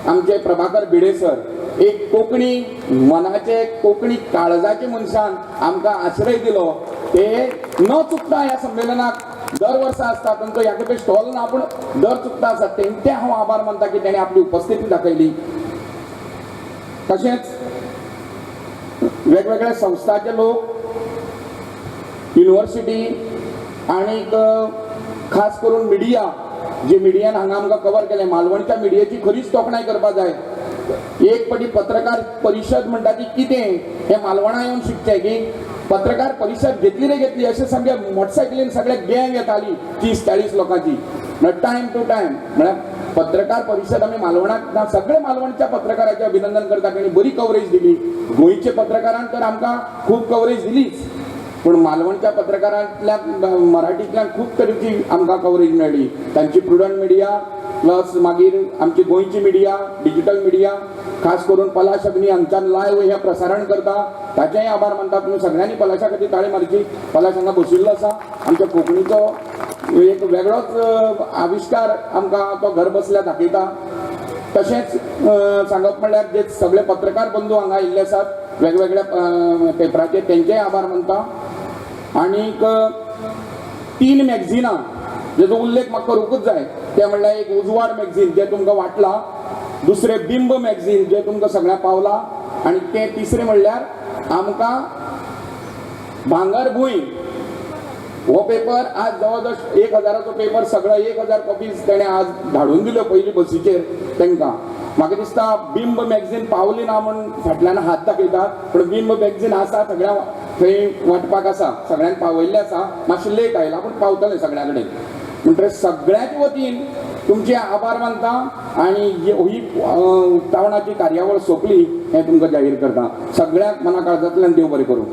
आमचे प्रभाकर भिडे सर एक कोंकणी मनाचे कोंकणी काळजाचे मनशान आमकां आश्रय दिलो. ते न चुकता ह्या संमेलनाक दर वर्सा आसता, तांचो ह्या खेपे स्टॉल ना पूण दर चुकता आसा, तेंचे हांव आभार मानता की ताणें आपली उपस्थिती दाखयली. तशेंच वेगवेगळ्या संस्थाचे लोक, युनिवर्सिटी आनीक खास करून मिडिया, जे मिडियान हांगा आमकां कवर केलें, मालवणच्या मिडियाची खरीच तोखणाय करपाक जाय. एक पटी पत्रकार परिशद म्हणटा ती कितें हें मालवणा येवन शिकचें की पत्रकार परिशद घेतली रे घेतली अशें सामकें मोटरसायकलीन सगळे गँग येताली 30-40 लोकांची, म्हळ्यार टायम टू टायम. म्हळ्यार पत्रकार परिशद आमी मालवणाक सगळे मालवणच्या पत्रकाराचें अभिनंदन करता, तांणी बरी कवरेज दिली. गोंयच्या पत्रकारान तर आमकां खूब कवरेज दिलीच, पूण मालवणच्या पत्रकारांतल्यान मराठींतल्यान खूब तरेची आमकां कवरेज मेळ्ळी. तांची प्रुडंट मिडिया प्लस मागीर आमची गोंयची मिडिया, डिजिटल मिडिया, खास करून पलाश अग्नी हांगच्यान लायव्ह हें प्रसारण करता, ताचेंय आभार मानता. तुमी सगळ्यांनी पलाशा खातीर ताळी मारची. पलाश हांगा बशिल्लो आसा, आमच्या कोंकणीचो एक वेगळोच आविश्कार आमकां तो घर बसल्या दाखयता. तशेंच सांगप म्हणल्यार जे सगळे पत्रकार बंधू हांगा आयिल्ले आसात वेगवेगळ्या पेपराचे, तेंचेय आभार मानता. आनीक 3 मॅगझिनां जेजो उल्लेख म्हाका करूंकूच जाय, ते म्हणल्यार एक उजवाड मॅगझीन जें तुमकां वाटलां, दुसरें बिंब मॅगझीन जें तुमकां सगळ्यांक पावलां, आनी तें तिसरें म्हणल्यार आमकां भांगरभूंय हो पेपर आज जवळ जवळ 1000चो पेपर, सगळो 1000 कॉपीज तेणें आज धाडून दिल्यो पयली बसीचेर तांकां. म्हाका दिसता बिंब मॅगझीन पावली ना म्हूण फाटल्यान हात दाखयतात, पूण बिंब मॅगझीन आसा, सगळ्या थंय वांटपाक आसा, सगळ्यांक पावयल्लें आसा. मातशें लेट आयला पूण पावतलें सगळ्यां कडेन. म्हणटकीर सगळ्यांच्या वतीन तुमचे आभार मानता आनी ही उक्तावणाची कार्यावळ सोंपली हें तुमकां जाहीर करता. सगळ्यांक मना काळजांतल्यान देव बरें करूं.